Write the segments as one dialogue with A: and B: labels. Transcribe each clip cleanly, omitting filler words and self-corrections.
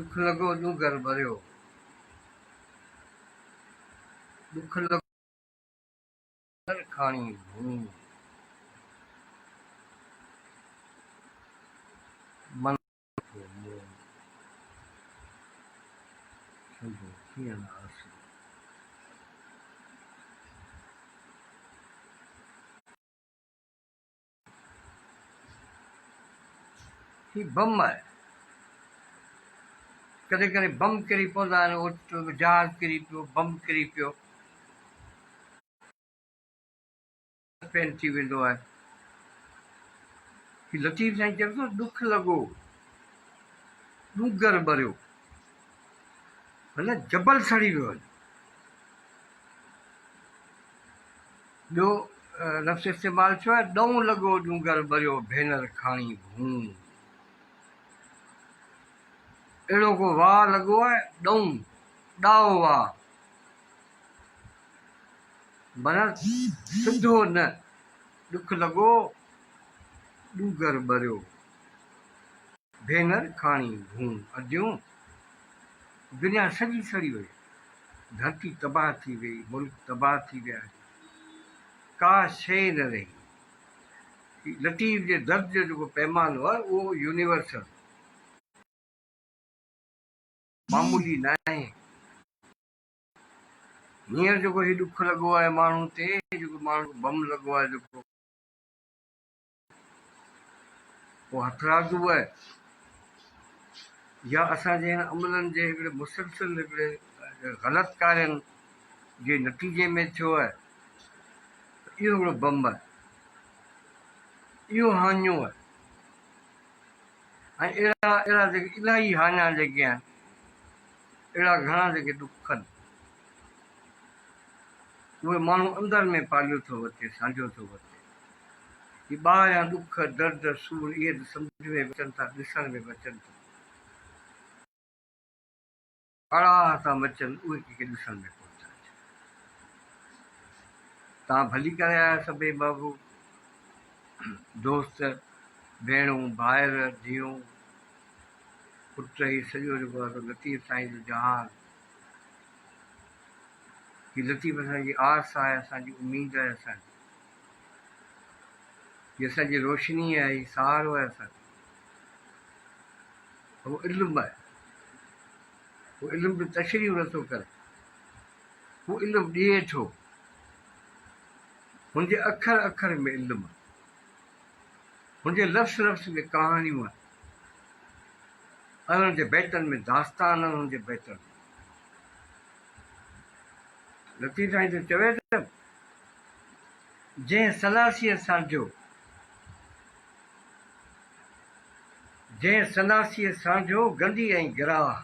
A: ڏک لڳو ڏونگر ٻريو. ڏک لڳو ڏونگر کاڻي ڀون. من ٿو مون سندو ڪيئن نه آسرو. هي بم آهي. ڪڏهن ڪڏهن بم ڪري پوندا آهن، اوچتو جهاز ڪري پيو، بم ڪري پيو. پين ٿي ويندو آهي. هي لطيف سائين چوي ٿو ڏک لڳو ڏونگر ٻريو معنيٰ جبل سڙي ويو آهي. ٻيو لفظ استعمال ٿيو آهي ڏئون لڳو ڏونگر ٻريو ڀينر کاڻي ڀون. اهڙو ڪو واء لڳو آهي ڏئون ڏائو واء. معنيٰ سڌو نه، ڏک لڳو، ڏونگر ٻريو، ڀينر کاڻي ڀون اديون، دنيا سڄي سڙي وئي، ڌرتي تباهه ٿي وئي، ملڪ تباهه ٿي ويا، ڪا شيء نه رهي. لطيف جي درد جو جيڪو پيمانو آهي، اهو يونيورسل، معمولي ناهي. هينئر جيڪو هي ڏک لڳو آهي ماڻهن تي، جيڪو ماڻهن کي بم لڳو آهي جيڪو اهو هٿرادو آهي يا اسان جي هن عملن جي هڪڙي مسلسل هڪڙي غلط ڪارين جي نتيجي ۾ ٿيو آهي ته اهو هڪڙو بم آهي، اهو هاڃو آهي ۽ اهڙا اهڙا جيڪي الاهي هاڃا جيڪي آهن اهڙا گهڻا جيڪي ڏک آهن، اهي ماڻهو اندر ۾ پاليو ٿو وتي، سانڍيو ٿو وتي. هي ٻاهريان ڏک، درد، سور اهي ته سمجهه ۾ به اچن ٿا، ڏسڻ ۾ به اچن ٿا. اڙاهه ٿا مچن، اهي ڪنهن کي ڏسڻ ۾ ڪونه ٿا اچن. توهان ڀلي ڪري آيا سڀئي محبوب، دوست، ڀيڻون، ڀائر، ڌيئون. پٽ هي سڄو جيڪو آهي سو لطيف سائين جو جهان هي لطيف اسان جي آس آهي اسان جي اميد آهي اسان جي هي اسان جي روشني آهي هي سهارو آهي اسان جو هو علم آهي هو علم جو تشريح نٿو ڪري هو علم ڏئي ٿو هن جي اکر اکر ۾ علم آهي هن جي لفظ لفظ ۾ ڪهاڻيون آهن ۽ هن جي بيتن ۾ داستان آهن هن جي بيتن ۾ لطيف سائين ٿو چوي ته جنهن سناسيء سانڍيو جنهن سناسيء سانڍيو گندي ۽ گراهه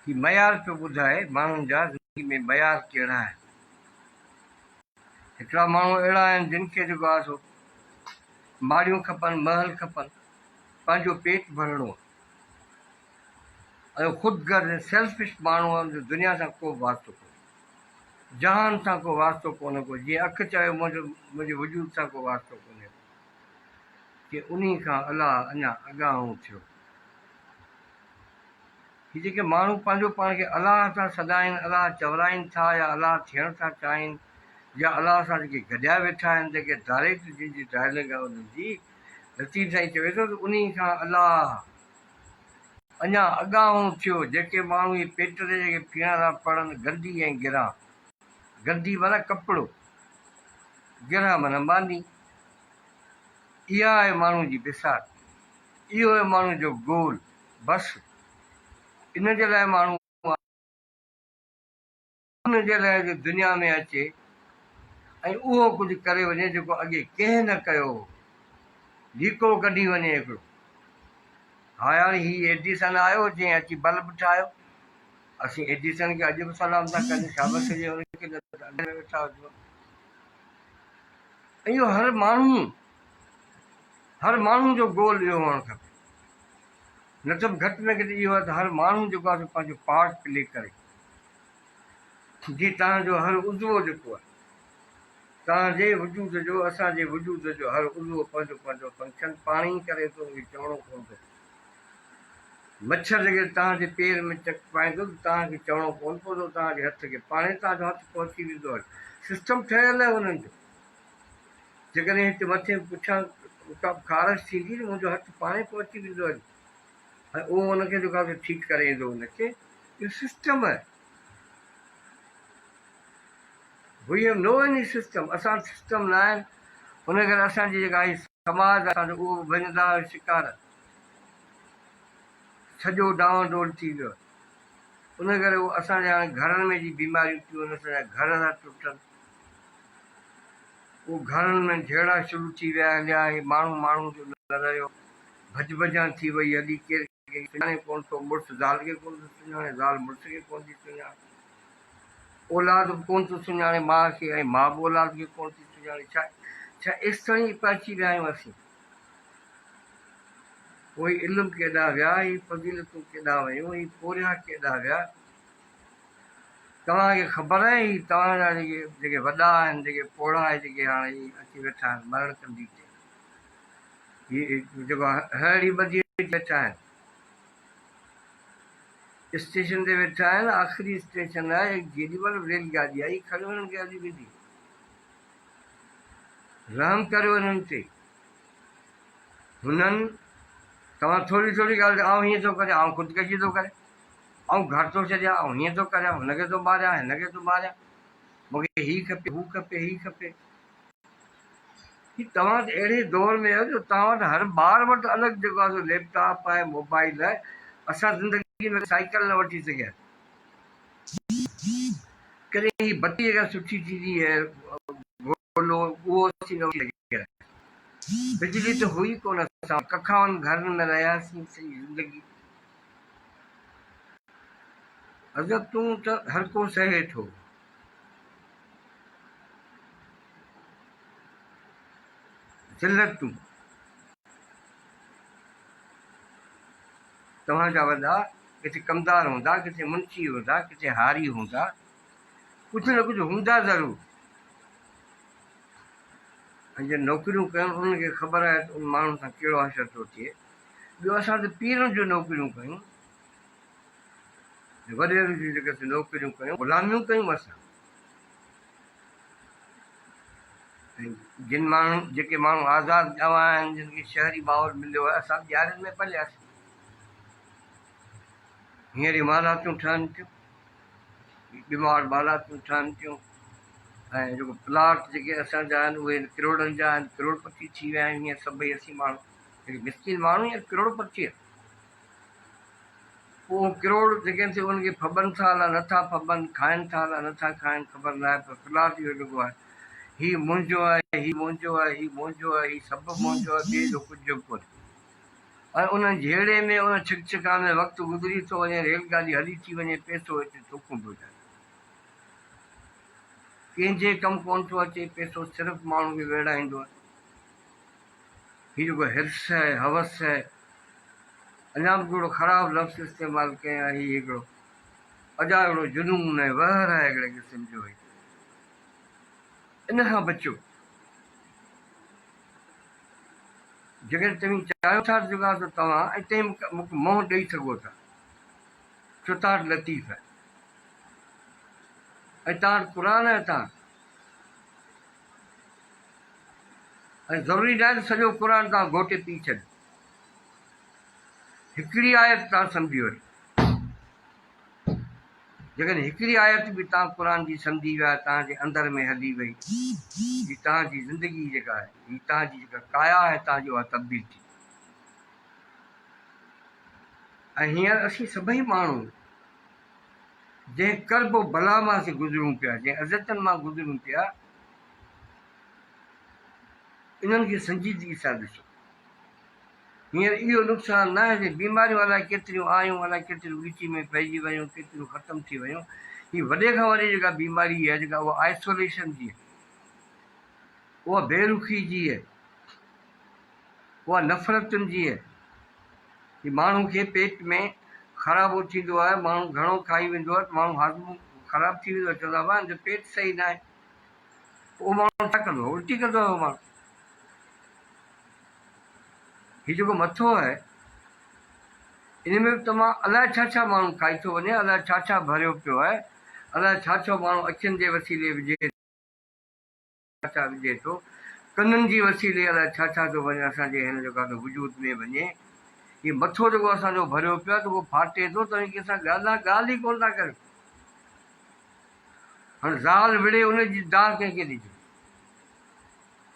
A: هي معيار پيو ٻڌائي ماڻهن جا زندگي ۾ معيار ڪهڙا آهن هڪڙا ماڻهو اهڙا آهن جن کي جيڪو آهي سو ماڙيون کپن، محل کپن، پنهنجو پيٽ ڀرڻو آهي ۽ خود غرض ۽ سيلفش ماڻهو آهن جو دنيا سان ڪو به واسطو ڪونهي، جهان سان ڪو واسطو ڪونهي ڪو، جيئن اک چوي منهنجو منهنجي وجود سان ڪو واسطو ڪونهي ڪو، ڪي انهي کان الله اڃا اڳاهون ٿيو. هي جيڪي ماڻهو پنهنجو پاڻ کي الله ٿا سڏائين، الله چورائين ٿا يا الله ٿيڻ ٿا چاهين يا الله سان جيڪي گڏيا ويٺا آهن، جيڪي ڊائريڪٽ جن جي ڊائلنگ آهي انهن جي، لطيف سائين چوي ٿو ته انهي کان الله اڃا اڳاهون ٿيو، جيڪي ماڻهو هي پيٽ تي جيڪي ڦيڻا ٿا پڙهن، گندي ۽ گرهان، گندي معنيٰ ڪپڙو، گرهان معنيٰ ماني، اها آهي ماڻهو جي بساط، اهو آهي ماڻهو جو گول. بس ان جي لاء ماڻهو ان جي لاء جو دنيا ۾ اچي ۽ اهو ڪجهه ڪري وڃي جيڪو اڳي ڪنهن نه ڪيو هو. ليڪو ڪڍي وڃي هڪڙو. ها يار هي ايڊيسن آيو جنهن اچي بلب ٺاهيو. اسين ايڊيسن کي اڄ به سلام ٿا ڪريون شابس هجي هن کي نه ته اڳ ۾ ويٺا هجون. اهو هر ماڻهو هر ماڻهو جو گول اهو هئڻ کپي. نه ته به گهٽ ۾ گهٽ اهو آهي ته هر ماڻهو جيڪو آهي سو پنهنجو پارٽ پلي ڪري. جي توهان جو هر عضوو جيڪو آهي، توهان جي وجود جو، اسان جي وجود جو هر عضوو پنهنجو پنهنجو فنڪشن پاڻ ئي ڪري ٿو، ان کي چوڻو ڪونه ٿو پوي. مڇر جيڪڏهن توهان جي پير ۾ چڪ پائيندو ته توهان کي چوڻو ڪونه پوندو، توهان جي هٿ کي پاڻهي توهان جو هٿ پهچي ويندو آهي. سسٽم ٺهيل آهي انهن جو. جيڪڏهن هتي مٿي پٺيان ڪا به خارش ٿيندي ته منهنجو هٿ پاڻهي پهچي ويندو آهي ۽ اهو ان کي جيڪو آهي سو ٺيڪ ڪري ايندو ان کي. اهو سسٽم آهي. We have no any system. اسان وٽ سسٽم نه آهن. ان ڪري اسان جي جيڪا هي سماج آهي اسان جو اهو به ڀڃ ڊاهه جو شڪار آهي. سڄو ڊانوان ڊول ٿي ويو آهي. ان ڪري اهو اسان جي هاڻي گهرن ۾ جي بيماريون ٿيون آهن اسان جا گهر ٿا ٽٽن. اهو گهرن ۾ جهيڙا شروع ٿي ويا هليا هي ماڻهو ماڻهو جو نه رهيو. ڀڄ ڀڄان ٿي وئي هلي ڪير ڪنهن کي سڃاڻي ڪونه ٿو مڙس زال کي ڪونه ٿو سڃاڻي زال مڙس کي ڪونه ٿي سڃاڻي. اولاد به ڪونه ٿو سڃاڻي ماء کي ۽ ماء به اولاد کي ڪونه ٿي سڃاڻي. ڇا ڇا ايستائين پهچي ويا آهيون اسين. پوء هي علم ڪيڏانهن ويا، هي فضيلتون ڪيڏانهن ويون، هي پورهيا ڪيڏانهن ويا؟ توهان کي خبر آهي هي توهان جا جيڪي جيڪي وڏا آهن، جيڪي پوڙها آهي جيڪي هاڻي هي اچي ويٺا آهن مرڻ ڪنڌي تي، هي جيڪو ههڙي ٻڌي ويٺا آهن، اسٽيشن تي ويٺا آهن، آخري اسٽيشن آهي، جيڏي مهل به ريل گاڏي آئي کڻي انهن کي هلي ويندي. رحم ڪريو انهن تي. هنن توهان ٿوري ٿوري ڳالهه تي آئون هيئن ٿو ڪريان، آئون خودڪشي ٿو ڪريان، آئون گهر ٿو ڇڏيان، آئون هيئن ٿو ڪريان، هن کي ٿو ماريان، هن کي ٿو ماريان، مون کي هي کپي، هو کپي، هي کپي. هي توهان ته اهڙي دور ۾ آهيو جو توهان وٽ هر ٻار وٽ الڳ جيڪو آهي سو ليپ ٽاپ آهي، موبائل آهي. اسان زندگي ۾ سائيڪل نه وٺي سگهيا آهيون. ڪڏهن هي بتي جيڪا سٺي ٿيندي آهي گولو اهو اسين نه وٺي سگهيا آهيون. بجلي ته هئي ڪونه اسان ڪکاون گهرن ۾ رهياسين سڄي زندگي. حضرت تون ته هر ڪو سهي ٿو. ذلتون توهان جا وڏا ڪٿي ڪمدار هوندا، ڪٿي منشي هوندا، ڪٿي هاري هوندا، ڪجهه نه ڪجهه هوندا ضرور. ۽ جن نوڪريون ڪيون انهن کي خبر آهي ته ان ماڻهن سان ڪهڙو حشر ٿو ٿئي. ٻيو اسان ته پيرن جون نوڪريون ڪيون، وڏيرن جون جيڪي اسين نوڪريون ڪيون، غلاميون ڪيون اسان. ۽ جن ماڻهن جيڪي ماڻهو آزاد ڄاوا آهن، جن کي شهري ماحول مليو آهي، اسان ڏيارين ۾ پلياسين. هينئر هي مالاتون ٺهن ٿيون، ٻماڙ مالاتون ٺهن ٿيون ۽ جيڪو پلاٽ جيڪي اسان جا آهن اهي ڪروڙن جا آهن، ڪروڙپتي ٿي ويا آهيون هينئر سڀئي اسين ماڻهو، جيڪي مسڪين ماڻهو هينئر ڪروڙپتي آهن. پوء اهو ڪروڙ جيڪي آهن سي انهن کي ڦٻن ٿا الاء نٿا ڦٻن، کائن ٿا الاء نٿا کائن خبر ناهي پر پلاٽ اهو لڳو آهي هي منهنجو آهي، هي منهنجو آهي، هي منهنجو آهي، هي سڀ منهنجو آهي، ٻئي جو ڪجهه به ڪونهي. ۽ ان جهيڙي ۾ ان ڇڪ ڇڪان ۾ وقت گذري ٿو وڃي، ريل گاڏي هلي ٿي وڃي، پئسو اچي ٿو پيو جائي. ڪنهن جي ڪم ڪونه ٿو اچي، پئسو صرف ماڻهو کي ويڙهائيندو آهي. هي جيڪو حرص آهي، هوس آهي، اڃا به هڪڙو خراب لفظ استعمال ڪيان، هي هڪڙو اجايو هڪڙو جنون ۽ وهر آهي هڪڙي قسم جو هي. ان کان بچو. جيڪڏهن توهين چاهيو ٿا ته جيڪو آهي سو توهان ۽ تنهن مون کي منهن ڏئي سگهو ٿا، ڇو توهان وٽ لطيف آهي ۽ توهان وٽ قرآن آهي توهان ۽ ضروري ناهي ته سڄو قرآن توهان گهوٽي پي ڇڏيو. هڪڙي آيت توهان سمجهي وٺو. جيڪڏهن هڪڙي آيت به توهان قرآن جي سمجهي ويا، توهان جي اندر ۾ هلي وئي، هي توهان جي زندگي جيڪا آهي، هي توهان جي جيڪا ڪايا آهي، توهان جي اها تبديل ٿي. ۽ هينئر اسين سڀئي ماڻهو جنهن ڪرب و بلا مان اسين گذرون پيا، جنهن اذيتن مان گذرون پيا، انهن کي سنجيدگي سان ڏسو. هينئر اهو نقصان ناهي ته بيماريون الائي ڪيتريون آيون، الائي ڪيتريون ڳچي ۾ پئجي ويون، ڪيتريون ختم ٿي ويون. هي وڏي کان وڏي جيڪا بيماري آهي جيڪا اها آئسوليشن جي آهي، اها بي رخي جي آهي، اها نفرتن جي آهي. هي ماڻهو کي پيٽ ۾ خرابو ٿيندو آهي، ماڻهو گهڻو کائي ويندو آهي ته ماڻهو هاضمو خراب ٿي ويندو آهي، چوندا آهن هن جو پيٽ صحيح ناهي. پوء اهو ماڻهو ڇا ڪندو آهي؟ الٽي ڪندو آهي اهو ماڻهو. هي جيڪو مٿو آهي، ان ۾ به تمام الائي ڇا ڇا ماڻهو کائي ٿو وڃي، الائي ڇا ڇا ڀريو پيو آهي، الائي ڇا ڇا ماڻهو اکين جي وسيلي وجهي ڇا ڇا وجهي ٿو، ڪنن جي وسيلي الائي ڇا ڇا ٿو وڃي اسان جي هن جيڪو آهي سو وجود ۾ وڃي. هي مٿو جيڪو اسان جو ڀريو پيو آهي ته اهو ڦاٽي ٿو، توهين ڪنهن سان ڳالهه ڳالهه ئي ڪونه ٿا ڪريو. هاڻ زال وڙهي ان جي دانهن ڪنهن کي ڏجي؟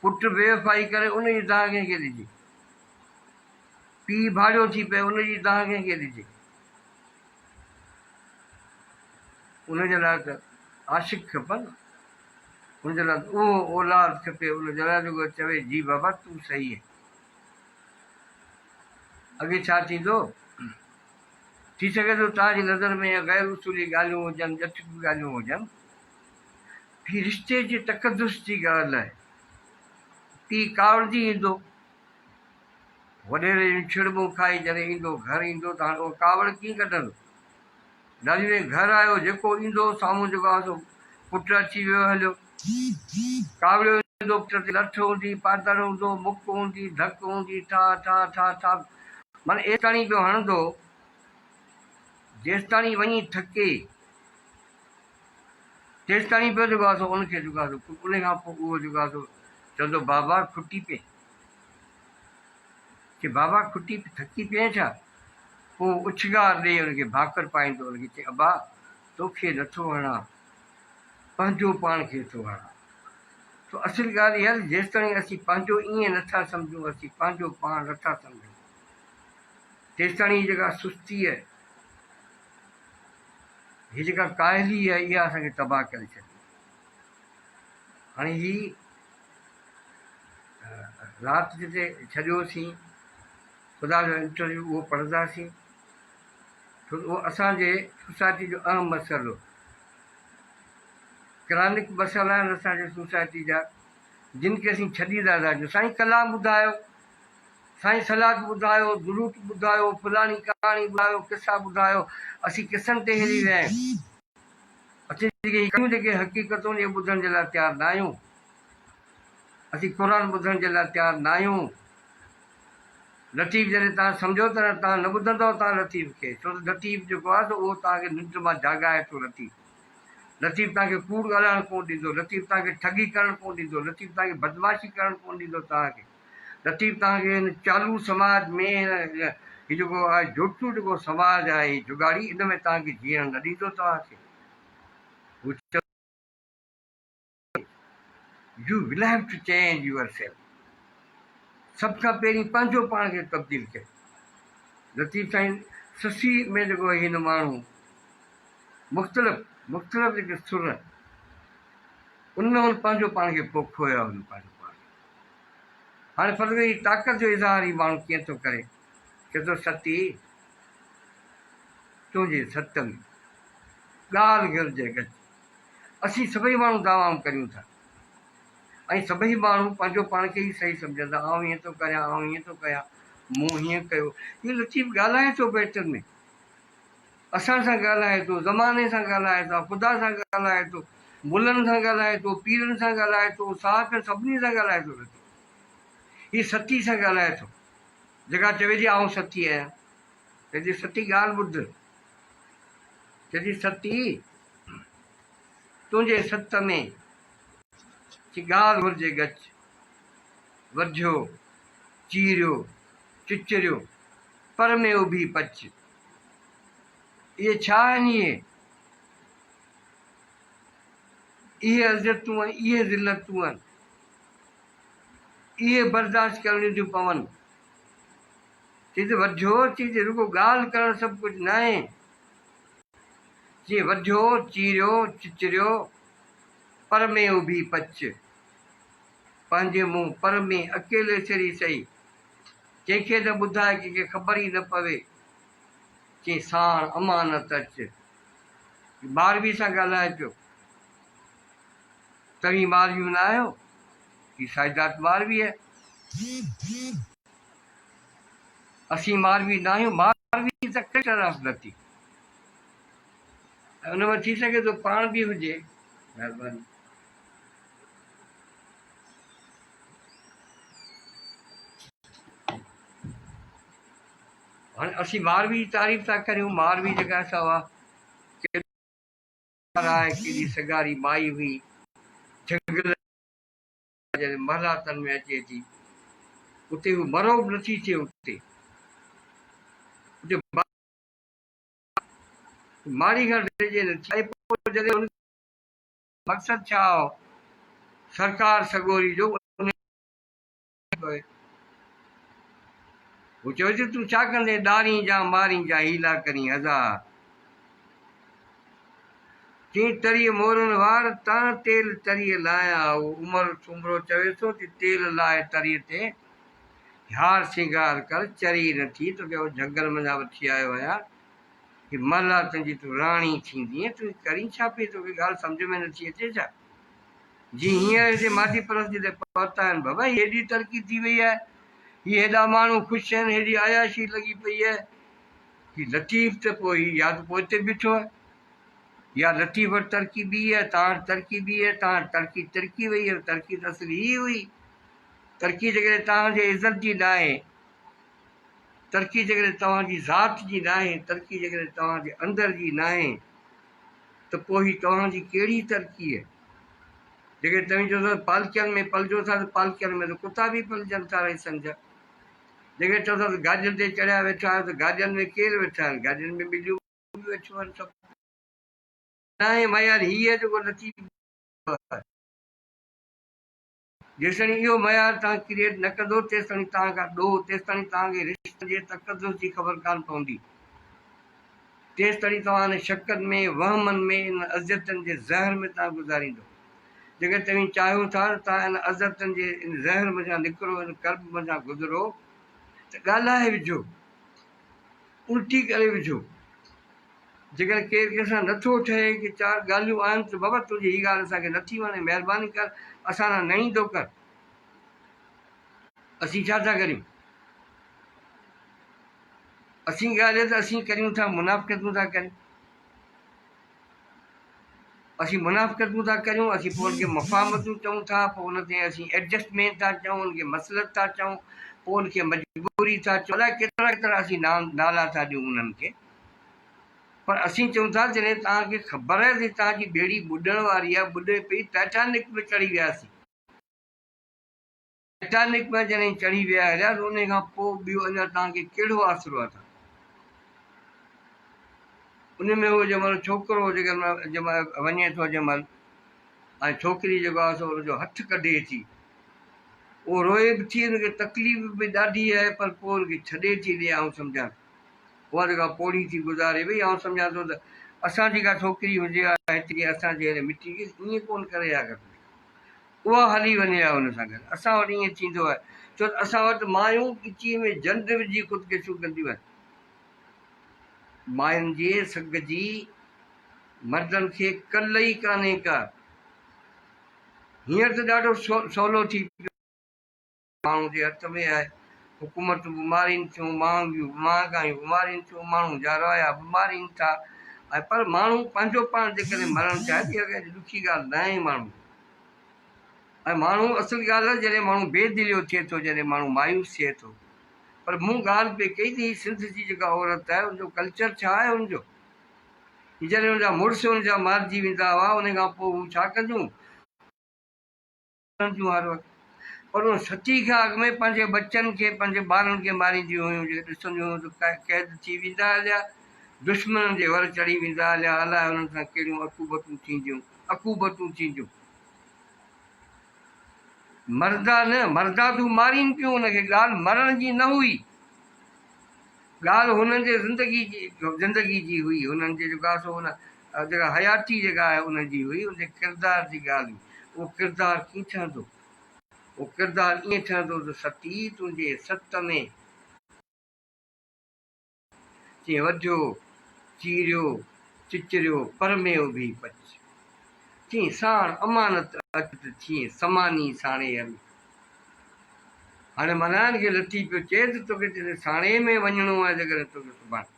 A: پٽ بيوفائي ڪري ان جي دانهن ڪنهن کي ڏجي؟ پيء ڀاڙيو ٿي پئي ان جي دانهن ڪنهن کي ڏجي؟ ان جي لاء ته عاشق کپن، ان جي لاء ته اهو اولاد کپي، ان جي لاء جيڪو چوي جي بابا تون صحيح آهين. اڳي ڇا ٿيندو؟ ٿي سگهي ٿو توهان جي نظر ۾ غير اصولي ڳالهيون هجن، ڄٽڪيون ڳالهيون هجن. هي رشتي جي تقدس جي ڳالهه آهي. پيء ڪاوڙجي ايندو، وڏيري جون ڇڙٻون کائي جڏهن ايندو گهر ايندو ته هاڻي اها ڪاوڙ ڪيئن ڪڍندو؟ ڏاڏي ۾ گهر آيو جيڪو ايندو سامهون جيڪو آهي سو پٽ اچي ويو هليو. ڪاوڙيو ايندو پٽ تي لٺ هوندي، پادر هوندو، مڪ هوندي، ڌڪ هوندي، ٺا ٺا ٺا ٺا معنيٰ ايستاڻي پيو هڻندو جيستاڻي وڃي ٿڪي تيستاڻي پيو جيڪو آهي سو ان کي جيڪو آهي سو ان کان پوء اهو جيڪو آهي سو چوندو بابا کٽي پئي. چي بابا کٽي ٿڪي پئين ڇا؟ پوء اڇگار ڏئي ان کي ڀاڪر پائيندو ان کي چي ابا توکي نٿو هڻان پنهنجو پاڻ کي ٿو هڻان. سو اصل ڳالهه اها ته جيستائين اسين پنهنجو ائين نٿا سمجهون اسين پنهنجو پاڻ نٿا سمجهون تيستائين هي جيڪا سستي آهي هي جيڪا ڪاهلي آهي اها اسان کي تباهه ڪري ڇڏيندي. هاڻي هي رات جتي ڇڏيوسين خدا جو انٽرويو اهو پڙهنداسين ڇو ته اهو اسان جي سوسائٽي جو اهم مسئلو ڪرانڪ مسئلا آهن اسان جي سوسائٽي جا جن کي اسين ڇڏيندا ٿا اچون سائين ڪلام ٻڌايو سائين صلات ٻڌايو دروت ٻڌايو فلاڻي ڪهاڻي ٻڌايو قصا ٻڌايو اسين قصن تي هلي ويا آهيون اسين جيڪي ڪيون جيڪي حقيقتون اهي ٻڌڻ جي لاء تيار نه آهيون. اسين قرآن ٻڌڻ جي لاء تيار نه آهيون. لطيف جڏهن توهان سمجهو ته توهان نه ٻڌندؤ توهان لطيف کي ڇو ته لطيف جيڪو آهي سو اهو توهان کي ننڊ مان جاڳائي ٿو لطيف لطيف توهان کي ڪوڙ ڳالهائڻ ڪونه ڏيندو لطيف توهان کي ٺڳي ڪرڻ ڪونه ڏيندو لطيف توهان کي بدمعاشي ڪرڻ ڪونه ڏيندو توهان کي لطيف توهان کي هن چالو سماج ۾ هي جيڪو آهي جوٽو جيڪو سماج آهي هي جگاڙي ان ۾ توهان کي جيئڻ نه ڏيندو توهان کي هو چوندو You will have to change yourself سڀ کان پهرين پنهنجو پاڻ کي تبديل ڪيو. لطيف سائين سسي ۾ جيڪو هن ماڻهو مختلف مختلف جيڪي سر ان ۾ هن پنهنجو پاڻ کي پوکيو آهي هن پنهنجو پاڻ کي هاڻي فرض ڪريو هي طاقت جو اظهار هي ماڻهو ڪيئن ٿو ڪري چئي ٿو ستي تنهنجي ست ۾ ڳالهه گهرجي ڳچ اسين سڀئي ماڻهو دعوائون ڪريون ٿا ۽ سڀئي ماڻهو پنهنجو پاڻ کي ئي صحيح سمجهن ٿا آئون هيئن ٿو ڪريان آئون هيئن ٿو ڪيان مون هيئن ڪيو هي لطيف ڳالهائي ٿو بيٽن ۾ اسان سان ڳالهائي ٿو زماني سان ڳالهائي ٿو خدا سان ڳالهائي ٿو ملن سان ڳالهائي ٿو پيرن سان ڳالهائي ٿو صحافين سڀني سان ڳالهائي ٿو لطيف هي ستي سان ڳالهائي ٿو جيڪا چوي ٿي آئون ستي آهيان چئي ٿي ستي ڳالهه ٻڌ چئي ٿي ستي تنهنجي ست ۾ چي ڳالهه گهرجي ڳچ وڌيو چيريو چچريو پر ۾ اڀي پچ اهي ڇا آهن اهي؟ اهي اذيتون ۽ اهي ذلتون آهن. اهي برداشت ڪرڻيون ٿيون پون. چي ته وڌيو، چي ته رڳو ڳالهه ڪرڻ سڀ ڪجهه ناهي. چي وڌيو، چيريو، چچريو، پر ۾ اڀي پچ. پنهنجي منهن پر ۾ اڪيلي سر ئي سهي. ڪنهن کي نه ٻڌاء، ڪنهن کي خبر ئي نه پوي. چي ساڻ امانت اچ. ماروي سان ڳالهائي پيو. توهين مارويون نه آهيو؟ هي سائدات ماروي آهي. اسين ماروي نه آهيون. ماروي ته ڪريڪٽر آف لطيف ۽ ان ۾ ٿي سگهي ٿو پاڻ به هجي. مهرباني. هاڻي اسين ماروي جي تعريف ٿا ڪريون، ماروي جيڪا سا اها ڪيڏو آهي، ڪيڏي سگهاري مائي هئي، جهنگل جڏهن محلاتن ۾ اچي ٿي، اتي هو مرو به نٿي ٿئي، اتي اتي ماڙي کان ڊڄي نٿي ۽ پوء جڏهن ان مقصد ڇا هو سرڪار سڳوري جو پوي. هو چوي ٿو، تون ڇا ڪندين، ڏارين جا مارين جا حيلا ڪرين هزار. چين تريء مورن وار، تان تيل تريء لايان. هو عمر سومرو چوي ٿو ته تيل لاء تريء تي هار سينگار ڪر، چري نه ٿي، توکي آئون جهنگل منجهان وٺي آيو آهيان. هي مهلا تنهنجي تون راڻي ٿيندينء، تون ڪرين ڇا پئي، توکي ڳالهه سمجهه ۾ نٿي اچي ڇا؟ جي هينئر هتي مادي پرستي تي پهتا آهن، بابا هي هيڏي ترقي ٿي وئي آهي، هي هيڏا ماڻهو خوش آهن، هيڏي عياشي لڳي پئي آهي، هي لطيف ته پوء هي يا ته پوئتي بيٺو آهي يا لطيف وٽ ترقي ٻي آهي، توهان وٽ ترقي ٻي آهي، توهان وٽ ترقي ترڪي وئي آهي، ترقي ته اصل هي هئي، ترقي جيڪڏهن توهان جي عزت جي ناهي، ترقي جيڪڏهن توهان جي ذات جي ناهي، ترقي جيڪڏهن توهان جي اندر جي ناهي ته پوء هي توهان جي ڪهڙي ترقي آهي؟ جيڪڏهن توهين چئو ٿا ته پالڪين ۾ پلجو ٿا ته پالڪين ۾ ته ڪتا به پلجن ٿا رئيسن جا. جيڪڏهن چئو ٿا ته گاڏين تي چڙهيا ويٺا آهيو ته گاڏين ۾ ڪير ويٺا آهن؟ گاڏين ۾ ٻليون به ويٺيون آهن سڀ. ناهي معيار هي آهي جيڪو لطيف آهي. جيستائين اهو معيار توهان ڪريئيٽ نه ڪندو تيستائين توهان کان ڏوهه، تيستائين توهان کي رشتن جي تقدس جي خبر ڪانه پوندي. تيستائين توهان انهن شڪن ۾، وهمن ۾، انهن اذيتن جي زهر ۾ توهان گذاريندو. جيڪڏهن توهين چاهيو ٿا ته توهان انهن اذيتن جي ان زهر منجهان نڪرو، ان ڪرب منجهان گذرو ته ڳالهائي وجهو، الٽي ڪري وجهو. جيڪڏهن ڪير ڪنهن سان نه ٿو ٺهي، ڪي چار ڳالهيون آهن ته بابا تنهنجي هي ڳالهه اسان کي نه ٿي وڻي، مهرباني ڪر اسان ڏانهن نه ايندو ڪر. اسين ڇا ٿا ڪريون؟ اسين ڳالهه ته اسين ڪريون ٿا منافقتون ٿا ڪريون. اسين منافقتون ٿا ڪريون، اسين پوء ان کي مفاهمتون چئون ٿا، پوء ان تي اسين ايڊجسٽمينٽ ٿا چئون، ان کي مصلحت ٿا چئون، پوء ان کي مجبوري ٿا چئون، الائي ڪيترا ڪيترا اسين نالا ٿا ڏيون انهن کي. پر اسين چئون ٿا جڏهن توهان کي خبر آهي ته توهان جي ٻيڙي ٻڏڻ واري آهي، ٻڏي پئي، ٽائٽانڪ ۾ چڙهي وياسين. ٽائٽانڪ ۾ جڏهن چڙهي ويا هليا ته انهي کان پوء ٻيو اڃا توهان کي ڪهڙو آسرو آهي توهان ان ۾ هو جنهن مهل ڇوڪرو جيڪي جنهن مهل وڃي ٿو جنهن مهل ۽ ڇوڪري جيڪو آهي سو ان جو هٿ ڪڍي ٿي اهو روئي به ٿي ان کي تڪليف به ڏاڍي آهي پر پوء ان کي ڇڏي ٿي ڏي آئون سمجهان ٿو اها جيڪا پوڙهي ٿي گذاري وئي آئون سمجهان ٿو ته اسان جي ڪا ڇوڪري هجي ها هتي اسان جي هن مٽي کي ائين ڪونه ڪري ها گهٽ ۾ اها هلي وڃي ها ان سان گڏ. اسان وٽ ائين ٿيندو آهي، ڇو ته اسان وٽ مايون ڳچيء ۾ جنڊ وجهي خودڪشيون ڪنديون آهن. ماين جي سگهه جي مردن کي ڪل ئي ڪانهي ڪا. هينئر ته ڏاڍو سولو ٿي پيو. ماڻهو جي هٿ ۾ آهي. حڪومتون به مارين ٿيون، مهانگيون به مهانگايون به مارين ٿيون، ماڻهن جا رويا به مارين ٿا ۽ پر ماڻهو پنهنجو پاڻ جيڪڏهن مرڻ چاهي ته اها ڪا ڏکي ڳالهه ناهي ماڻهو ۽ ماڻهو اصل ڳالهه آهي جڏهن ماڻهو بي دليو ٿئي ٿو جڏهن ماڻهو مايوس ٿئي ٿو پر مون ڳالهه پئي ڪئي ته هي سنڌ جي جيڪا عورت آهي ان جو ڪلچر ڇا آهي ان جو جڏهن ان جا مڙس ان جا مارجي ويندا هئا ان کان پوء هو ڇا ڪنديون ڪنديون هر وقت پر ان ستي کان اڳ ۾ پنهنجي ٻچن کي پنهنجي ٻارن کي مارينديون هيون جيڪي ڏسنديون هيون ته قيد ٿي ويندا هليا دشمنن جي ور چڙهي ويندا هليا الائي انهن سان ڪهڙيون عقوبتون ٿينديون عقوبتون ٿينديون مردا نه مردا تون مارين پيون ان کي ڳالهه مرڻ جي نه هئي ڳالهه هنن جي زندگي جي زندگي جي هئي هنن جي جيڪا سو ان جيڪا حياتي جيڪا آهي ان جي هئي ان جي ڪردار جي ڳالهه هئي اهو ڪردار ڪيئن ٺهندو اهو ڪردار ائين ٺهندو ته ستي تنهنجي ست ۾ چين وڌيو چيريو چچريو پر ۾ اڀي پچ چين ساڻ امانت اچ ته ٿئين سماني ساڻي هل. هاڻي ملائن کي لٿي پيو چئي ته توکي جڏهن ساڻي ۾ وڃڻو آهي جيڪڏهن توکي سڀاڻي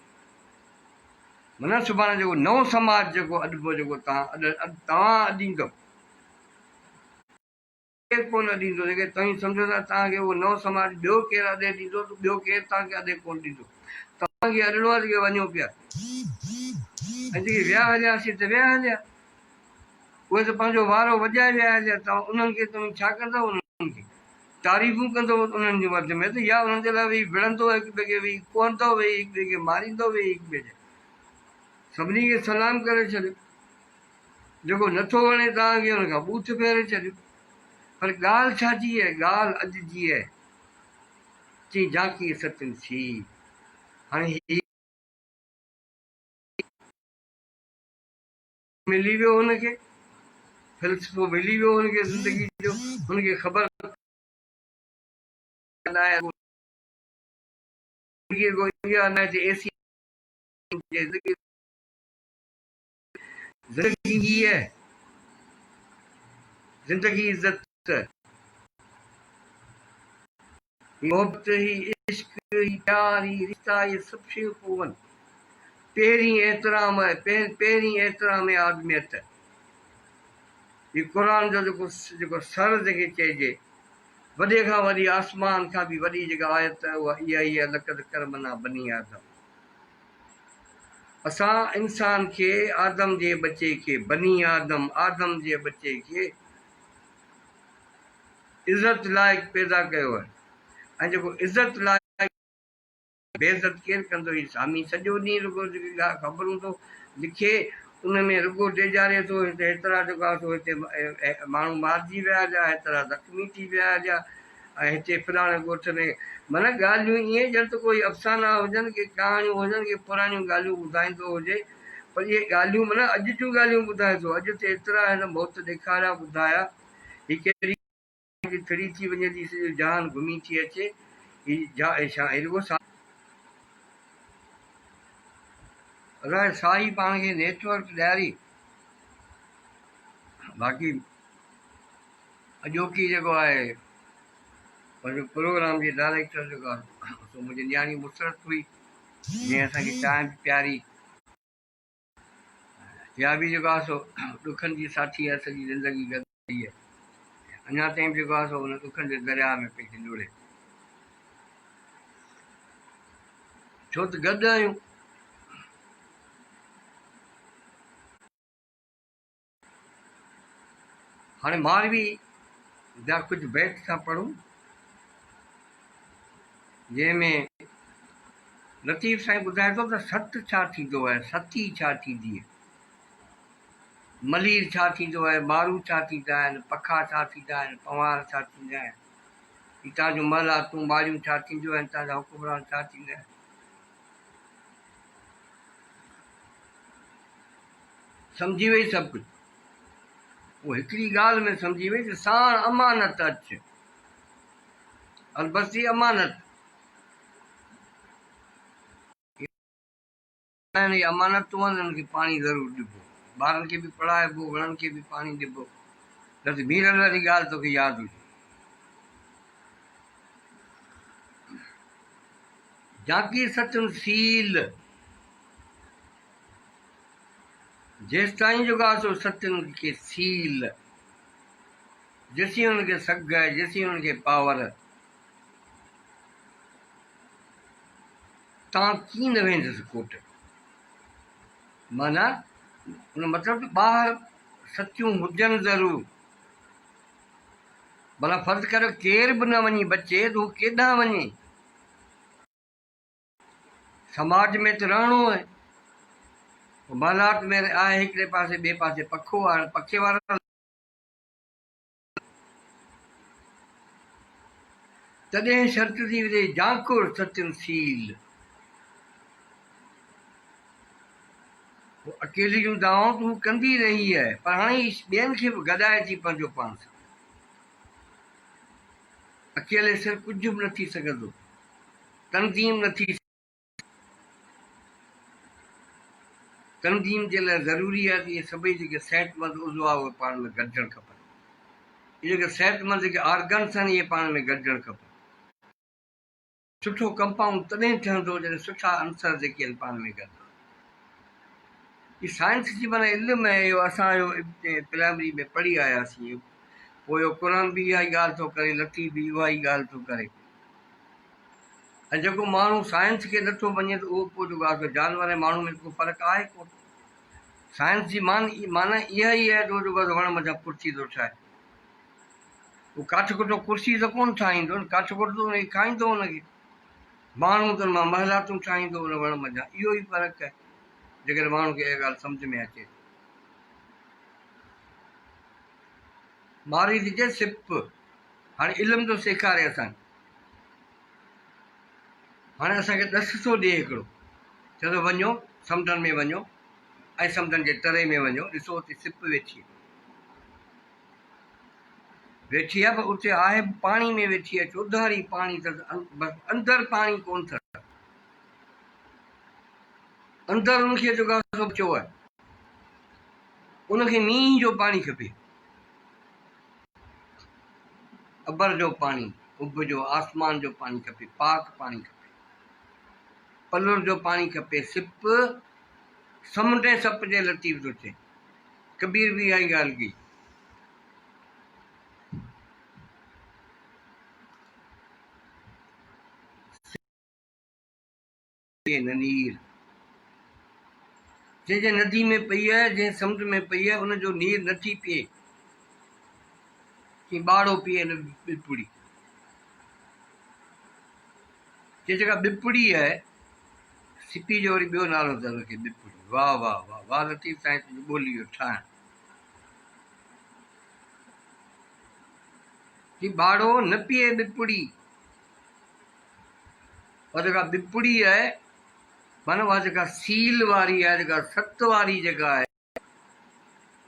A: معنيٰ سڀاڻي جيڪو نئون سماج جيڪو اڏبو جيڪو توهان توهان اڏيندو ڪير ڪونه اڏيندو جيڪڏهن توهين سمجهو ٿا توهان کي اهو نئون سماج ٻيو ڪير اڏي ڏيندو ته ٻيو ڪير توهان کي اڏي ڪونه ڏيندو. کي اڏڻو آهي ته وڃو پيا ۽ جيڪي ويا هليا سي ته ويا هليا. اهي ته پنهنجو وارو وڄائي ويا هليا. توهان انهن کي توهين ڇا ڪندؤ؟ انهن کي تعريفون ڪندؤ انهن جون وڌ ۾ ته يا انهن جي لاء ويهي وڙهندؤ هڪ ٻئي کي ويهي ڪوهندؤ ويهي هڪ ٻئي کي ماريندؤ ويهي هڪ ٻئي جي سڀني کي سلام ڪري ڇڏيو. جيڪو نٿو وڻي توهان کي ان کان ٻوٿ ڦيري ڇڏيو. پر ڳالهه ڇا جي آهي؟ ڳالهه اڄ جي آهي. چي جاڪي ستن سي. هاڻي هي ملي ويو هن کي فلسفو ملي ويو هن کي زندگي جو هن کي خبر ناهي اها ناهي ته اي سي زندگي زندگي هي آهي زندگي عزت هي محبت هي عشق هي پيار هي رشتا اهي سڀ شيون پون پهرين احترام آهي پهرين احترام آهي آدميت هي قرآن جو جيڪو جيڪو سر جنهن کي چئجي وڏي کان وڏي آسمان کان به وڏي جيڪا آيت اها اها ئي آهي لقد ڪرمنا بني آدم اسان انسان کي آدم جي ٻچي کي بني آدم آدم جي ٻچي کي عزت لائق پيدا ڪيو آهي ۽ جيڪو عزت لائق بي عزت ڪير ڪندو؟ هي سامي سڄو ڏينهن رڳو جيڪي خبرون ٿو لکي ان ۾ رڳو ڊيڄاري ٿو هتي هيترا جيڪو آهي سو هتي ماڻهو مارجي ويا جا هيترا زخمي ٿي ويا جا ۽ هتي فلاڻي ڳوٺ ۾ معنيٰ ڳالهيون ائين ڄڻ ته ڪوئي افسانا هجن ڪي ڪهاڻيون هجن ڪي پراڻيون ڳالهيون ٻڌائيندو هجي پر اهي ڳالهيون معنيٰ اڄ جون ڳالهيون ٻڌائي ٿو اڄ ته ايترا هن موت ڏيکاريا ٻڌايا هي ڪهڙي ٿڙي ٿي وڃي ٿي سڄو جهان گهمي ٿي اچي هي هي رڳو ادا سائين پاڻ کي نيٽورڪ ڏياري باقي اڄوڪي جيڪو آهي پنهنجو پروگرام جي ڊائريڪٽر جيڪو آهي سو منهنجي نياڻي مسرت هئي جنهن اسان کي چانهه به پياري اها به جيڪو آهي سو ڏکن جي ساٿي آهي سڄي زندگي گڏ رهي آهي اڃا تائين به جيڪو آهي سو ان ڏکن جي درياهه ۾ پئي ٿي لڙهي ڇو ته گڏ آهيون. هاڻي ماروي جا ڪجهه بيت ٿا پڙهون، جنهن ۾ لطيف سائين ٻڌائي ٿو ته ست ڇا ٿيندو آهي، ستي ڇا ٿيندي آهي، ملير ڇا ٿيندو آهي، مارو ڇا ٿيندا آهن، پکا ڇا ٿيندا آهن، پنوار ڇا ٿيندا آهن، هتان جون محلاتون ماڙيون ڇا ٿينديون آهن، هتان جا حڪمران ڇا ٿيندا آهن. سمجهي وئي سڀ ڪجهه. پوء هڪڙي ڳالهه ۾ سمجهي وئي ته ساڻ امانت اچ. البستي امانت. اهي امانتون آهن انهن کي پاڻي ضرور ڏبو. ٻارن کي به پڙهائبو، وڻن کي به پاڻي ڏبو. نه ته ميرن واري ڳالهه توکي ياد هجي. جاڪي ستن سيل. جيستائين جو گاسو ستن کي سيل، جيسين انهن کي سگهه آهي، جيسين انهن کي پاور، تان ڪين نه ويندس ڪوٽ. معنيٰ، ان مطلب ته ٻاهر ستيون هجن ضرور. ڀلا فرض ڪريو ڪير به نه وڃي بچي ته هو ڪيڏانهن وڃي؟ سماج ۾ ته رهڻو آهي. محلات ۾ آهي هڪڙي پاسي ٻئي پاسي پکو آهي هاڻي پکي وارا تڏهن شرط ٿي وڃي جانڪر ستن سيل. هو اڪيلي جون دعوائون ته هو ڪندي رهي آهي پر هاڻي ٻين کي به گڏائي ٿي پنهنجو پاڻ سان. اڪيلي سر ڪجهه به نه ٿي سگهندو. تنظيم نه ٿي تنظيم جي لاء ضروري آهي ته اهي سڀئي جيڪي صحتمند عضوا اهي پاڻ ۾ گڏجڻ کپن. اهي جيڪي صحتمند جيڪي آرگنس آهن اهي پاڻ ۾ گڏجڻ کپن. سٺو ڪمپائونڊ تڏهن ٺهندو جڏهن سٺا عنصر جيڪي آهن پاڻ ۾ گڏ هوندا. هي سائنس جي معنيٰ علم آهي اهو اسان اهو پرائمري ۾ پڙهي آياسين. پوء اهو قرآن به اها ئي ڳالهه ٿو ڪري لطيف به اها ئي ڳالهه ٿو ڪري. ۽ جيڪو ماڻهو سائنس کي نٿو مڃي ته اهو پوء جيڪو آهي سو جانور ۽ ماڻهو ۾ ڪو فرق آهي ڪونه. سائنس جي معنيٰ اها ئي آهي ته اهو جيڪو آهي سو وڻ منجهان ڪرسي ٿو ٺاهي. اهو ڪاٺ ڪٽو ڪرسي ته ڪونه ٺاهيندو نه، ڪاٺ ڪٽندو ان کي کائيندو ان کي. ماڻهو ته ان مان محلاتون ٺاهيندو ان وڻ منجهان. اهو ئي فرق آهي جيڪڏهن ماڻهو کي اها ڳالهه سمجهه ۾ اچي ته. مارئي ٿي چئي سپ هاڻي علم ٿو سيکاري اسان کي. هاڻي اسان کي ڏس ٿو ڏئي هڪڙو، چئي ٿو وڃو سمنڊن ۾ وڃو ۽ سمنڊن جي تري ۾ وڃو، ڏسو اتي سپ ويٺي آهي. ويٺي آهي پر اتي آهي به پاڻي ۾ ويٺي آهي، چوڌاري پاڻي اٿس، بس اندر پاڻي ڪونه اٿس. اندر ان کي جيڪو آهي سو بچو آهي. ان کي مينهن جو پاڻي کپي. ابر جو پاڻي، اڀ جو، آسمان جو پاڻي کپي، پاڪ پاڻي کپي. پلر جو پاڻي کپي، سپ سمنڊ ۽ سپ جي لطيف ٿو چئي. ڪبير به اها ئي ڳالهه ڪئي. پئي نه نير. جنهن جي ندي ۾ پئي آهي، جنهن سمنڊ ۾ پئي آهي، ان جو نير نه ٿي پئي. ڪي ٻاڙو پئي نه ٻپڙي. چي جيڪا ٻپڙي آهي، سپي جو وري ٻيو نالو اٿس ان کي ٻپڙي. واهه واهه واهه واهه لطيف سائين تنهنجي ٻولي جو ٺاهڻ. چي ٻاڙو نه پئي ٻپڙي. اها جيڪا ٻپڙي آهي معنيٰ اها جيڪا سيل واري آهي جيڪا ست واري جيڪا آهي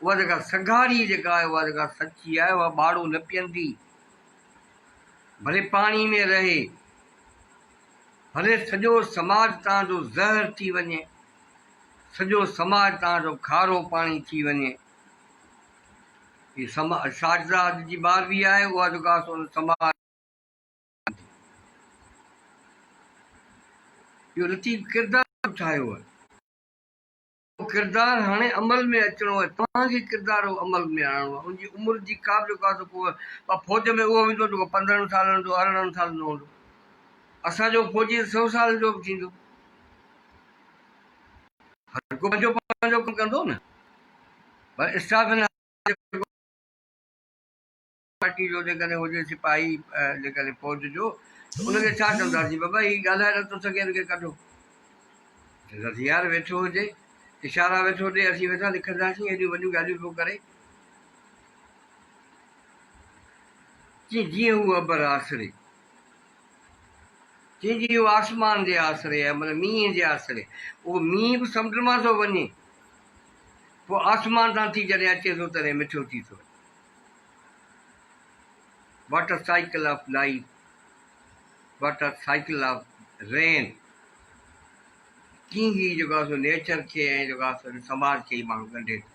A: اها جيڪا سگهاري جيڪا آهي اها جيڪا سچي آهي اها ٻاڙو نه پيئندي ڀلي پاڻي ۾ رهي ڀلي سڄو سماج تان جو زهر ٿي وڃي سڄو سماج تان جو کارو پاڻي ٿي وڃي هي سماج ساجزا اڄ جي ٻاروي آهي اها جيڪا سو سماج اهو لطيف ڪردار ٺاهيو آهي. اهو ڪردار هاڻي عمل ۾ اچڻو آهي. توهان کي ڪردار اهو عمل ۾ آڻڻو آهي. ان جي عمر جي ڪا به جيڪو آهي سو ڪو فوج ۾ اهو ويندو جيڪو 15 سالن جو 18 سالن جو هوندو. اسان جو فوجي ته سئو سالن جو به ٿيندو. هر ڪو پنهنجو پنهنجو ڪم ڪندو نه. پر اسٽاف پارٽي جو جيڪڏهن هجي سپاهي جيڪڏهن فوج جو ته ان کي ڇا چونداسين بابا هي ڳالهائي نٿو سگهي ان کي ڪڍو. چونداسين يار ويٺو هجي اشارا ويٺو ڏي اسين ويٺا لکنداسين ايڏيون وڏيون ڳالهيون پيو ڪري. چي جيئن هو ابر آسري چي جيئن هو آسمان جي آسري آهي معنيٰ مينهن جي آسري اهو مينهن به سمنڊ مان ٿو وڃي پوء آسمان تان ٿي جڏهن اچي ٿو تڏهن مٺو ٿي ٿو وڃي. What a cycle of life, what a cycle of rain. ڪيئن هي جيڪو آهي سو نيچر کي ۽ جيڪو آهي سو سماج کي هي ماڻهو ڳنڍي ٿو.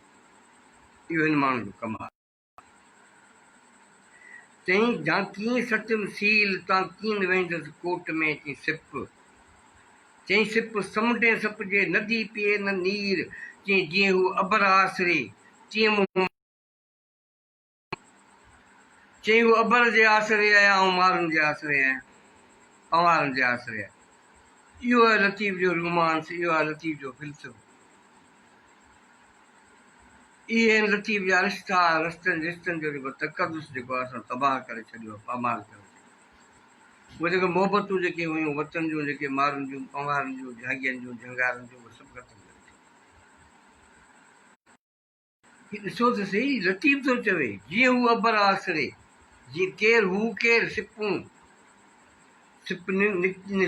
A: اهو هن ماڻهو جو ڪم آهي. چيائين جان ڪيئن سٽم سيل تان ڪين ويندس ڪوٽ ۾ چين سپ. چيائين سپ سمنڊين سپ جي ندي پيئي نه نير چين جيئن هو ابر آسري تيئن مون چيائين هو ابر جي آسري آهي آئون مارن جي آسري آهيان پنوارن جي آسري آهيان. اهو آهي لطيف جو رومانس اهو آهي لطيف جو فلسفو. اهي آهن لطيف جا رشتا رشتن رشتن جو جيڪو تقدس جيڪو آهي اسان تباهه ڪري ڇڏيو آهي پامال ڪري ڇڏيو آهي. اهي جيڪي محبتون جيڪي هيون وطن جون جيڪي مارن جون پنوارن جون جهاڳين جون جهنگارن جون اهي سڀ ختم ڪري ڇڏيون. هي ڏسو ته سهي، لطيف ٿو چوي، جيئن هو ابر آسري، جيئن ڪير هو ڪير، سپون، سپ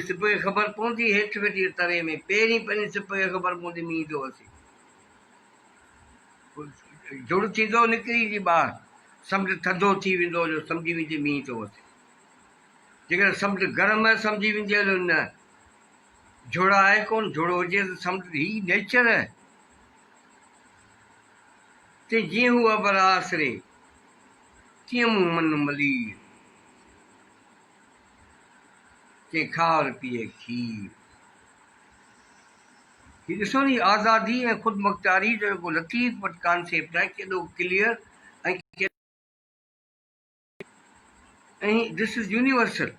A: سپ کي خبر پوندي هيٺ ويٺي تري ۾، پهرين پهرين سپ کي خبر پوندي مينهن ٿو وسي. جڙ ٿيندو نڪري ايندي ٻاهر، سمنڊ ٿڌو ٿي ويندو جو سمجهي ويندي مينهن ٿو وسي. جيڪڏهن سمنڊ گرم آهي سمجهي ويندي هليو نه جڙ آهي ڪونه، جڙ هجي ته سمنڊ هي نيچر آهي. تي جيئن هو ابر آسري، تيئن مون من ملير، تي کار پيئي کير. هي ڏسو نه هي آزادي ۽ خودمختياري جو جيڪو لطيف وٽ ڪانسيپٽ آهي ڪيڏو ڪليئر ۽ ۽ this is universal.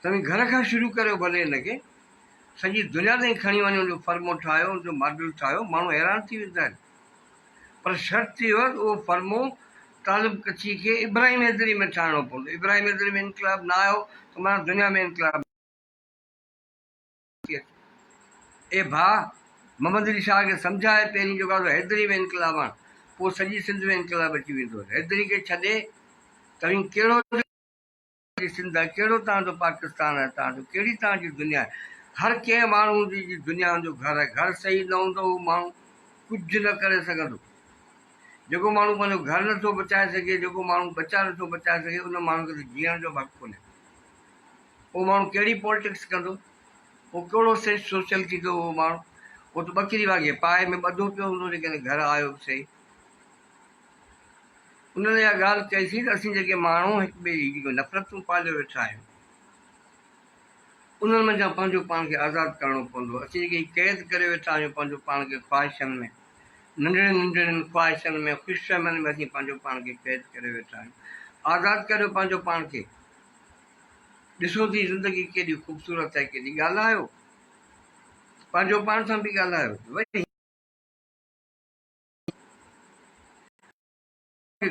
A: توهين گهر کان شروع ڪريو ڀلي ان کي سڄي دنيا تائين کڻي وڃو ان جو فرمو ٺاهيو ان جو ماڊل ٺاهيو ماڻهو حيران ٿي ويندا آهن پر شرط اهو آهي ته اهو فرمو طالب ڪڇي کي ابراهيم حيدري ۾ ٺاهڻو پوندو ابراهيم حيدري ۾ انقلاب نه آيو ته معنيٰ دنيا ۾ انقلاب ٿي اچي اي ڀاء محمد علي شاهه کي سمجهاء پهرين جيڪو آهي سو حيدري ۾ انقلاب آڻ پوء سڄي سنڌ ۾ انقلاب اچي ويندو حيدري کي ڇڏي توهين ڪهڙو جي سنڌ آهي ڪهڙو توهان جو پاڪستان آهي توهان جو ڪهڙي توهان جي دنيا آهي هر ڪنهن ماڻهو جي جي دنيا جو گهر آهي گهر صحيح نه هوندو اهو ماڻهو ڪجهه نه ڪري سگهندو جيڪو ماڻهو پنهنجو گهر نٿو بچائي سگهي جيڪو ماڻهو ٻچا نٿو بچائي سگهي ان ماڻهو کي ته جيئڻ جو به حق ڪونهي اهو ماڻهو ڪهڙي پولٽڪس ڪندو اهو ڪهڙو سوشل ٿيندو اهو ماڻهو اهو ته ٻڪري وانگي پائي ۾ ٻڌو پيو هوندو جيڪڏهن گهر آيو به صحيح انهن اها ڳالهه ڪئي سين ته اسين جيڪي ماڻهو هڪ ٻئي جي جيڪي نفرتون پاليو ويٺا آهيون، انهن منجهان پنهنجو پاڻ کي آزاد ڪرڻو پوندو. اسين جيڪي هي قيد ڪريو ويٺا آهيون پنهنجو پاڻ کي خواهشن ۾، ننڍڙين ننڍڙين خواهشن ۾، خوشفهمين ۾ اسين پنهنجو پاڻ کي قيد ڪريو ويٺا آهيون. آزاد ڪريو پنهنجو پاڻ کي. ڏسو ٿي زندگي ڪيڏي خوبصورت آهي، ڪيڏي ڳالهايو. پنهنجو پاڻ سان به ڳالهايو.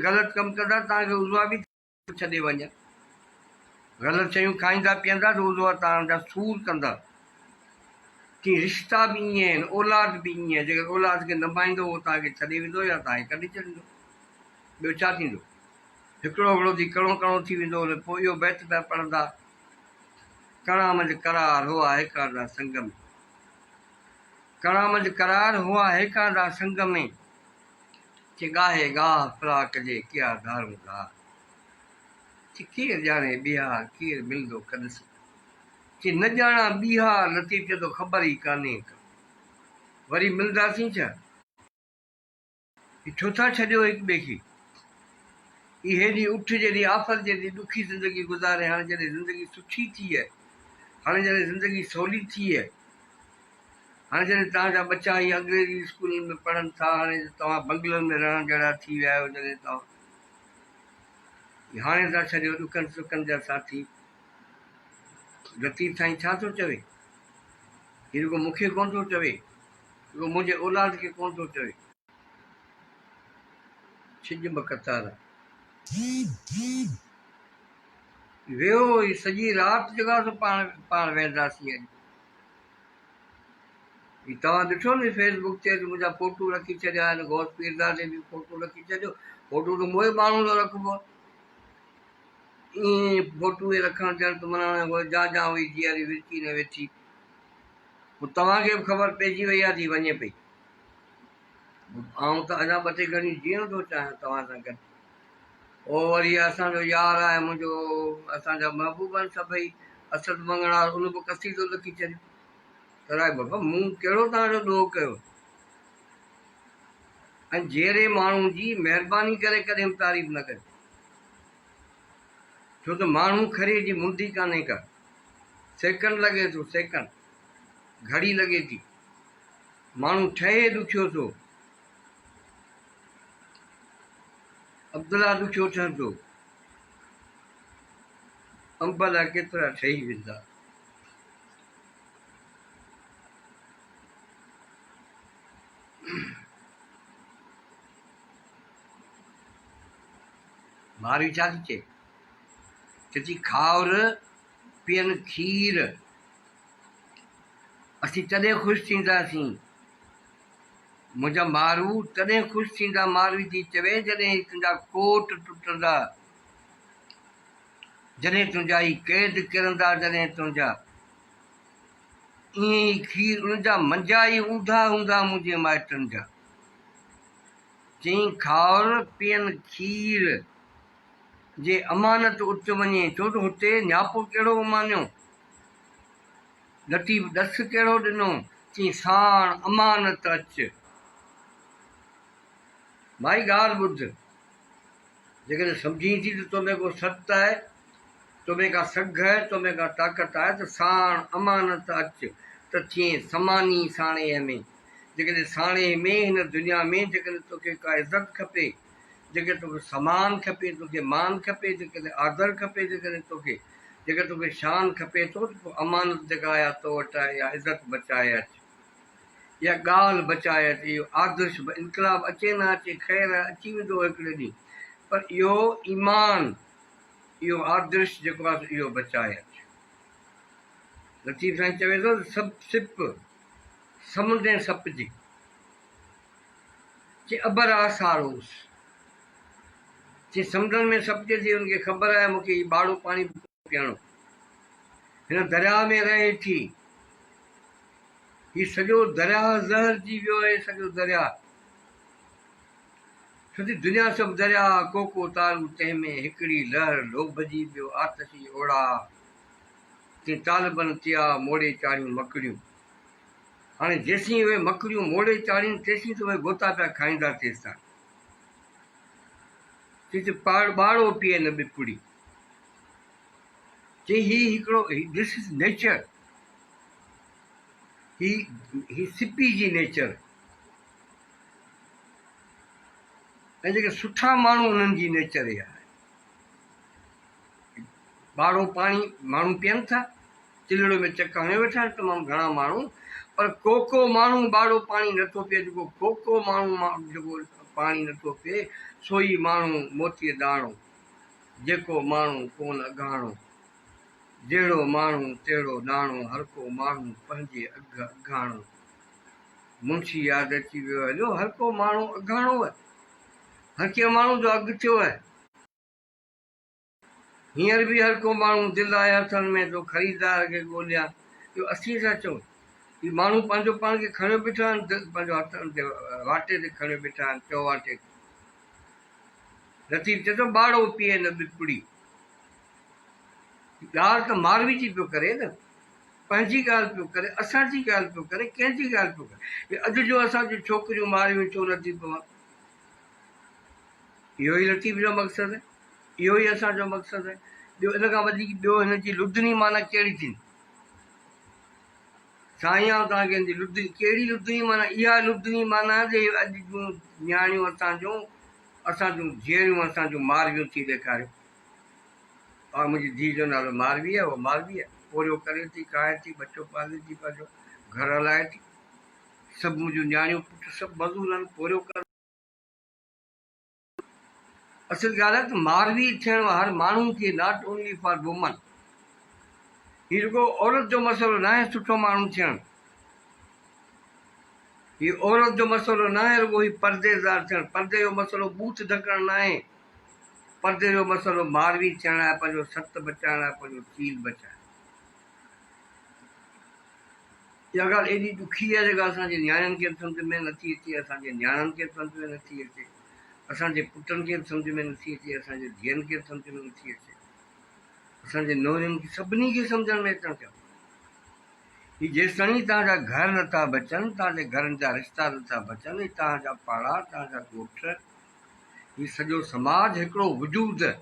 A: غلط ڪم ڪندا توهان کي عضوا به ڇڏي وڃن غلط شيون کائيندا پيئندا ته عضوا توهان جا سور ڪندا ڪي رشتا به ائين آهن اولاد به ائين آهي جيڪر اولاد کي نه ڀائيندو اهو توهان کي ڇڏي ويندو يا توهان کي ڪڍي ڇڏيندو ٻيو ڇا ٿيندو هڪڙو هڪڙو ٿي ڪڻو ڪڻو ٿي ويندو پوء اهو بيت پيا پڙهندا ڪڻا منجهه قرار هئا هيڪاردا سنگ ۾ ڪڻا منجهه قرار هئا هيڪاندا سنگ ۾، چي ڳاهي ڳاهه فراق جي ڪيا ڌارون ڌار. چي ڪير ڄاڻي ٻيهار ڪير ملندو ڪڏ سين. چي نه ڄاڻان ٻيهار لطيف چئي ٿو خبر ئي ڪانهي ڪا. وري ملنداسين ڇا؟ هي ڇو ٿا ڇڏيو هڪ ٻئي کي؟ هي هيڏي اٺ جيڏي آفت جيڏي ڏکي زندگي گذاري هاڻي جڏهن زندگي سٺي ٿي آهي، هاڻي جڏهن زندگي سولي ٿي آهي، هاڻي جڏهن توهان جا ٻچا هي انگريزي اسڪولن ۾ پڙهن ٿا، هاڻي توهان بنگلن ۾ رهڻ جهڙا ٿي ويا آهيو، جڏهن توهان هاڻي ٿا ڇڏيو ڏکن سکن جا ساٿي. لطيف سائين ڇا ٿو چوي؟ هي رڳو مون کي ڪونه ٿو چوي. رڳو منهنجي اولاد کي ڪونه ٿو چوي. ڇڄ ٻه قطار. ويو هي سڄي رات جيڪو آهي سو پاڻ پاڻ ويهنداسين اڄ. هي توهان ڏٺو نه فيس بڪ تي منهنجا فوٽو رکي ڇڏيا آهن غوث پيرزادي به فوٽو رکي ڇڏيو فوٽو ته موئي ماڻهو جو رکبو ائين فوٽو رکڻ ڄڻ ته معنيٰ جا جا هئي جيئري ورچي نه ويٺي پوء توهان کي به خبر پئجي وئي آهي ته هي وڃي پئي. آئون ته اڃا ٻه ٽي گهڙيون جيئڻ ٿو چاهيان توهان سان گڏ. او وري اسان جو يار آهي منهنجو اسان جا محبوب آهن سڀئي اسد مڱڻهار ان به قصيدو لکي ڇڏيو. ترائي بابا مون ڪهڙو توهان جو ڏوهه ڪيو؟ ۽ جيئري ماڻهو جي مهرباني ڪري ڪڏهن به تعريف نه ڪجو. ڇو ته ماڻهو کري جي منڍي ڪانهي ڪا. سيڪنڊ لڳي ٿو سيڪنڊ، گهڙي لڳي ٿي. ماڻهو ٺهي ڏکيو ٿو. عبدالله ڏکيو ٺهندو. انب لاء ڪيترا ٺهي ويندا. ماروي ڇا ٿي چئي؟ چئي ٿي کائور پيئن کير، اسين تڏهن خوش ٿينداسين. منهنجا مارو تڏهن خوش ٿيندا ماروي ٿي چوي جڏهن هي تنهنجا ڪوٽ ٽٽندا، جڏهن تنهنجا هي قيد ڪرندا، جڏهن تنهنجا ائين ئي کير ان جا منجا ئي اونڌا هوندا منهنجي مائٽن جا. چئين کائور پيئن کير. جي امانت ات وڃي، ڇو ته هتي نياپو ڪهڙو امانيو؟ لطيف ڏس ڪهڙو ڏنو؟ چيائين ساڻ امانت اچ. ڀائي ڳالهه ٻڌ، جيڪڏهن سمجهين ٿي ته تو ۾ ڪو ست آهي، تو ۾ ڪا سگهه آهي، تو ۾ ڪا طاقت آهي ته ساڻ امانت اچ ته ٿئين سماني ساڻيهه ۾. جيڪڏهن ساڻيهه ۾ هن دنيا ۾ جيڪڏهن توکي ڪا عزت کپي، جيڪڏهن توکي سمان کپي، توکي مان کپي، جيڪڏهن آدر کپي، جيڪڏهن توکي جيڪڏهن توکي شان کپي ٿو ته پوء امانت جيڪا آهي تو وٽ آهي اها عزت بچائي اچ. اها ڳالهه بچائي اچ. اهو آدرش انقلاب اچي نه اچي خير آهي اچي ويندو هڪڙي ڏينهن پر اهو ايمان اهو آدرش جيڪو آهي سو اهو بچائي اچ. لطيف سائين چوي ٿو ته سڀ سپ سمنڊين سپ جي، چي ابر آساروس. چي سمنڊن ۾ سپجي ٿي ان کي خبر آهي مون کي هي ٻاڙو پاڻي به ڪونه پيئڻو. هن درياء ۾ رهي ٿي. هي سڄو درياء زهرجي ويو آهي سڄو درياء. ڇو ته دنيا سڀ درياء ڪو ڪو تارو تنهن ۾ هڪڙي لهر لوڀ جي ٻيو آتشي اوڙاهه. تين طالبن تيا موڙي چاڙهيون مڪڙيون. هاڻي جيسين اهي مڪڙيون موڙي چاڙهين تيسين ته اهي غوطا پيا کائيندا تيستائين. چي ته پاڙ ٻاڙو پيئي نه ٻپڙي. چي هي هڪڙو This is nature هي هي سپي جي نيچر ۽ جيڪي سٺا ماڻهو انهن جي نيچر اها آهي. ٻاڙو پاڻي ماڻهو پيئن ٿا، چلڙو ۾ چڪ هڻيو ويٺا آهن تمام گهڻا ماڻهو پر ڪو ڪو ماڻهو ٻاڙو پاڻي نٿو پيئي جيڪو ڪو ڪو ماڻهو جيڪو پاڻي نٿو پيئي سو ئي ماڻهو موتيء داڻو جيڪو ماڻهو ڪونه اگهاڻو جهڙو ماڻهو تهڙو ناڻو هر ڪو ماڻهو پنهنجي اگهه اگهاڻو منشي ياد اچي ويو هليو هر ڪو ماڻهو اگهاڻو آهي هر ڪنهن ماڻهو جو اگهه ٿيو آهي. هينئر به هر ڪو ماڻهو دل آهي هٿن ۾ ٿو خريدار کي ڳوليان. اهو اسين ٿا چئون. هي ماڻهو پنهنجو پاڻ کي کڻيو بيٺا آهن، دل پنهنجو هٿن تي واٽي تي کڻيو بيٺا آهن، چؤواٽي تي. لطيف چئي ٿو، ٻاڙو پيئي نه ٻپڙي. ڳالهه ته ماروي جي پيو ڪري نه. پنهنجي ڳالهه پيو ڪري، اسان جي ڳالهه پيو ڪري، ڪنهن جي ڳالهه پيو ڪري. هي اڄ جون اسان جون ڇوڪريون مارويون ڇو نه ٿي پون؟ اهو ئي لطيف جو مقصد آهي. اهو ئي اسان جو مقصد آهي. ٻيو ان کان وڌيڪ ٻيو هن جي لڌڻي معنيٰ ڪهڙي ٿيندي؟ سائين آئون توهان کي هن جي لڌڻي ڪهڙي لڌڻي معنيٰ اها لڌڻي معنيٰ جي اڄ جون نياڻيون اسان جون اسان جون ڌيئريون اسان جون مارويون ٿي ڏيکاريون. آء منهنجي ڌيء جو نالو ماروي آهي اها ماروي آهي پورهيو ڪري ٿي کائي ٿي ٻچو پالي ٿي پنهنجو گهر هلائي ٿي سڀ منهنجون نياڻيون پٽ سڀ مزور آهن پورهيو ڪن اصل ڳالهه آهي ته ماروي ٿيڻ هر ماڻهو کي not only for women هي رڳو عورت جو مسئلو ناهي سٺو ماڻهو ٿيڻ هي عورت جو مسئلو ناهي رڳو هي پرديدار ٿيڻ پردي جو مسئلو ٻوٿ ڍڪڻ ناهي پردي جو مسئلو ماروي ٿيڻ آهي پنهنجو ست بچائڻ آهي پنهنجو چيل بچائڻ اها ڳالهه ايڏي ڏکي آهي جيڪا اسان جي نياڻين کي به سمجهه ۾ نٿي اچي، اسان جي نياڻن کي به سمجهه ۾ نٿي اچي، اسان جي پٽن کي به سمجهه ۾ نٿي اچي، اسان جي ڌيئن کي به سمجهه ۾ نٿي اچي، اسان جي نورين کي سڀني کي سمجهڻ ۾ اچڻ کپي. هي جيستائين توهان جا گهر نٿا بچن، توهان جي گهرن جا رشتا نٿا بچن، هي توهان جا پاڙا، توهان جا ڳوٺ، هي سڄو سماج هڪڙو وجود ۽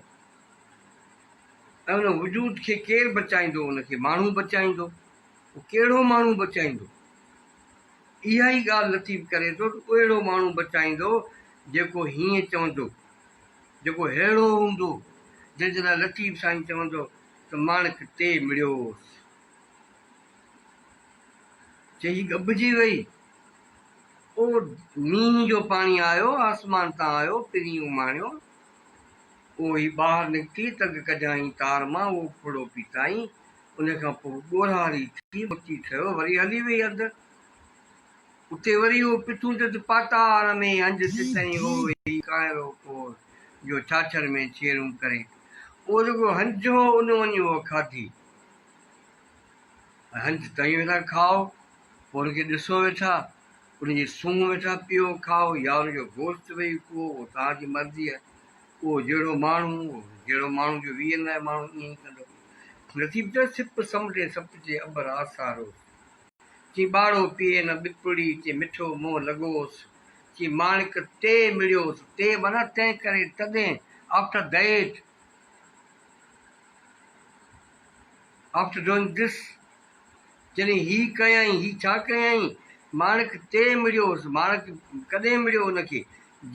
A: ان وجود کي ڪير بچائيندو؟ ان کي ماڻهو بچائيندو. اهو ڪهڙو ماڻهو بچائيندو؟ اها ئي ڳالهه لطيف ڪري ٿو ته اهڙو ماڻهو بچائيندو جيڪو هيئن چوندو، جيڪو ههڙو هوندو، جنهن جي لاء لطيف سائين چوندو ته ماڻڪ تي مڙيوس. چئي ڳڀجي وئي. او مينهن جو پاڻي آيو، آسمان تان آيو، پرين اماڻيو. او هي ٻاهر نڪتي، تڳ ڪڍيائين تار مان، اهو ڦڙو پيتائين. ان کان پوء ڳورهاري ٿي موتي ٺهيو وري هلي وئي اندر. اتي وري اهو پٿون جت پاتار ۾ هنج تتئين هو هي ڪانئرو ڪور جو ڇاڇر ۾ ڇيرون ڪري. اهو جيڪو هنج هو ان وڃي اهو کاڌي. ۽ هنج تئين ويٺا کائو پوء ان کي ڏسو ويٺا ان جي سونهن ويٺا پيئو کائو يا ان جو گوشت ويهي ڪوئو اهو توهان جي مرضي آهي. اهو جهڙو ماڻهو جهڙو ماڻهو جو ويهن آهي ماڻهو ائين ئي ڪندو. نصيب چيو، سپ سمنڊين سپ چي ابر آساروس، چي ٻاڙو پيئي نه ٻپڙي، چي مٺو منهن لڳوس، چي ماڻڪ تي مڙيوس، تي معنيٰ تنهن ڪري، تڏهن، after that, after doing this, جڏهن هي ڪيائين، هي ڇا ڪيائين، ماڻڪ تي مڙيوس، ماڻڪ ڪڏهن مڙيو ان کي،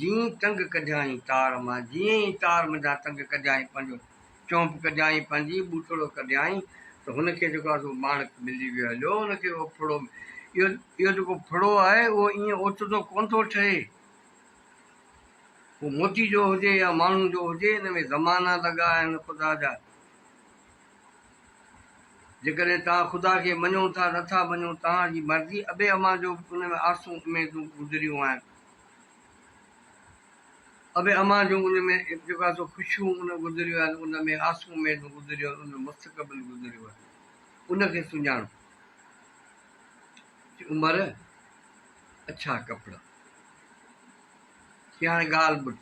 A: جيئن تنگ ڪڍيائين تار مان، جيئن ئي تار منجهان تنگ ڪڍيائين پنهنجو. چونپ ڪڍيائين پنهنجي، ٻوٽڙو ڪڍيائين ته هن کي جيڪو آهي سو ماڻڪ ملي ويو هليو. هن کي اهو ڦڙو، اهو اهو جيڪو ڦڙو آهي اهو ائين اوچتو ڪونه ٿو ٺهي. هو موتي جو هجي يا ماڻهو جو هجي، ان ۾ زمانا لڳا آهن خدا جا. جيڪڏهن توهان خدا کي مڃو ٿا نه ٿا مڃو توهان جي مرضي. ابي امان جو به ان ۾ آسون اميدون گذريون آهن. ابي امان جون ان ۾ جيڪو آهي سو خوشيون ان گذريون آهن، ان ۾ آسون اميدون گذريون آهن، ان ۾ مستقبل گذريو آهي. ان کي سڃاڻو. چي عمر اڇا ڪپڙا. چي هاڻي ڳالهه ٻڌ.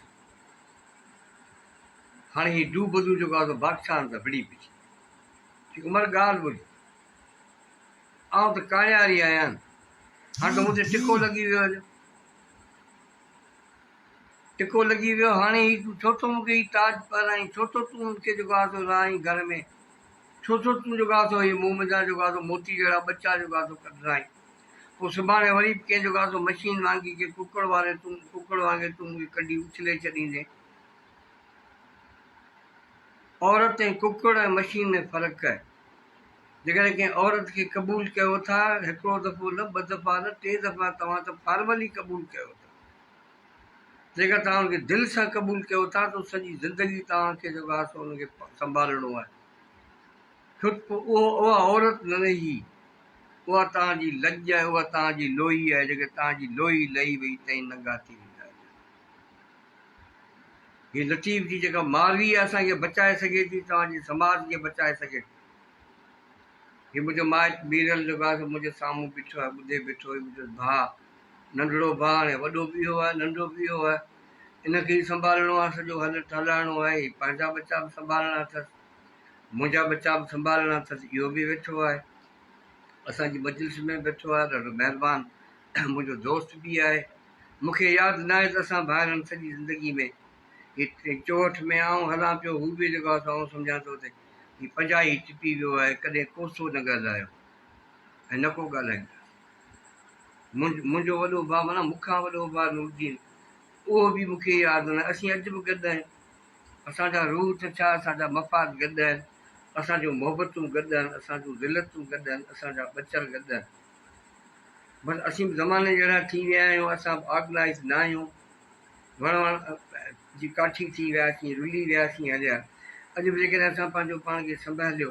A: هاڻي هي دوبدو جيڪو آهي سو بادشاهن سان وڙهي پئي. چي عمر ڳالهه ٻڌ. آئون ته ڪاڻياري آهيان. هاڻي ته مون تي ٽڪو لڳي ويو آهي. ٽڪو لڳي ويو هاڻي هي تون ڇو ٿو مون کي هي تاج پهرائين؟ ڇو ٿو تون مون کي جيڪو آهي سو رهائين گهر ۾؟ ڇو ٿو تون جيڪو آهي سو هي منهن منجهان جيڪو آهي سو موتي جهڙا ٻچا جيڪو آهي سو ڪڍرائين؟ پوء سڀاڻي وري به ڪنهن جيڪو آهي سو مشين وانگي ڪنهن ڪڪڙ واري تون ڪڪڙ وانگي تون مون کي ڪڍي اڇلي ڇڏيندين. عورت ۽ ڪڪڙ ۽ مشين ۾ فرق آهي. جيڪڏهن ڪنهن عورت کي قبول ڪيو ٿا، هڪڙو دفعو نه، ٻه دفعا نه، ٽي دفعا توهان ته فارملي قبول ڪيو ٿا. جيڪڏهن توهان ان کي دل سان قبول ڪيو ٿا ته سڄي زندگي توهان کي جيڪو آهي سو ان کي سنڀالڻو آهي. ڇو ته پوء اهو اها عورت نه رهي، اها توهان جي لڄ آهي، اها توهان جي لوئي آهي، جيڪڏهن توهان جي لوئي لهي وئي ته ننگا ٿي ويندا آهيو. هي لطيف جي جيڪا ماروي آهي اسان کي بچائي سگهي ٿي، توهان جي سماج کي بچائي سگهي ٿي. هي منهنجو مائٽ ميرل جيڪو آهي سو منهنجي سامهون بيٺو آهي، ٻڌي بيٺو هي منهنجو ڀاء، ننڍڙو ڀاء هاڻي وڏو به اهو آهي، ننڍو به اهو آهي. ان کي ئي سنڀالڻو آهي، سڄو هل هلائڻو آهي. هي پنهنجا ٻچا به سنڀالڻا اٿس، منهنجا ٻچا به سنڀالڻا اٿس. اهو به ويٺو آهي، اسان جي مجلس ۾ به ويٺو آهي، ڏاڍو مهربان منهنجو دوست به آهي. مون کي ياد ناهي ته اسان ڀائرن سڄي زندگي ۾ هي چوهٺ ۾ آئون هلان پيو، هو به جيڪو آهي سو آئون سمجهان ٿو ته هي پنجاهي ٽپي ويو آهي، ڪڏهن ڪوسو نه ڳالهايو ۽ نه ڪو ڳالهائيندس. منهنجو وڏو ڀاء معنيٰ مون کان وڏو ڀاء نورالدين، اهو به مون کي ياد ناهي. اسين اڄ به گڏ آهيون. اسان جا روح ته ڇا اسان جا مفاد گڏ آهن، اسان جون محبتون گڏ آهن، اسان جون ذلتون گڏ آهن، اسان جا ٻچڙ گڏ آهن. بس اسين به زماني جهڙا ٿي ويا آهيون، اسان به آرگنائيز نه آهيون. وڻ وڻ جي ڪاٺي ٿي وياسين، رلي وياسين هليا. اڄ به جيڪڏهن اسان پنهنجو پاڻ کي سنڀاليو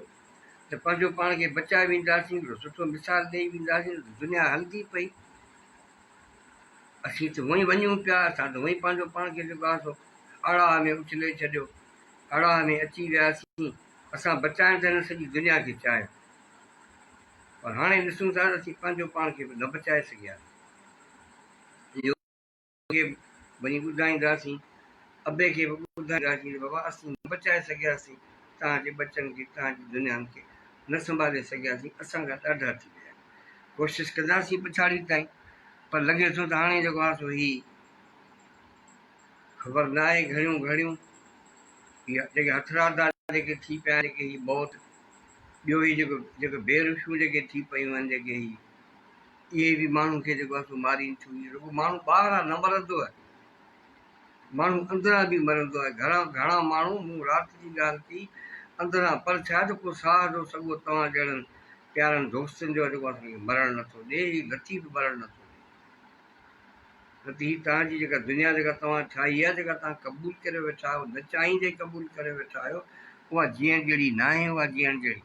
A: ته پنهنجو پاڻ کي بچائي وينداسين، هڪڙو سٺو مثال ڏئي وينداسين ته دنيا هلندي پئي. اسين ته هونئن ئي وڃون پيا، اسان ته هونئن ئي پنهنجو پاڻ کي جيڪو آهي سو آڙاهه ۾ اڇلي ڇڏيو، آڙاهه ۾ اچي وياسين. اسان بچائڻ ته هن سڄي دنيا کي چاهيو، پر هاڻي ڏسون ٿا ته اسين پنهنجو پاڻ کي به نه بچائي سگهياسين. کي به وڃي ٻڌائينداسين، ابي کي به ٻڌائينداسين ته بابا اسين نه بچائي سگهياسين، توهان جي ٻچن کي، توهان جي دنيائن کي نه سنڀالي سگهياسين، اسان کان ڏاڍا ٿي ويا. ڪوشش ڪنداسين پڇاڙي تائين، پر لڳي ٿو ته هاڻي جيڪو آهي سو هي خبر نه آهي گهڻيون گهڙيون هي جيڪي هٿرادا جيڪي ٿي پيا آهن، جيڪي هي موت ٻيو هي جيڪو جيڪي بي رخيون جيڪي ٿي پيون آهن، جيڪي هي اهي به ماڻهن کي جيڪو آهي سو مارين ٿيون. رڳو ماڻهو ٻاهران نه مرندو آهي، ماڻهو اندران به مرندو آهي. گهڻا گهڻا ماڻهو، مون رات جي ڳالهه ڪئي، اندران پر ڇا جو ڪو ساهه جو سڳو توهان جهڙن پيارن دوستن جو آهي جيڪو اسان کي مرڻ نٿو ڏي، هي لطيف مرڻ نٿو ڏي. نه ته هي توهان جي جيڪا دنيا جيڪا توهان ٺاهي آهي، جيڪا توهان قبول ڪري ويٺا آهيو، نه چاهيندي قبول ڪري ويٺا آهيو، اها جيئڻ جهڙي ناهي، اها جيئڻ جهڙي.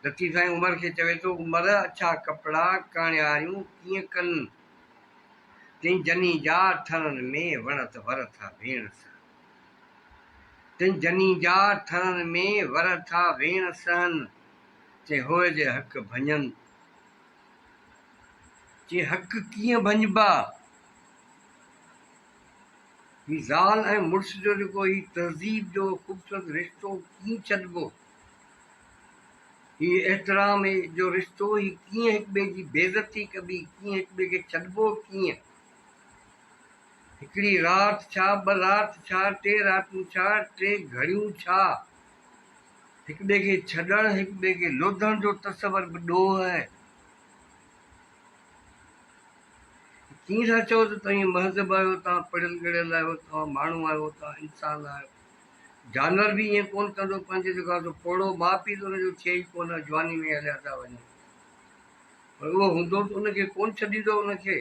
A: لطيف سائين عمر کي چوي ٿو، عمر اڇا ڪپڙا ڪاڻياريون ڪيئن ڪن، تن جني جا ٿرن ۾ وڻت ور ٿا ويڻ سهن. تن جني جا ٿرن ۾ ور ٿا ويڻ سهن، چي هوء جي حق ڀڃن. چي حق ڪيئن ڀڃبا؟ هي زال ۽ مڙس جو جيڪو هي تهذيب جو خوبصورت رشتو ڪيئن ڇڏبو؟ هي احترام جو رشتو هي ڪيئن هڪ ٻئي جي بيعزتي ڪبي، ڪيئن هڪ ٻئي کي ڇڏبو ڪيئن؟ هڪڙي رات ڇا، ٻه رات ڇا، ٽي راتون ڇا، ٽي گهڙيون ڇا؟ هڪ ٻئي کي ڇڏڻ، هڪ ٻئي کي لوڌڻ جو تصور به ڏوهه آهي. ڪيئن ٿا چئو ته توهين مهذب آهيو، توهان پڙهيل ڳڙهيل آهيو، توهان ماڻهو آهيو، توهان انسان آهيو. جانور به ائين ڪونه ڪندو پنهنجو جيڪو آهي سو پوڙهو ماء پيء ته ان جو ٿئي ئي ڪونه جواني ۾ هليا ٿا وڃن پر اهو هوندو ته ان کي ڪونه ڇڏيندو ان کي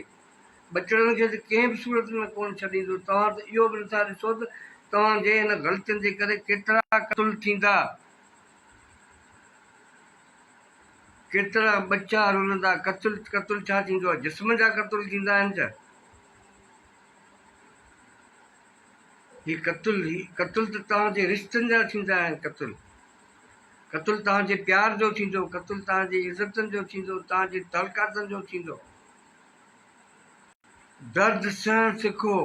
A: ٻچڙن کي ته ڪنهن به صورت ۾ ڪونه ڇڏيندو توهان ته اهو به نٿا ڏسو ته توهان جي هن غلطين جي ڪري ڪيترا قتل ٿيندا ڪيترا ٻچا رلندا قتل قتل ڇا ٿيندو آهي جسم جا قتل ٿيندا آهن ڇا هي قتل هي قتل ته توهان جي رشتن جا ٿيندا آهن قتل قتل توهان جي پيار جو ٿيندو قتل توهان جي عزتن جو ٿيندو توهان جي تعلقاتن جو ٿيندو درد سهڻ سکو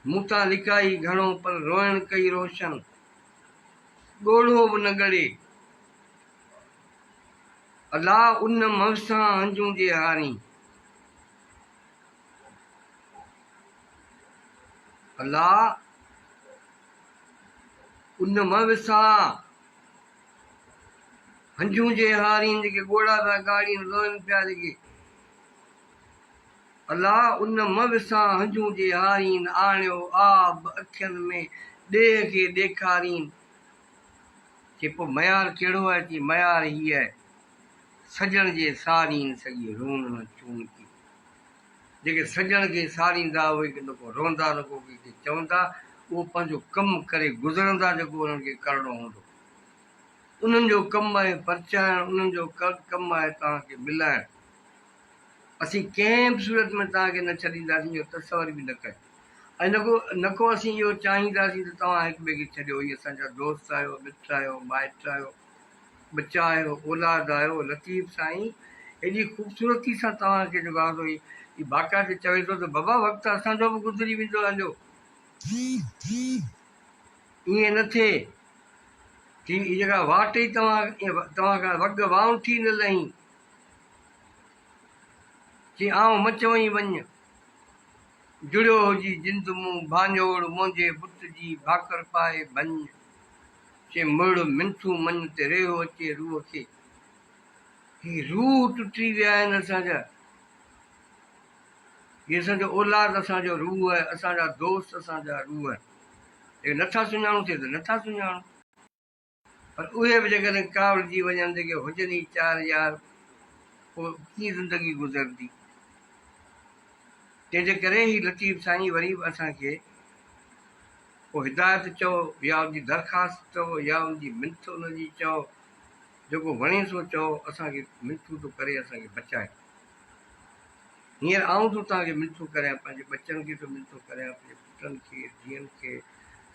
A: مون تان لڪائي گهڻو پر روئڻ ڪئي روشن ڳوڙهو به نه ڳڙي الا ان مونسان هنجون جي هارين الا ان م وسان هنجون جي هارين جيڪي ڳوڙها پيا ڳاڙين روئن پيا جيڪي الا ان م وسان هنجون جي هارين آڻيو آب اکين ۾ ڏيهه کي ڏيکارين چي پوء ميار ڪهڙو آهي چي ميار هي آهي سڄڻ جي سارين سڄي رون نه چونڪي. جيڪي سڄڻ کي ساريندا اهي نه ڪو روندا نه ڪو ڪنهن کي چوندا، اهو پنهنجو ڪم ڪري گذرندا جيڪو انهن کي ڪرڻو هوندو. انهن جو ڪم آهي پرچائڻ، انهن جو ڪم آهي توهان کي ملائڻ. اسين ڪنهن به صورت ۾ توهان کي نه ڇڏينداسين اهو تصور به نه ڪجو ۽ نه ڪو نه ڪو اسين اهو چاهينداسين ته توهان هڪ ٻئي کي ڇڏيو، هي اسان جا دوست آهيو، مٽ آهيو، مائٽ آهيو. ٻچا آهيو، اولاد آهيو، لطيف سائين ايڏي خوبصورتي سان توهان کي جيڪو آهي سو هي باقاعدي چوي ٿو ته بابا وقت اسان جو به گذري ويندو هليو ائين نه ٿئي ٿي هي جيڪا واٽ ئي توهان توهان کان وڳ وائون ٿي نه لهين چي آئون مچوئين وڃ جڙيو هجي جند مون ڀاڃوڙ منهنجي بت جي ڀاڪر پائي ڀڃ چي مڙ منٿون مڃ تي ريهو اچي روح کي. هي روح ٽٽي ويا آهن اسان جا. هي اسان جو اولاد اسان جو روح آهي، اسان جا دوست اسان جا روح آهن. جيڪي نٿا سڃاڻون سي ته نٿا سڃاڻون. پر اهي به جيڪڏهن ڪاوڙجي وڃن جيڪي هجن ئي چار يار پوء ڪيئن زندگي گذرندي. تنهن جي ڪري هي لطيف سائين وري به اسان کي پوء هدايت چئو يا ان جي درخواست چئو يا ان جي منٿ ان جي چئو، جيڪو وڻي سو چئو، اسان کي منٿون ٿو ڪري اسان کي بچائي. هينئر آئون ٿو توهان کي منٿون ڪريان، پنهنجي ٻچن کي ٿو منٿون ڪريان، پنهنجي پٽن کي، ڌيئن کي،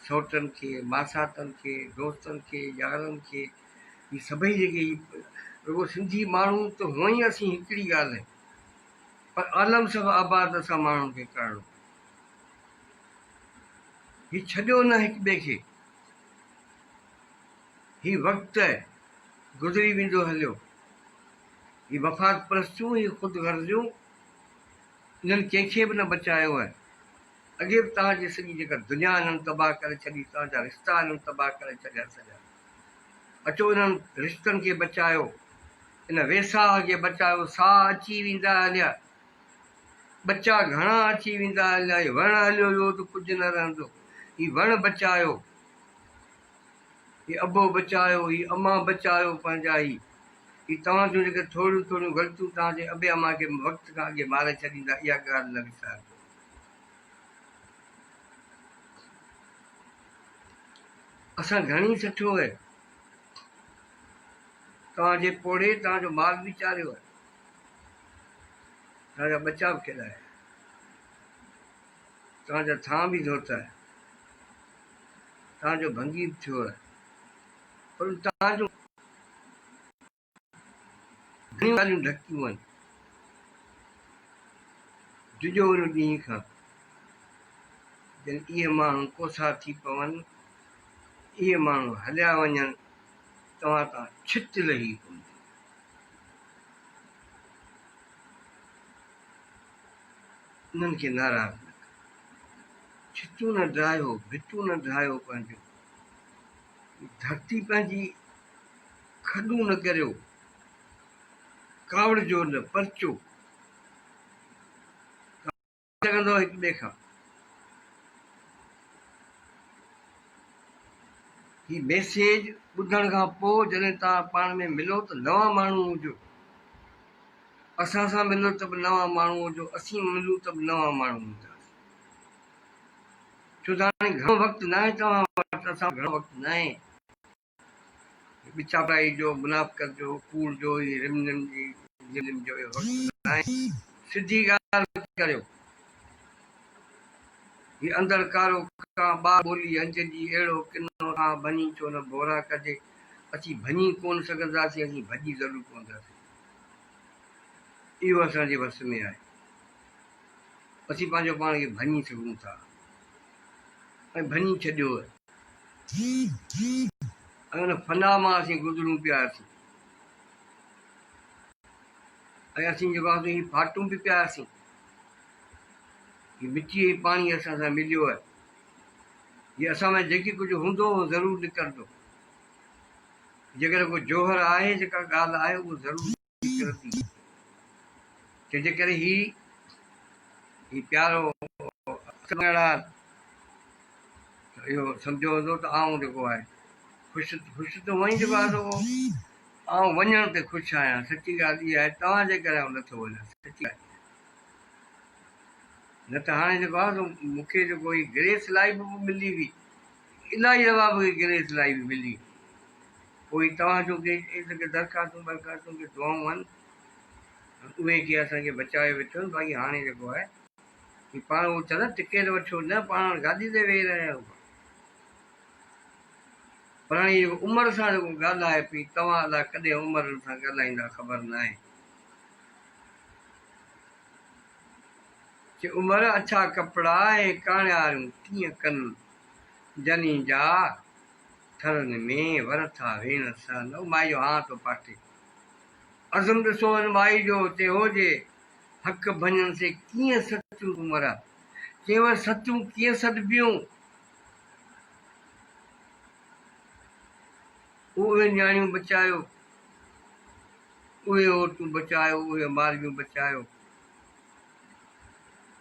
A: سئوٽن کي، ماساتن کي، دوستن کي، يارن کي، هي سڀئي جيڪي هي رڳو سنڌي ماڻهو ته هونئن ئي اسين هڪڙي ڳالهه آهي پر عالم سڀ آباد اسان ماڻهن کي ڪرڻو. هي ڇڏيو نه هڪ ٻئي کي. هي وقت گذري ويندو هليو. هي مفاد پرستيون، هي خود غرضيون انهن ڪنهن کي به نه بچايو آهي. اڳي به توهان جي سڄي جيڪا دنيا انهن تباهه ڪري ڇڏي، توهان جا رشتا انهن تباهه ڪري ڇڏيا سڄا. اچو انهن رشتن کي بچايو، ان ويساهه کي بچايو، ساهه اچي ويندا هليا. ٻچا گهڻا اچي ويندا هليا، هي وڻ هليو ويو ته ڪجهه نه رهندو، هي وڻ بچايو، هي ابو بچايو، هي امان بچايو پنهنجا هي هي توهان جون جيڪي ٿوريون ٿوريون غلطيون توهان جي ابي امان کي وقت کان اڳي ماري ڇڏيندا اها ڳالهه نه وسارجو. اسان گهڻي سٺو اهي توهان جي پوڙهي توهان جو مال به چاريو آهي. توهان جا ٻچا به کيڏايا، توهان جا ٿانء به ڌوتا، توهان جو ڀنگي به ٿيو آهي، پر توهان جون گهڻيون ڳالهيون ڍڪيون آهن. ڊڄو ان ڏينهن کان، جڏهن اهي ماڻهو ڪوسا ٿي پون، اهي ماڻهو هليا وڃن، توهان تان ڇت لهي پوندي. انهن کي ناراض نه ڪر. ڇتون نه ڊاهيو، ڀتون نه ڊاهيو پنهنجون. ڌرتي پنهنجي کڏون نه ڪريو. ڪاوڙجو نه، پرچو. سگهندو هڪ ٻئي کان. هي ميسيج ٻڌڻ کان پوء جڏهن توهان پاڻ ۾ ملو ته نوان ماڻهو هجو. اسان سان ملو ته به نوان ماڻهو هجو، اسين ملون ته به نوان ماڻهو هونداسين. ڇو ته هاڻي گهڻو وقت ناهي توهان وٽ، اسان وٽ گهڻو وقت ناهي. ٻچاپڙائي جو، منافقت جو، ڪوڙ جو، هي رم رم جي رم رم جو اهو وقت ناهي. سڌي ڳالهه ڪريو. هي اندر ڪارو ڪان ٻار ٻولي هنج جي اهڙو ڪنو ٿان ڀڃي ڇو نه ڀورا ڪجي. اسين ڀڃي ڪونه سگهنداسين، اسين ڀڄي ضرور پونداسين. اهو اسان جي وس ۾ آهي. اسين پنهنجو پاڻ کي ڀڃي سگهون ٿا ۽ ڀڃي ڇڏيو آهي. ۽ ان فنا مان اسين گذرون پيا اسين ۽ اسين جيڪو آهي هي ڦاٽون به پيا اسين هي مٽي ۽ پاڻي اسان سان مليو آهي هي اسان ۾ جيڪي ڪجهه هوندو اهو ضرور نڪرندو جيڪڏهن ڪو جوهر آهي جيڪا ڳالهه آهي اهو ضرور نڪرندي تنهنجي ڪري هي هي پيارو اهو سمجهيو ويندو ته آئون جيڪو آهي خوش خوش ته هونئن ئي جيڪو آهي سو آئون وڃڻ تي خوش آهيان سچي ڳالهه اها آهي توهان جي ڪري آئون نٿو وڃان سچي ڳالهه نه ته هاڻي جيڪو آهي سو مون کي جيڪو هي گريس لائيف به ملي هئي الاهي دفعا مون کي گريس لائيف ملي پوء توهان جون ڪي درخواستون برخواستون ڪي دعائون آهن اهي ڪي اسان کي بچايو ويٺيون آهن باقي هاڻي جيڪو آهي هي پاڻ اهو چوندا ٽڪيٽ وٺو نه پاڻ گاڏي تي ويهي رهيا آهيون پر هاڻي جيڪو عمر سان جيڪو ڳالهائي پئي توهان الاء ڪڏهن عمر سان ڳالهائيندا خبر ناهي چي عمر اڇا ڪپڙا ۽ ڪاڻياريون ڪيئن ڪن جني جا ٿرن ۾ ور ٿا ويڻ سهن او مائي جو هان ٿو پاٽي عزم ڏسو ان مائي جو چي هو جي حق ڀڃن سي ڪيئن ستيون عمر چي ور ستيون ڪيئن سڏبيون اهي نياڻيون بچايو اهي عورتون بچايو اهي مارويون بچايو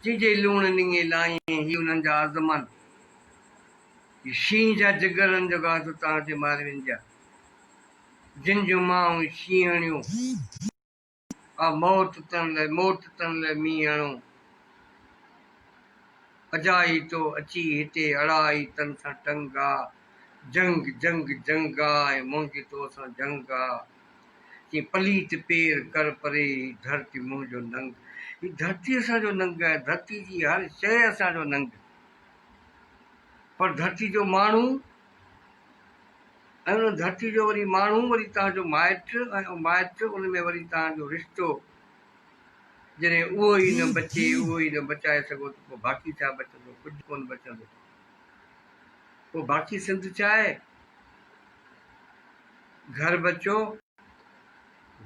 A: چيجي لوڻ نڱي لائين هي انهن جا عزمن هي شينهن جا جگرن جو گاهه ٿو تان تي ماروين جا جن جون مائون شينهڻيون آ موت تن لئه موت تن لئه مينهن هڻو اجائي تو اچي هتي اڙائي تن سان ٽنگ آ جنگ جنگ جنگ آ ۽ منهنجي تو سان جنگ آ چي پليت پير ڪر پري هي ڌرتي منهنجو ننگ هي ڌرتي اسان جو ننگ آهي ڌرتي جي هر شيء اسان جو ننگ پر ڌرتي جو ماڻهو ۽ ان ڌرتي جو وري ماڻهو وري توهان جو مائٽ ۽ مائٽ ان ۾ وري توهان جو رشتو جڏهن اهو ئي نه بچي اهو ئي نه بچائي سگهو ته پوء باقي ڇا بچندو ڪجهه ڪونه بچندو پوء باقي سنڌ ڇا آهي گهر بچو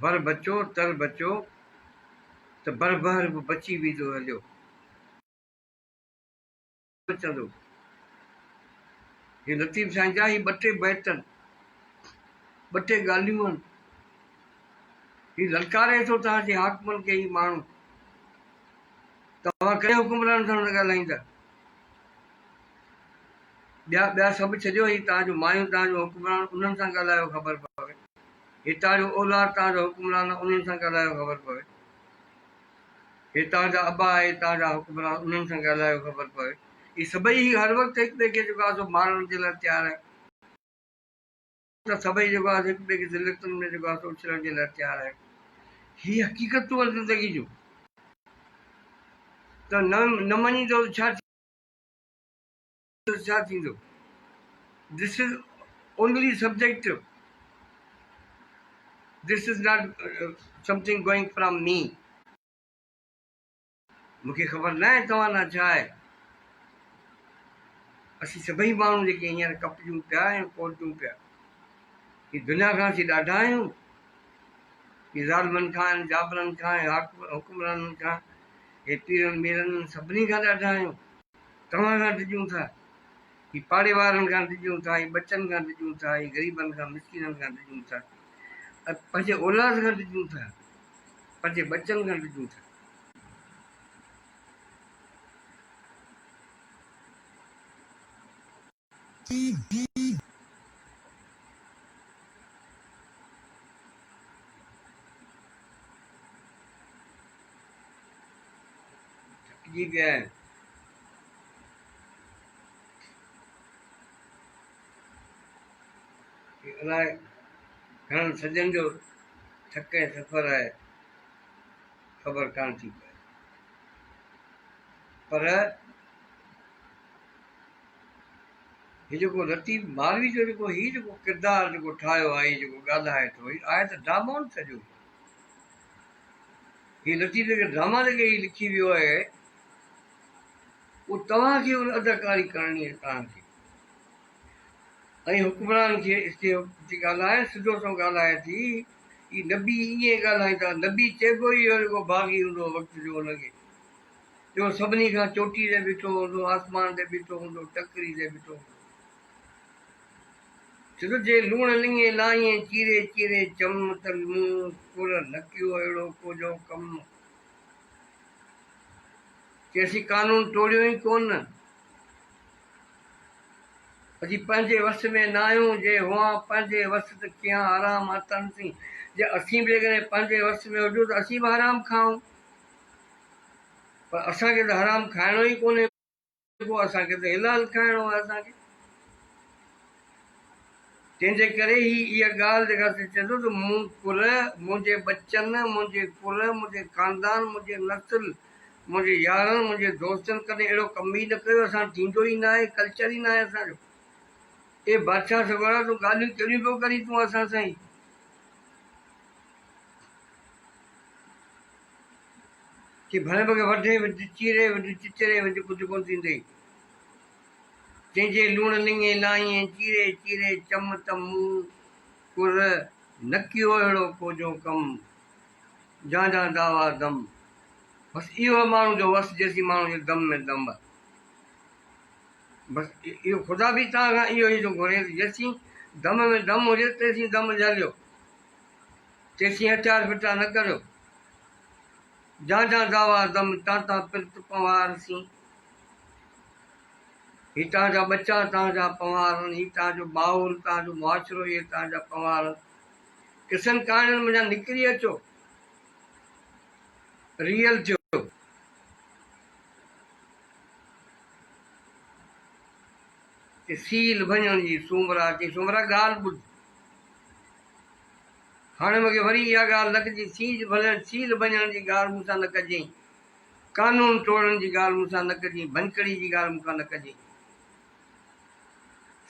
A: ور بچو تر بچو ته بربهر به بچي ويندو هليو بچندو. هي لطيف سائين جا هي ٻه ٽي بيت آهن، ٻه ٽي ڳالهيون آهن. هي للڪاري ٿو توهان جي حاڪمن کي هي ماڻهو. توهان ڪڏهن حڪمرانن سان نه ڳالهائيندا. ٻيا ٻيا سڀ ڇڏيو هي توهان جو مايون توهان جو حڪمران انهن سان ڳالهايو خبر پوي. هي توهان جو اولاد توهان جو حڪمران انهن سان ڳالهايو خبر پوي. هتان جا ابا ۽ هتان جا حڪمران انهن سان ڳالهايو خبر پوي. اهي سڀئي هي هر وقت هڪ ٻئي کي جيڪو آهي سو مارڻ جي لاء تيار آهن. ته سڀئي جيڪو آهي سو هڪ ٻئي کي ذلتن ۾ جيڪو آهي سو اڇلڻ جي لاء تيار آهن. هي حقيقتون آهن زندگي جون. ته نه نه مڃيندو ته ڇا ڇا ٿيندو؟ This is only subjective. This is not something going from me. مون کي خبر ناهي توهان ڏانهن ڇا آهي. اسين سڀئي ماڻهو جيڪي هينئر ڪپجون پيا ۽ ڪوٽجون پيا، هي دنيا کان اسين ڏاڍا آهيون. هي ظالمن کان ۽ جابرن کان ۽ حڪمرانن کان، هي پيرن ميرن سڀني کان ڏاڍا آهيون. توهان کان ڊڄون ٿا، هي پاڙي وارن کان ڊڄون ٿا، هي ٻچن کان ڊڄون ٿا، هي غريبن کان مسڪينن کان ڊڄون ٿا ۽ پنهنجي اولاد کان ڊڄون ٿا، پنهنجي ٻچن کان ڊڄون ٿا. ٿڪجي پيا آهن. الاء گهڻن صدين جو ٿڪ ۽ سفر آهي، خبر ڪانه ٿي پئي. پر هي جيڪو لطيف ماروي جو جيڪو هي جيڪو ڪردار جيڪو ٺاهيو آهي، هي جيڪو ڳالهائي ٿو، هي آهي ته ڊرامو نه سڄو. هي لطيف جيڪي ڊراما جيڪي هي لکي ويو آهي، اهو توهان کي ان اداڪاري ڪرڻي آهي توهان کي ۽ حڪمران کي استي ڳالهائي سڌو سنئون ڳالهائي ٿي. هي نبي ائين ڳالهائيندا، نبي چئبو ئي اهو جيڪو باغي هوندو هو وقت جو ان کي، جيڪو سڀني کان چوٽي تي بيٺو هوندو، آسمان تي بيٺو هوندو، ٽڪري تي بيٺو هوندو. ڇو ته جي لوڻ لڱي لائين، چيري چيري چم، ته مون ڪر نه ڪيو اهڙو ڪو جو ڪم. چي اسين قانون ٽوڙيو ئي ڪونه. اسين پنهنجي وس ۾ ناهيون، جي هئان پنهنجي وس ته ڪيان حرام هٿن سين. جي اسين به جيڪڏهن پنهنجي وس ۾ هجون ته اسين به حرام کائون، پر اسان کي ته حرام کائڻو ئي ڪونهي ڪو، اسان کي ته حلال کائڻو آهي اسان کي. تنهن جي ڪري هي اها ڳالهه جيڪا سي چئي ٿو ته مون ڪر، منهنجي ٻچن، منهنجي ڪر، منهنجي خاندان، منهنجي نسل، منهنجي يارن، منهنجي دوستن ڪڏهن اهڙو ڪم ئي نه ڪيو، اسان وٽ ٿيندو ئي ناهي، ڪلچر ئي ناهي اسان جو. اي بادشاهه سڳورا تون ڳالهيون ڪهڙيون پيو ڪرين تون اسان سان ئي. چي ڀلي مون کي وڍي وجهه، چيري وجهه، چچري وجهه، ڪجهه ڪونه ٿيندئي. تنهنجي لوڻ لڱي لائين، چيري چيري چم ته مون ڪر نه ڪيو اهڙو ڪو جو ڪم، جان جان دعويٰ دم. بس اهو آهي ماڻهو جو وس جيسين ماڻهو جي دم ۾ دم آهي. بس اهو خدا به توهان کان اهو ئي ٿو گهري ته جيسين دم ۾ دم هجي تيسين دم جهليو، تيسين هٿيار ڦٽا نه ڪريو. جان جان دعويٰ دم، تان تان پرت پنهوار سين. هي توهان جا ٻچا توهان جا پنهوارن، هي توهان جو ماحول، توهان جو معاشرو، اهي توهان جا پنهوارن. قصن ڪهاڻين منجهان نڪري اچو، ريئل ٿيو. چي سيل ڀڃڻ جي سومرا، چي سومرا ڳالهه ٻڌ. هاڻي مون کي وري اها ڳالهه نه ڪجي، سيل ڀڃڻ جي ڳالهه مون سان نه ڪجئين. قانون ٽوڙڻ جي ڳالهه مون سان نه ڪجين، ڀڃڪڙي جي ڳالهه مون کان نه ڪجين.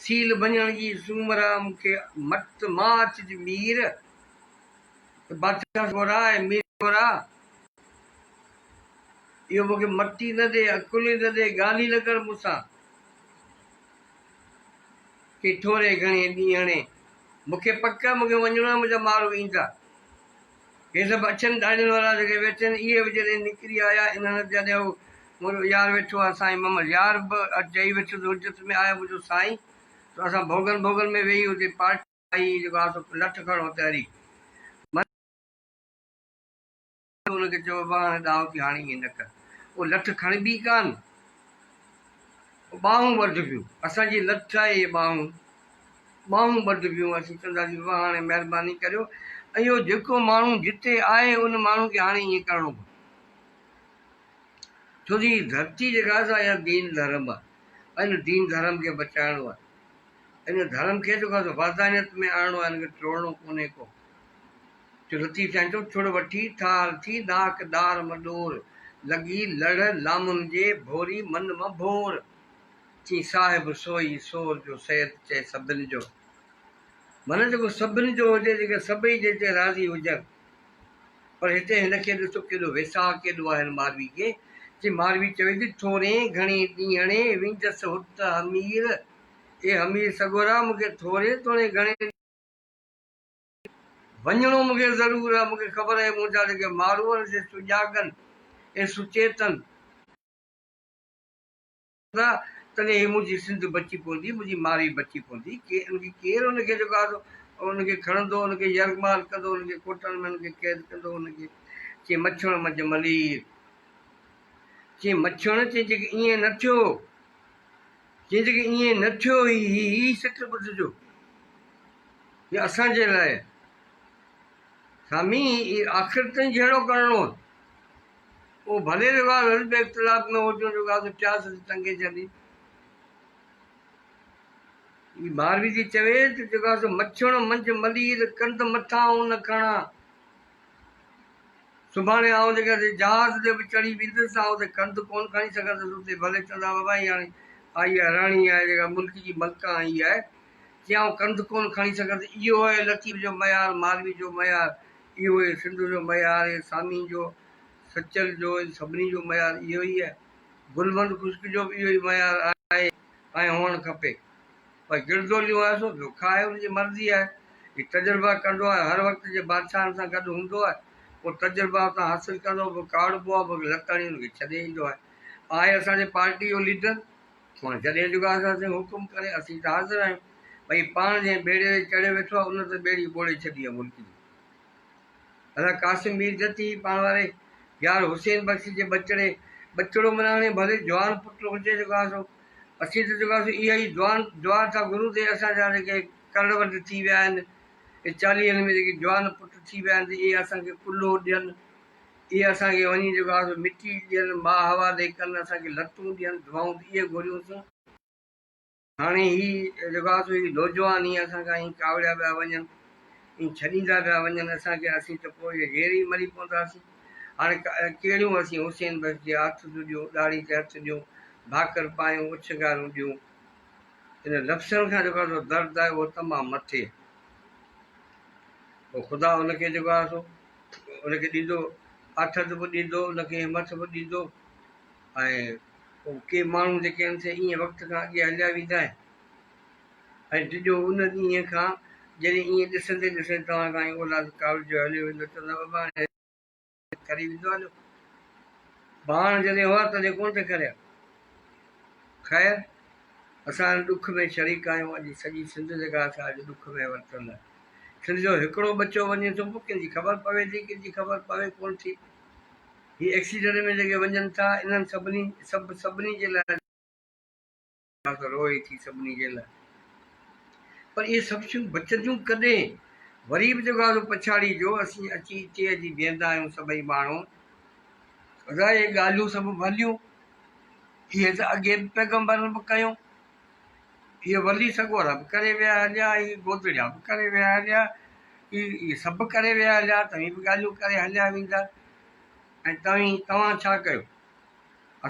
A: سيل ڀڃڻ جي سومرا مون کي مت مان اچج مير، ته بادشاهه سڳورا ۽ مير سڳورا، اهو مون کي مت ئي نه ڏي، عقل ئي نه ڏي، ڳالهه ئي نه ڪر مون سان. ڪي ٿوري گهڻي ڏينهڻي، مون کي پڪ آهي مون کي وڃڻو آهي، منهنجا مارو ايندا. هي سڀ اڇن ڏاڙهين وارا جيڪي ويٺا آهن، اهي به جڏهن نڪري آيا، انهن جڏهن هو منهنجو يار ويٺو آهي سائين محمد يار به چئي ويٺو ته حجت ۾ آيو منهنجو سائين ته اسان ڀوڳن ڀوڳن ۾ ويهي اتي پارٽي آئي جيڪو آهي سو لٺ کڻو اتي هري من ان کي چيو بابا هاڻي ڏاهو ٿي هاڻي ائين نه ڪر اهو لٺ کڻبي ڪانه ٻانهون ٻڌبيون، اسان جي لٺ آهي اهي ٻانهون، ٻانهون ٻڌبيون، اسين چونداسين بابا هاڻي مهرباني ڪريو ۽ اهو جيڪو ماڻهو جتي آهي ان ماڻهو کي هاڻي ائين ڪرڻو پوندو. ڇو جو هي ڌرتي جيڪا آهي سا اها دين ڌرم آهي ۽ ان دين ڌرم کي بچائڻو آهي. ان ڌرم کي جيڪو آهي سو وحدانيت ۾ آڻڻو آهي، ان کي ٽوڙڻو ڪونهي ڪو. جو لطيف سائين چيو، ڇڙ وٺي ٿار ٿي، ڏاڪ ڏار م ڏور، لڳي لڙ لامن جي، ڀوري من م ڀور. چي صاحب سوئي سور، جو سيد چئي سڀن جو. معنيٰ جيڪو سڀن جو هجي، جيڪي سڀئي جنهن تي راضي هجن. پر هتي هن کي ڏسو ڪيڏو ويساهه ڪيڏو آهي هن ماروي کي. چي ماروي چوي ٿي، ٿورين گهڻي ڏينهڙي، ويندس هت حمير. اي حمير سڳورا، مون کي ٿوري توڻي گهڻي. وڃڻو مون کي ضرور آهي، مون کي خبر آهي منهنجا جيڪي مارو آهن سي سجاڳن ۽ سچيتن. هوندا، تڏهن هي منهنجي سنڌ بچي پوندي، منهنجي مارئي بچي پوندي، ڪي ان کي ڪير ان کي جيڪو آهي سو ان کي کڻندو، ان کي يرغمال ڪندو، ان کي ڪوٽن ۾ ان کي قيد ڪندو، ان کي چي مڇڻ منجهه ملير، چي مڇڻ چي جيڪي ائين نه ٿيو، چي جيڪي ائين نه ٿيو، هي هي سٽ ٻڌجو. هي اسان جي لاء سامي هي آخر تائين جهيڙو ڪرڻو آهي. پوء ڀلي جيڪو آهي حزب اختلاف ۾ هجون جيڪو آهي سو ٽياس تي ٽنگي ڇڏي. هي ماروي ٿي چوي ته جيڪو آهي سو مڇڻ منجهه ملير ڪنڌ مٿان آئون نه کڻان. سڀاڻي آئون جيڪڏهن جهاز تي به چڙهي ويندس ته آئون اتي ڪنڌ ڪونه کڻي سگهندس. اتي ڀلي چوندا بابا هي هاڻي آئي آهي راڻي آهي جيڪا ملڪ جي ملڪه آئي آهي. چي آئون ڪنڌ ڪونه کڻي سگهندس. اهو آهي لطيف جو معيار، ماروي جو معيار، اهو آهي سنڌ جو معيار، اهي سامي جو، سچل جو، سڀني جو معيار اهو ئي آهي. گلبند خشڪ جو به اهو ئي معيار آهي ۽ هئڻ کپي. پر گڙدوليون آهي سو پيو کائي ان جي مرضي آهي. هي تجربا ڪندو آهي هر وقت جي بادشاهن سان گڏ هوندو آهي پوء تجربا اتان حاصل ڪندو پوء ڪاوڙبو آهي پوء لت هڻي ان کي ڇڏي ايندو آهي. آهي اسان جي پارٽي جو ليڊر پوء جڏهن جيڪو اسان سين حڪم ڪري اسين ته حاضر آهيون. ڀئي پاڻ جنهن ٻيڙي تي چڙهيو ويٺو آهي ان ته ٻيڙي ٻوڙي ڇڏي آهي ملڪ جي. ادا قاسم مير جتي پاڻ واري يار حسين بخش جي ٻچڙي ٻچڙو معنيٰ هاڻي ڀلي جوان پٽ هجي جيڪو آهي سو اسين ته جيڪو آهي سو اها ئي دعا دعا ٿا گهرون ته اسان جا جيڪي ڪرڙ وڍ ٿي ويا آهن اهي چاليهن ۾ جيڪي جوان پٽ ٿي ويا آهن ته اهي اسان کي ڪلهو ڏين اهي اسان کي وڃي جيڪو آهي سو مٽي ڏين ماء حوالي ڪن اسان کي لتون ڏين دعائون ته اهي گهريونسون. هاڻي هي جيڪو آهي سو هي نوجوان ئي اسان کان ائين ڪاوڙيا پيا وڃن، ائين ڇڏيندا پيا وڃن اسان کي، اسين ته پوء جيئري ئي مري پونداسين. هاڻي ڪهڙيون اسين حسين بخش جي آٿتون ڏيون، ڏاڙهي تي هٿ ڏيون، ڀاڪر پايون، اڇنگارون ڏيون. ان لفظن کان جيڪو آهي سو درد آهي اهو تمام مٿي آهي. پوء خدا ان کي جيڪو آهي سو ان کي ڏيندو، آٿت به ڏيندو، ان کي همٿ به ڏيندو ۽ پوء ڪي ماڻهو جيڪي آهن سي ائين وقت کان اڳي هليا ويندا آهن ۽ ڊڄو ان ڏينهن کان جڏهن ائين ڏسندي ڏسندي توهان کان هي اولاد ڪاوڙجيو هليو ويندو چوندا بابا هاڻي کري ويندو هليو پاڻ جڏهن هئا تڏهن ڪونه ٿي کريا خير اسان هن ڏک ۾ شريڪ آهيون اڄ سڄي سنڌ جيڪا اسان اڄ ڏک ۾ ورتل آهي سنڌ جو هڪڙو ٻچو وڃي ٿو پوء ڪنهن جي خبر پوي ٿي ڪنهن جي خبر پوي ڪونه ٿي هي ايڪسيڊنٽ ۾ جيڪي وڃن ٿا انهن سڀني سڀ سڀني جي لاء روئي ٿي سڀني جي لاء پر اهي سڀ شيون بچنديون ڪڏهن وري به جيڪو آهي پڇاڙي جو اسين اچي اتي اچي بيهندا آهيون سڀئي ماڻهو ادا اهي ڳالهيون سڀ ڀليون اهي ته اڳي به پيغمبرن به ڪيون اهي ولي سڳورا به ڪري ويا هليا، اهي گودڙيا به ڪري ويا هليا، اهي سڀ ڪري ويا هليا، توهين به ڳالهيون ڪري هليا ويندا ۽ توهين توهان ڇا ڪيو؟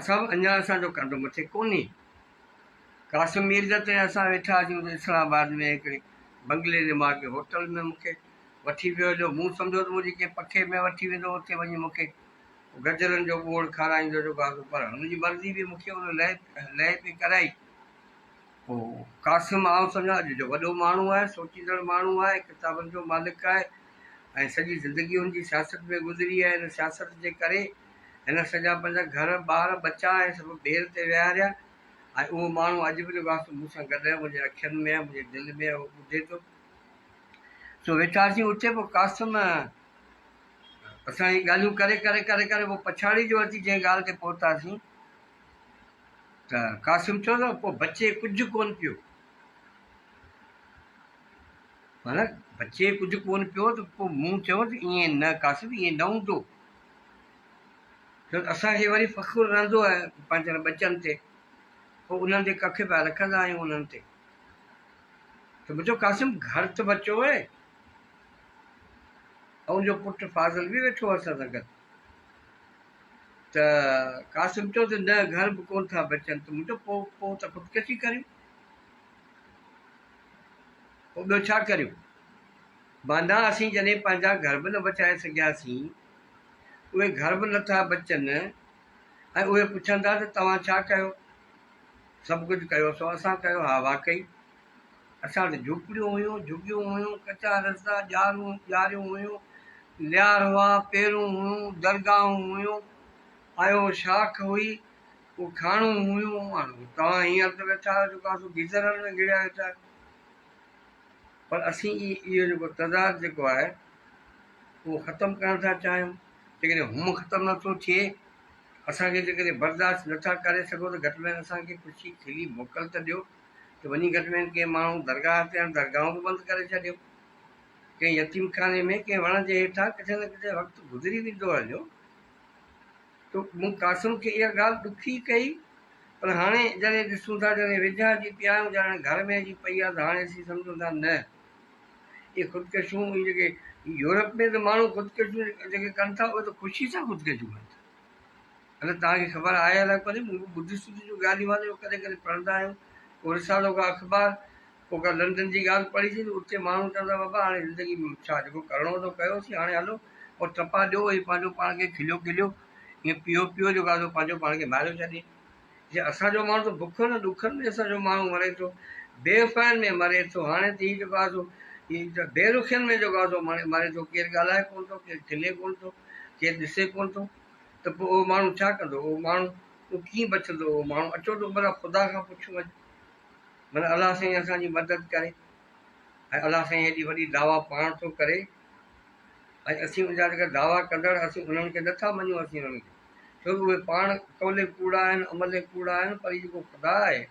A: اسان به اڃا اسان جو ڪنڌ مٿي ڪونهي. قاسم ميرزا تي اسان ويٺا هئاسين اتي اسلام آباد ۾ هڪڙي بنگلي نما ڪنهن هوٽل ۾ مون کي وٺي ويو هليو. مون سمجهيو ته منهنجي ڪنهن پکي ۾ وٺي ويندو اتي وڃي مون کي گجرن جو ٻوڙ کارائيندو جيڪو آهي سو پر هن جي مرضي به مون کي ان لئه لئه پئي ڪرائي. پوء قاسم آئون سمجهان اڄ جو وڏو ماڻهو آهي، سوچيندڙ ماڻهو آهي، ڪتابن جو مالڪ آهي ۽ سڄي زندگي هن جي سياست ۾ گذري آهي. ان سياست جي ڪري هن سڄا پنهنجا گهر، ٻار ٻچا ۽ سڀ ٻير تي ويهاريا ۽ اهو ماڻهو اڄ به جيڪو آهي سو مون سان گڏ آهي، منهنجي اکين ۾ آهي، منهنجي دل ۾ آهي، اهو ٻڌي ٿو. سو ويٺاسين اتي پوء قاسم اسان هي ڳالهيون ڪري ڪري ڪري ڪري پوء پڇاڙي جو اچي جنهن ڳالهه تي پهتاسين ته قاسم چيو ته پوء بچي ڪجهه ڪونه پيو. معنيٰ بچي ڪجهه ڪونه پيو ته پوء مون چيو ته ائين نه قاسم ائين نه هوندو. ڇو ته اسان کي وري فخر رهندو آهي پنهنجن ٻچن تي پوء انهن تي ڪک پيا رکندا آهيون انهن تي. ته مون چيو قاسم گهر ته بچو آهي ۽ ان جو پٽ فاضل به ويٺو هو اسان سان گڏ. ته قاسم چيو ته نه گهر به ڪونه ٿا بچن ته مون چيو پوء پوء ته خودڪشي ڪريون پوء ٻيو ڇا ڪريون معنيٰ اسين جڏهن پنهنجا گهر به نه بچائي سگهياسين اهي گهر به نٿا بچن ۽ اهي پڇن ٿا ته توهان ڇا ڪيو سڀ ڪجهه ڪيو سو اسان ڪيو ها واقعي اسان وٽ جهوپڙيون هيون، جهڳيون هيون، ڪچا رستا، ڄارون، ڄاريون هيون، ليار هئا، پيرون هيون، درگاهون هيون، آيو شاخ هئي، پوء کاڻون هيون، هاڻ توهان هينئر ته ويٺا آهيو جيڪو آهي سو گيزرن ۾ گهڙيا ويٺا آهيو. پر اسين اهو جيڪو تضاد جيڪو آهي اهو ختم ڪرڻ ٿا چاهيون، جيڪڏهن هم ختم نٿو ٿئي، اسان کي جيڪڏهن برداشت نٿا ڪري سگهو ته گهٽ ۾ گهٽ اسان کي خوشي کلي موڪل ته ڏيو. ته وڃي گهٽ ۾ گهٽ ڪنهن ماڻهو درگاهه تي هاڻ درگاهون به بند ڪري ڇڏيو، ڪنهن يتيم خاني ۾ ڪنهن وڻ جي هيٺان ڪٿي نه ڪٿي وقت گذري ويندو هليو ته ته مون قاسم کي اها ڳالهه ڏکي ڪئي پر هاڻي جڏهن ڏسون ٿا جڏهن ويجها اچي پيا آهيون جڏهن گهر ۾ اچي پئي آهي ته هاڻي اسين سمجهون ٿا نه اهي خودڪشيون اهي جيڪي يورپ ۾ ته ماڻهو خودڪشيون جيڪي ڪن ٿا اهي ته خوشي سان خودڪشيون ڪن ٿا. هل توهان کي خبر آهي الائي ڪونهي مون به ٻڌي سڌي جون ڳالهيون آهن اهو ڪڏهن ڪڏهن پڙهندا آهيون ڪو رسالو ڪا اخبار ڪو ڪا لنڊن جي ڳالهه پڙهي سين ته اتي ماڻهو چوندا بابا هاڻي زندگي ۾ ڇا جيڪو ڪرڻو هو سو ڪيوسين هاڻي هلو پوء ٽپا ڏيو ۽ پنهنجو پاڻ کي کليو کليو ائين پيو پيو جيڪو آهي سو پنهنجو پاڻ کي ماريو ڇڏي. جي اسان جو ماڻهو ته بکن ۽ ڏکن ۾ اسان جو ماڻهو مري ٿو، بي وفائين ۾ مري ٿو، هاڻي ته هي جيڪو آهي سو هي بي رخين ۾ جيڪو آهي سو مري ٿو، ڪير ڳالهائي ڪونه ٿو، ڪير کلي ڪونه ٿو، ڪير ڏسي ڪونه ٿو ته پوء اهو ماڻهو ڇا ڪندو، اهو ماڻهو اهو ڪيئن بچندو اهو ماڻهو، اچو ته ڀلا خدا کان پڇون اڄ، معنيٰ الله سائين اسان جي مدد ڪري ۽ الله سائين هيڏي وڏي دعويٰ پاڻ ٿو ڪري ۽ اسين ان جا جيڪا دعويٰ ڪندڙ اسين انهن کي نٿا مڃون اسين انهن کي ڇو ته اهي پاڻ قولي ڪوڙا آهن عملي ڪوڙا آهن پر هي جيڪو خدا آهي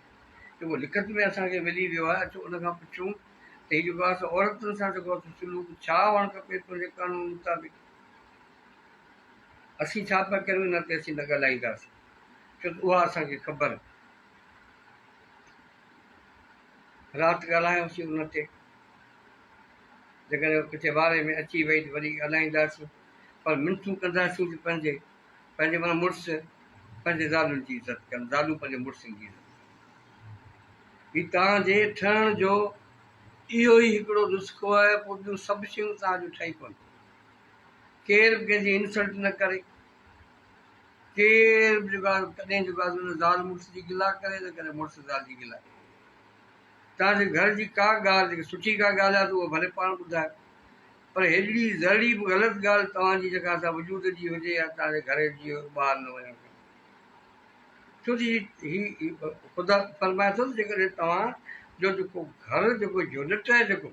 A: جيڪو لکت ۾ اسان کي ملي ويو آهي اچو ان کان پڇون ته هي جيڪو آهي سو عورتن سان جيڪو آهي سو سلوڪ ڇا هئڻ کپي تنهنجي قانون مطابق اسين ڇا پيا ڪريون ان تي اسين نه ڳالهائينداسين ڇو ته اها اسان کي خبر رات ڳالهايوسين ان تي جيڪڏهن ڪٿي واري ۾ اچي وئي ته وري ڳالهائينداسين پر منٿون ڪنداسين ته پنهنجي پنهنجي معنيٰ مڙس پنهنجي زالن جي عزت ڪن زالون پنهنجي مڙسن جي عزت ڪن هي توهان جي ٺهڻ جو اهو ئي هڪڙو نسخو آهي پوء ٻيون سڀ شيون توهان جون ٺهي پونديون ڪير به ڪنهن جي انسلٽ نه ڪري ڪير به جيڪو آهي ڪڏهن جيڪو آهي نه زال مڙس جي گلا ڪري نه ڪڏهن مڙس زال جي گلا ڪري. توهان جي گهر جي ڪا ڳالهه جيڪا سٺي ڪا ڳالهه آهي ته اها ڀلي پاڻ ٻڌايو پر هيڏڙي ذرڙي به غلط ڳالهه توهان جي جيڪا سا وجود جي هجي يا توهان جي گهر جي ٻاهر نه وڃڻ کپي. ڇو ته هي خدا فرمائي ٿو ته جيڪڏهن توهان جو جيڪو گهر جيڪو يونٽ آهي جيڪو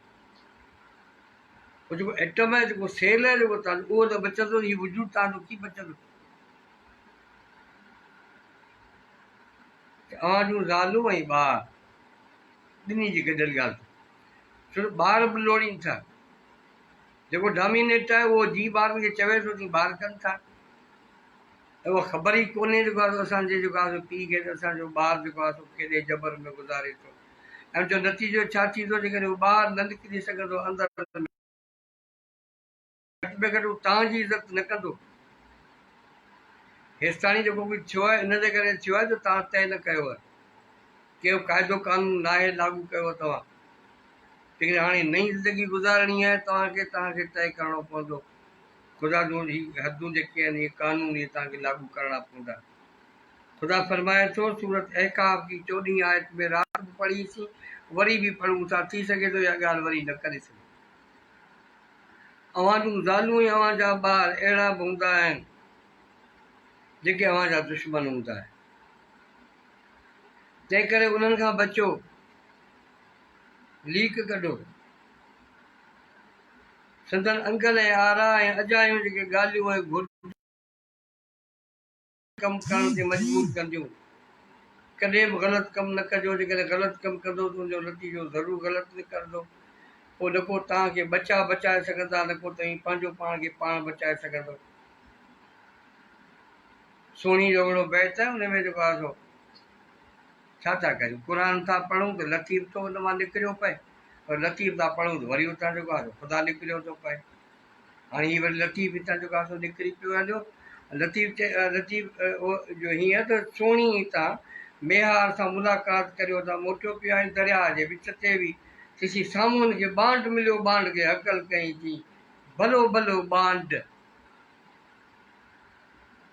A: اهو جيڪو ايٽم آهي جيڪو سيل آهي جيڪو توهان جو اهو نه بچندو ته هي وجود توهان جو ڪيئن بچندو؟ ته اوهان جون زالون ۽ ٻار ٻنهي جي گڏيل ڳالهه ٿو ڇو ته ٻار به لوڙين ٿا جيڪو ڊامينيٽ آهي اهو جي ٻارن کي چوي ٿو تيئن ٻار ڪن ٿا ۽ اها خبر ئي ڪونهي جيڪو آهي اسان جي جيڪو آهي پيء کي ته اسان جو ٻار جيڪو آهي سو ڪيڏي جبر ۾ گذاري ٿو ۽ ان جو نتيجو ڇا ٿيندو جيڪڏهن هو ٻاهر نه نڪري سگهندو اندر گهٽ ۾ گهٽ هو توهان جي عزت نه ڪندو. هيستاڻي جيڪو ڪجهه ٿيو آهي ان جي ڪري ٿيو آهي جو توهان طئي نه ڪيو آهي. ڪيو قاعدو قانون ناهي لاڳو ڪيو توهان. جيڪڏهن هاڻي نئين زندگي گذارڻي آهي توهان کي توهان کي طئي ڪرڻو پوندو. خدا جون هي حدون جيڪي آهن هي قانون اهي توهان کي لاڳو ڪرڻا پوندا. خدا فرمائي ٿو سورة احقاف جي چوڏهين آيت ۾ رات به پڙهي سين وري به پڙهون ٿا ٿي سگهي ٿو اها ڳالهه وري نه ڪري سگهون. اوهان جون زالون ۽ اوهان جا ٻار اهڙا به هوندا آهن، جيڪي اوهان جا دشمن هوندا آهن. تنهنڪري انهن کان بچو، ليڪ ڪڍو. سندن انگل ۽ آرا ۽ اجايون جيڪي ڳالهيون ۽ گهرجون. ڪم ڪرڻ تي مجبور ڪنديون. ڪڏهن به غلط ڪم نه ڪجو، جيڪڏهن غلط ڪم ڪندو ته ان جو نتيجو ضرور غلط نڪرندو. پوء نه ڪو توهان کي ٻچا بچائي سگهندا، نه ڪو توهين پنهنجو پاڻ کي پاڻ بچائي سگهندؤ. سهڻي جو هڪڙو بيت آهي، ان ۾ جيڪو آهي سو ڇا ٿا ڪريون، قرآن ٿا پڙهون ته لطيف ٿو ان مان نڪريو پئي، وري لطيف ٿا پڙهون ته وري اتان جيڪو آهي سو خدا نڪريو ٿو پئي. هاڻي هي وري لطيف هتان جو ڪاسو نڪري پيو هليو. لطيف چئي لطيف جو هيئن ته سهڻي هتان ميهار سان ملاقات ڪريو اتان موٽيو پيو آهي درياهه جي وچ تي به ڏسي سامهون هن کي ٻانڊ مليو ٻانڊ کي هڪل ڪيائين چي ڀلو ڀلو ٻانڊ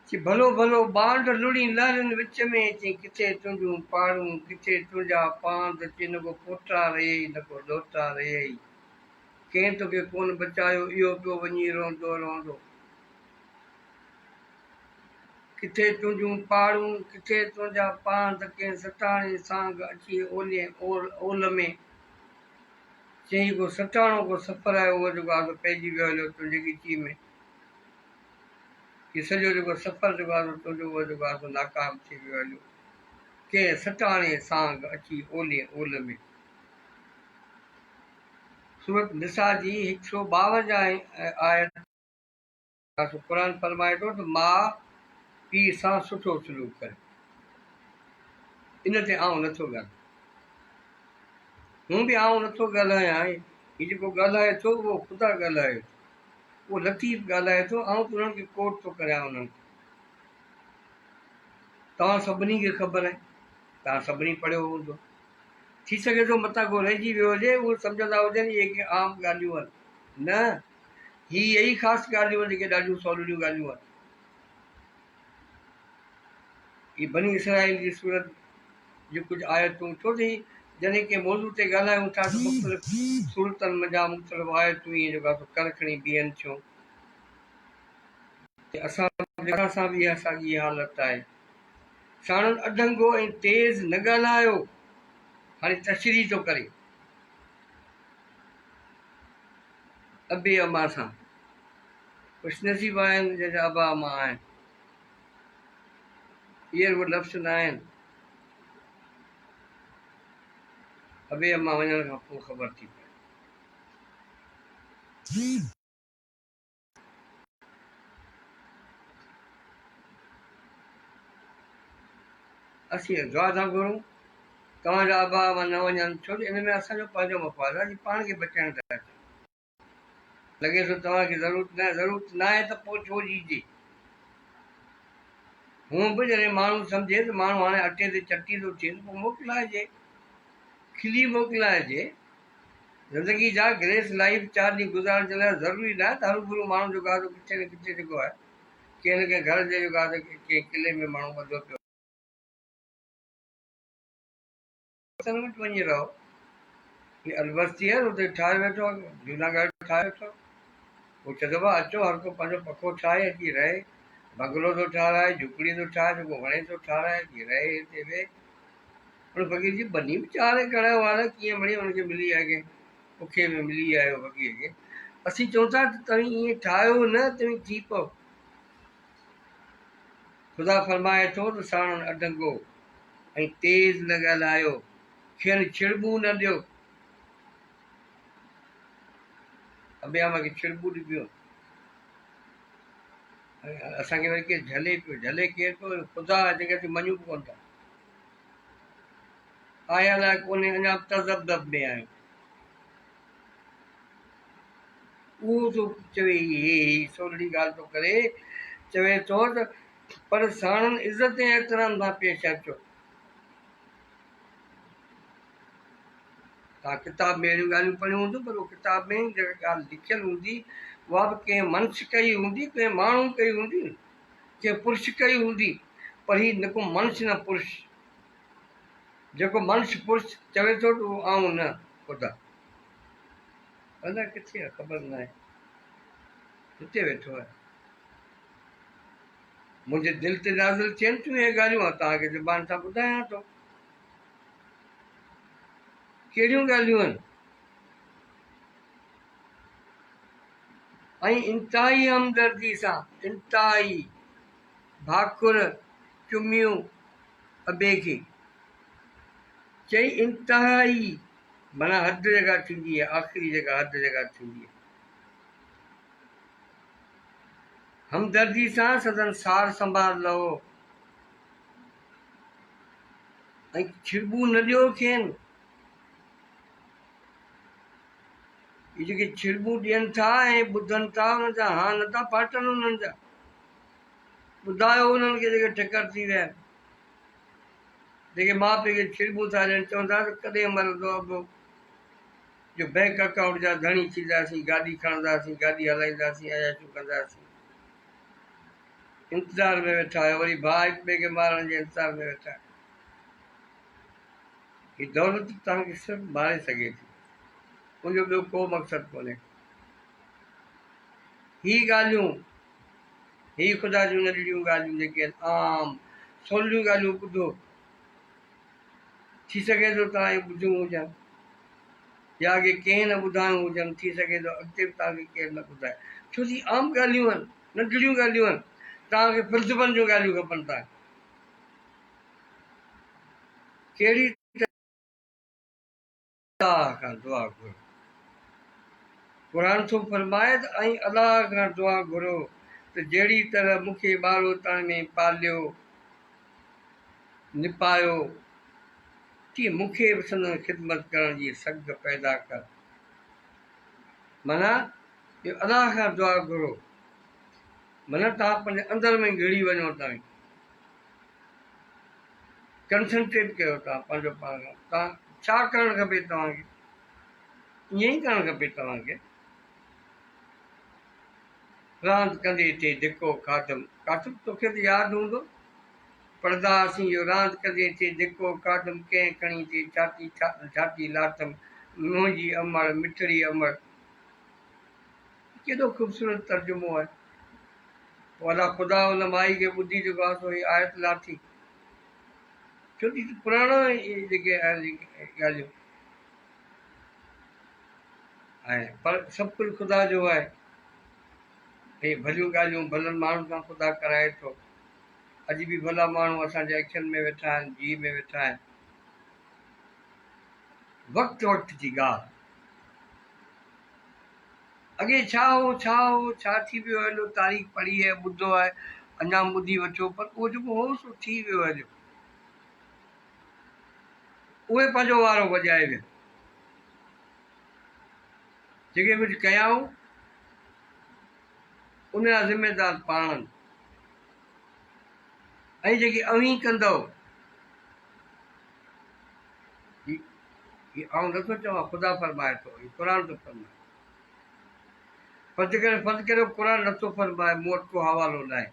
A: چي ڀلو ڀلو ٻانڊ لڙي لهرين وچ ۾ چي ڪٿي تنهنجون پاڙون ڪٿي تنهنجا پاند چي نه ڪو پوٽا رهيئي نه ڪو ڏوهٽا رهيئي. ڪنهن توکي ڪونه بچايو، اهو پيو وڃي روئندو رهندو. ڪٿي تنهنجون پاڙون، ڪٿي تنهنجا پاند، ڪنهن سٽاڻي سانگ اچي اولين اول ۾. چيائين ڪو سٽاڻو ڪو سفر آهي، اهو جيڪو آهي سو پئجي ويو هليو تنهنجي ڳچيء ۾. هي سڄو جيڪو سفر جيڪو آهي سو تنهنجو اهو جيڪو آهي سو ناڪام ٿي ويو هليو. ڪنهن سٽاڻي سانگ اچي اولين اول ۾. سورة نساء جي هڪ سؤ ٻاونجاهين آيت ۾ قرآن فرمائي ٿو ته ماء پيء سان سٺو سلوڪ ڪريو. ان تي آئون نٿو ڳالهايان. هونء به آئون نٿو ڳالهايان، هي جيڪو ڳالهائي ٿو اهو خدا ڳالهائي ٿو. اهو لطيف ڳالهائي ٿو، آئون ته انهن کي ڪوٽ ٿو ڪريان انهن کي. توهان سڀني کي خبر آهي، توهان سڀني پڙهيو هوندو. ٿي سگهي ٿو متان ڪو رهجي ويو هجي، اهو سمجهندا هجن اهي ڪي عام ڳالهيون آهن. نه، هي اهي ئي خاص ڳالهيون آهن جيڪي ڏاڍيون سولڙيون ڳالهيون آهن. هي بني اسرائيل جي سورت جون ڪجهه آيتون، ڇو ته هي جڏهن ڪنهن موضوع تي ڳالهايون ٿا ته مختلف سورتن منجهان مختلف آيتون ائين جيڪو آهي سو ڪر کڻي بيهن ٿيون. اسان سان به اها ساڳي حالت آهي. ساڻن اڍنگو ۽ تيز نه ڳالهايو. هاڻي تشريح ٿو ڪري. ابي اما سان خوش نصيب آهن جنهن جا ابا اما آهن. اهي رڳو لفظ نه آهن. ابي اما وڃڻ کان پوء خبر ٿي پئي. اسين دعا ٿا گهرون توهان جا ابا اما نه وڃن ڇو جو ان ۾ اسان جو پنهنجو مفاد آهي اسين پاڻ کي بچائڻ ٿا چاهيون لڳي ٿو توهان کي ضرورت ناهي ضرورت ناهي ته پوء ڇو جيجي هونء به جڏهن ماڻهو سمجهي ته ماڻهو هاڻي اٽي تي چٽي ٿو ٿئي ته پوء موڪلائجي کلي موڪلائجي زندگي جا گريس لائيف چار ڏينهن گذارڻ جي لاء ضروري ناهي ته هروڀرو ماڻهو جيڪو آهي سو ڪٿي نه ڪٿي جيڪو آهي ڪنهن نه ڪنهن گهر جي جيڪو آهي سو ڪنهن قلعي ۾ ماڻهو ٻڌو پيو وطن وٽ وڃي رهو. هي البستي آهي اتي ٺاهي ويٺو آهي جوناڳڙهه ٺاهي ويٺو آهي. پوء چئي ٿو ڀاء اچو هر ڪو پنهنجو پکو ٺاهي اچي رهي. بنگلو ٿو ٺاهرائي، جهوپڙي ٿو ٺاهي، جيڪو وڻي ٿو ٺاهرائي اچي رهي هتي ويهي. ان فقير جي ٻني به چار ايڪڙ آهي اها ڪيئن مڙئي ان کي ملي آهي ڪنهن پکي ۾ ملي آيو فقير کي. اسين چئون ٿا ته توهين ائين ٺاهيو نه توهين ٿي پئو. خدا فرمائي ٿو ته ساڻن اڍنگو ۽ تيز نه ڳالهايو، کين ڇڙٻون نه ڏيو. ابيام کي ڇڙٻون ڏبيون ۽ اسان کي وري ڪير جهلي پيو، جهلي ڪير پيو؟ خدا جنهن کي اسين مڃون به ڪونه ٿا. آهي الاء ڪونهي، اڃا به تذبذب ۾ آهيون. اهو ٿو چوي هي هي هي سولڙي ڳالهه ٿو ڪري، چوي ٿو ته پر ساڻن عزت ۽ احترام سان پيش اچو. توهان ڪتاب ۾ اهڙيون ڳالهيون پڙهيون هونديون پر اهو ڪتاب ۾ جيڪا ڳالهه لکيل هوندي اها به ڪنهن منش ڪئي هوندي، ڪنهن ماڻهو ڪئي هوندي، ڪنهن پرش ڪئي هوندي پر هي نه ڪو منش نه پرش. جيڪو منش پرش چوي ٿو ته اهو آئون نه خدا. الاء ڪٿي آهي خبر ناهي. هتي ويٺو آهي. منهنجي دل تي نازل ٿين ٿيون اهي ڳالهيون آئون توهان کي زبان سان ٻڌايان ٿو. ڪهڙيون ڳالهيون آهن؟ ۽ انتهائي همدردي سان انتهائي ڀاڪر چميون ابي کي چئي انتهائي معنيٰ حد جيڪا ٿيندي آهي آخري جيڪا حد جيڪا ٿيندي آهي همدردي سان سندن سار سنڀال لهو ۽ ڇڙٻون نه ڏيو کين. اهي جيڪي ڇڙٻون ڏين ٿا ۽ ٻڌن ٿا انهن جا هان نه ٿا ڦاٽن انهن جا. ٻڌايو انهن کي جيڪي ٺڪر ٿي ويا آهن. جيڪي ماء پيء کي ڇڙٻون ٿا ڏين چون ٿا ته ڪڏهن مرندو ابو جو بئنڪ اڪائونٽ جا ڌڻي ٿينداسين، گاڏي کڻنداسين، گاڏي هلائينداسين، عياشيون ڪنداسين. انتظار ۾ ويٺا آهيو وري ڀاء هڪ ٻئي کي مارڻ جي انتظار ۾ ويٺا آهيو. هي دولت توهان کي صرف ماري سگهي ٿي ان جو ٻيو ڪو مقصد ڪونهي. هي ڳالهيون هي خدا جون ننڍڙيون ڳالهيون جيڪي آهن عام سولڙيون ڳالهيون ٻڌو ٿي سگهي ٿو توهان اهي ٻڌيون هجن يا اڳي ڪنهن نه ٻڌايون هجن، ٿي سگهي ٿو اڳتي به توهان کي ڪير نه ٻڌائي، ڇو ته هي عام ڳالهيون آهن، ننڍڙيون ڳالهيون آهن، توهان کي فلسفن جون ڳالهيون کپن توهان کي ڪهڙي الله کان دعا گهرو. قرآن ٿو فرمائي ته ۽ الله کان دعا گهرو ته جهڙي طرح مون کي ٻاروتڻ ۾ پاليو، نپايو، تيئن مون کي به سندن خدمت ڪرڻ جي سگهه پيدا ڪر. معنيٰ، اهو الله کان دعا گهرو. معنيٰ توهان پنهنجي اندر ۾ گهڙي وڃو توهين ڪنسنٽريٽ ڪيو توهان پنهنجو پاڻ کان توهان ڇا ڪرڻ کپي توهان کي ائين ئي ڪرڻ کپي توهان کي. راند ڪندي ٿي ڌڪو کاڌم. ڪاتب توکي ته ياد هوندو. پڙهندا هئاسين اهو راند ڪندي ٿي ڌڪو کاڌم ڪنهن کڻي ٿي ڇاتي ڇاتي لاٿم منهنجي امڙ مٺڙي امڙ. ڪيڏو خوبصورت ترجمو آهي. پوء الله خدا ان مائي کي ٻڌي جيڪو آهي سو هي آيت لاٿي. ڇو ته هي پراڻا جيڪي آهن ڳالهيون. آهي پر سڀ ڪجهه خدا جو آهي. اهي ڀليون ڳالهيون ڀلن ماڻهن سان خدا ڪرائي ٿو. اڄ به ڀلا ماڻهو اسان جي اکين ۾ ويٺا آهن، جيء ۾ ويٺا آهن. وقت وقت جي ڳالهه. اڳي ڇا هو، ڇا هو، ڇا ٿي ويو هليو، تاريخ پڙهي آهي، ٻڌو آهي، اڃا به ٻڌي وٺو پر اهو جيڪو هو سو ٿي ويو هليو. اهي پنهنجو وارو وڄائي ويا. جيڪي ڪجهه ڪيائون، ان جا ذميدار پاڻ آهن ۽ جيڪي اوهين ڪندؤ، هي آئون نٿو چوان، خدا فرمائي ٿو، هي قرآن ٿو فرمائي. پر جيڪڏهن فرض ڪريو قرآن نٿو فرمائي، مون وٽ ڪو حوالو ناهي،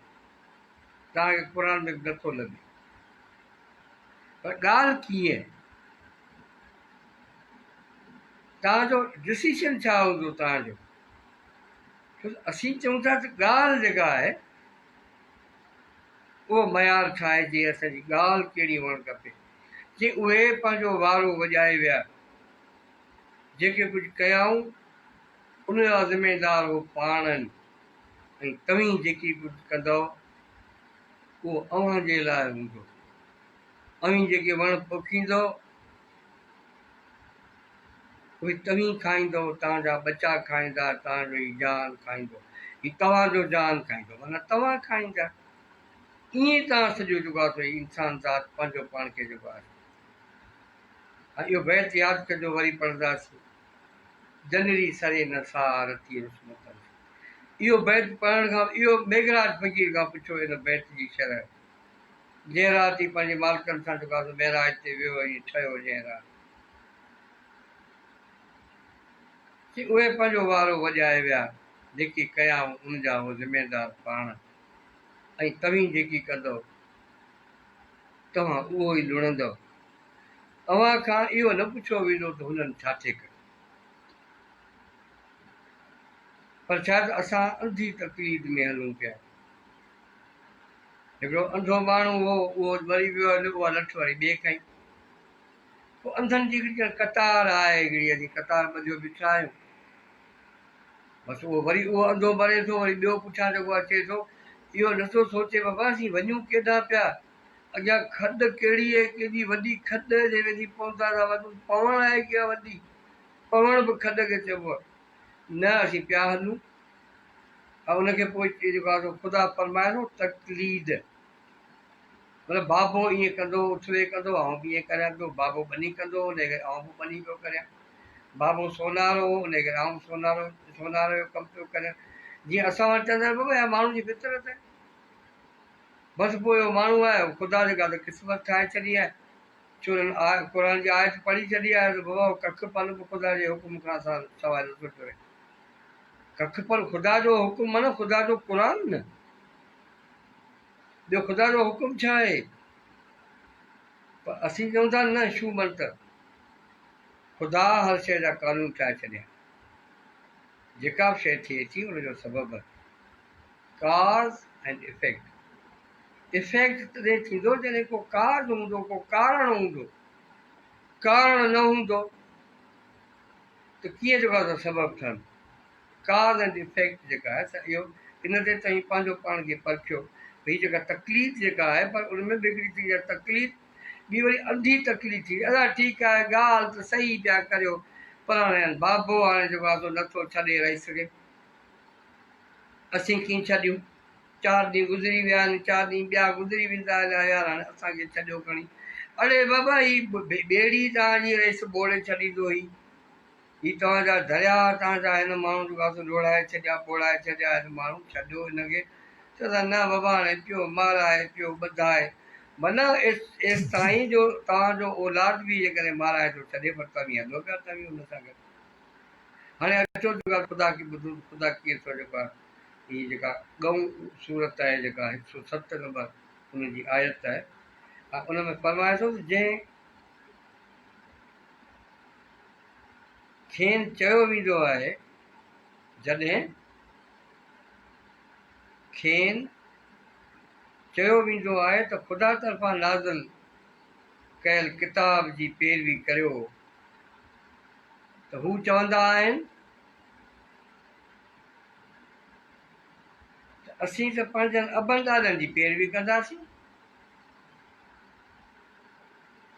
A: توهان کي قرآن ۾ به نٿو لڀي، پر ڳالهه ڪيئن؟ توهان جو ڊسيشن ڇا هوندو توهان جو؟ ڇو ته اسين چئون ٿا ته ڳالهه جيڪا آهي اهو معيار ٺاهجي اسان جي ڳالهه ڪهڙي هئڻ کپي. جي اهي پنهنجو وارو وڄائي ويا، جيڪي ڪجهه ڪيائون ان جا ذميدار هو پاڻ آهن ۽ توهين جيڪي ڪجهه ڪندؤ اهو اوهان جي لاء هوندو. اوهين جيڪي وڻ پوکيندؤ، اهي توهين کائيندؤ، توهان جا ٻچا کائيندا، توهان جو هي جهان کائيندو، هي توهان جو جهان کائيندو، معنيٰ توهان کائيندا. ائين توهان سڄو جيڪو آهي سو هي انسان ذات پنهنجو پاڻ کي جيڪو آهي ۽ اهو بيت ياد ڪجو وري پڙهنداسين. جنري سري نه ساهه رتي رسم تن. اهو بيت پڙهڻ کان اهو ميگهراج فقير کان پڇو ان بيت جي شرح. جنهن رات هي پنهنجي مالڪن سان جيڪو آهي سو معراج تي ويو ۽ ٺهيو جنهن رات. چي اهي پنهنجو وارو وڄائي ويا، جيڪي ڪيائون ان جا هو ذميدار پاڻ ۽ توهين جيڪي ڪندؤ توهان اهو ئي لڻندؤ. اوهان کان اهو نه پڇيو ويندو ته هنن ڇا ٿي ڪيو. پر ڇا ته اسان انڌي تقليد ۾ هلون پيا. هڪڙو انڌو ماڻهو هو، اهو مري ويو هليو، اها لٺ وري ٻئي کنئي. پوء انڌن جي هڪڙي ڄڻ قطار آهي، هڪڙي اسين قطار ٻڌيو بيٺا آهيون. بس اهو وري اهو انڌو مري ٿو، وري ٻيو پٺيان جيڪو اچي ٿو، اهو نٿو سوچي بابا اسين وڃون ڪيڏانهن پيا، اڳيان کڏ ڪهڙي آهي، ڪيڏي وڏي کڏ جي وڃي پوندا ٿا وڃون، پوڻ آهي ڪيا وڏي، پوڻ به کڏ کي چئبو آهي. نه اسين پيا هلون. ۽ ان کي پوء جيڪو آهي سو خدا فرمائي ٿو تقليد مطلب بابو ائين ڪندو هو اٿ ويهه ڪندو هو آئون به ائين ڪريان پيو بابو ٻني ڪندو هو ان ڪري آئون به ٻني پيو ڪريان بابو سونارو هو ان ڪري آئون به سونارو سوناري جو ڪم پيو ڪريان جيئن اسان وٽ چوندا آهن بابا اها ماڻهو جي فطرت آهي بس پوء اهو ماڻهو آهي خدا جيڪا ته قسمت ٺاهي ڇڏي آهي ڇو قرآن جي آيت پڙهي ڇڏي آهي ته بابا ڪک پن به خدا جي حڪم کان سواء نٿو چوري ڪک پر خدا جو حڪم معنيٰ خدا جو قرآن نه ٻيو خدا جو حڪم ڇا آهي؟ پر اسين چئون ٿا نه شو منتر خدا هر شيء جا قانون ٺاهي ڇڏيا جيڪا به شيء ٿئي ٿي ان جو سبب آهي ڪاز اينڊ افيڪٽ افيڪٽ تڏهن ٿيندو جڏهن ڪو ڪاز هوندو ڪو ڪارڻ هوندو ڪارڻ نه هوندو ته ڪيئن جيڪو آهي سو سبب ٺهندو. ڪاز اينڊ افيڪٽ جيڪا آهي سا اهو ان تي توهين پنهنجو پاڻ کي پرکيو هي جيڪا تقليد جيڪا آهي پر ان ۾ به هڪڙي ٿيندي آهي تقليد ٻي وري انڌي تقليد ٿيندي ادا ٺيڪ آهي ڳالهه ته صحيح پيا ڪريو پر هاڻي بابو هاڻي جيڪو آهي سو نٿو ڇڏي رئيس کي اسين ڪيئن ڇڏيون. چار ڏينهن گذري ويا آهن، چار ڏينهن ٻيا گذري ويندا هليا يار هاڻي اسان کي ڇڏيو کڻي. اڙي بابا هي ٻيڙي توهان جي رئيس ٻوڙي ڇڏيندو هي. هي توهان جا درياهه توهان جا هن ماڻهو جو گاسو لوڙهائي ڇڏيا ٻوڙائي ڇڏيا هن ماڻهو ڇڏيو هن کي. چوندا نه بابا هاڻي پيو مارائي پيو ٻڌائي. معنيٰ ايستائين جو توهان جو اولاد به جيڪڏهن مارائي ٿو ڇڏي پر توهين هلو پيا توهين ان سان گڏ. هاڻي اچو ته خدا کي ٻڌون ته خدا ڪيئن ٿو جيڪو آهي هي جيڪا ڳئون سورت آهي جيڪا هڪ سو ست نمبر ان جي آيت آهي ۽ ان ۾ فرمائي ٿو ته جنهن کين چيو ويندو آهي جڏهن کين چيو ويندو آهي ته خدا طرفان نازل ڪيل ڪتاب جي پيروي ڪريو ته هو چوندا آهن ته اسين ته پنهنجن ابن ڏاڏن جي پيروي ڪنداسين.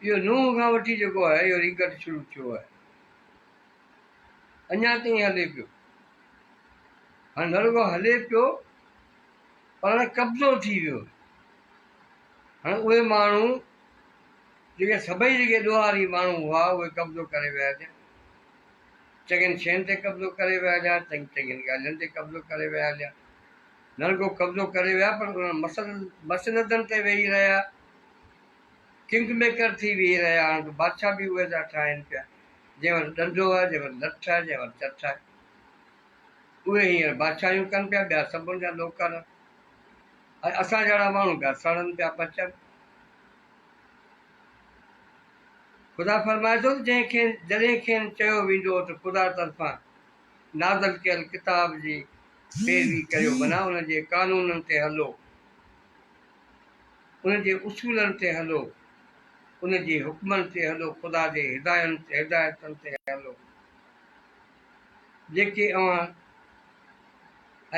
A: اهو نوح کان وٺي جيڪو آهي اهو ريگٽ شروع ٿيو آهي اڃا تائين هلي پيو. هاڻي نه رڳو هلي پيو پر هاڻي قبضو ٿي ويو. هاڻي اهي ماڻهو جيڪي سڀئي جيڪي ڏوهاري ماڻهو هئا اهي قبضو ڪري ويا هليا. چڱين شين تي قبضو ڪري ويا هليا، چڱين چڱين ڳالهين تي قبضو ڪري ويا هليا. نه رڳو قبضو ڪري ويا پر انهن مسندن تي ويهي رهيا، ڪنگ ميڪر ٿي ويهي رهيا. هاڻ ته بادشاهه به اهي ٿا ٺاهين پيا، جنهن وٽ ڏنڊو آهي، جنهن وٽ لٺ آهي، جنهن وٽ چٺ آهي. اهي هينئر بادشاهيون ڪن پيا، ٻيا سڀ ان جا نوڪر ۽ اسان جهڙا ماڻهو پيا سڙن پيا پچن. خدا فرمائي ٿو ته جنهن کين جڏهن کين چيو ويندو ته خدا طرفان نازل ڪيل ڪتاب جي پيروي ڪريو معنيٰ ان جي قانونن تي هلو، ان جي اصولن تي هلو، ان جي حڪمن تي هلو، خدا جي هدايتن تي هلو جيڪي اوهان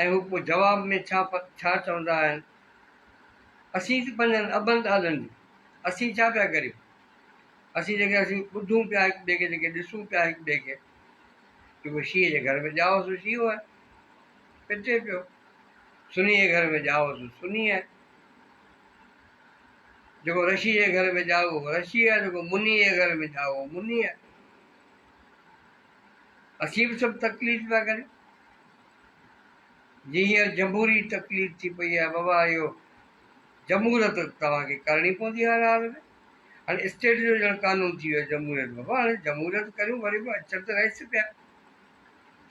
A: ۽ هو پوء جواب ۾ ڇا ڇا چوندا آهن اسين ته پنهنجن ابن ڏاڏن جي اسين ڇا پيا ڪريون؟ اسين جيڪي اسين ٻڌون پيا هڪ ٻئي کي جيڪي ڏسون پيا هڪ ٻئي کي جيڪو شينهن جي گهر ۾ ڄائو سو شينهن آهي پٽي پيو سني جي گهر ۾ ڄائو سو سني آهي جيڪو رشي جي گهر ۾ ڄائو اهو رشي آهي جيڪو مني جي گهر ۾ ڄائو اهو مني آهي اسين به سڀ تڪليف پيا ڪريون جي هينئر جمهوري تڪليف ٿي پئي آهي بابا اهو جمهوريت توهان کي ڪرڻي پوندي هر حال ۾ هاڻي اسٽيٽ جو ڄڻ قانون ٿي ويو جمهوريت بابا هاڻي جمهوريت ڪريون وري به اچن ته رئيس پيا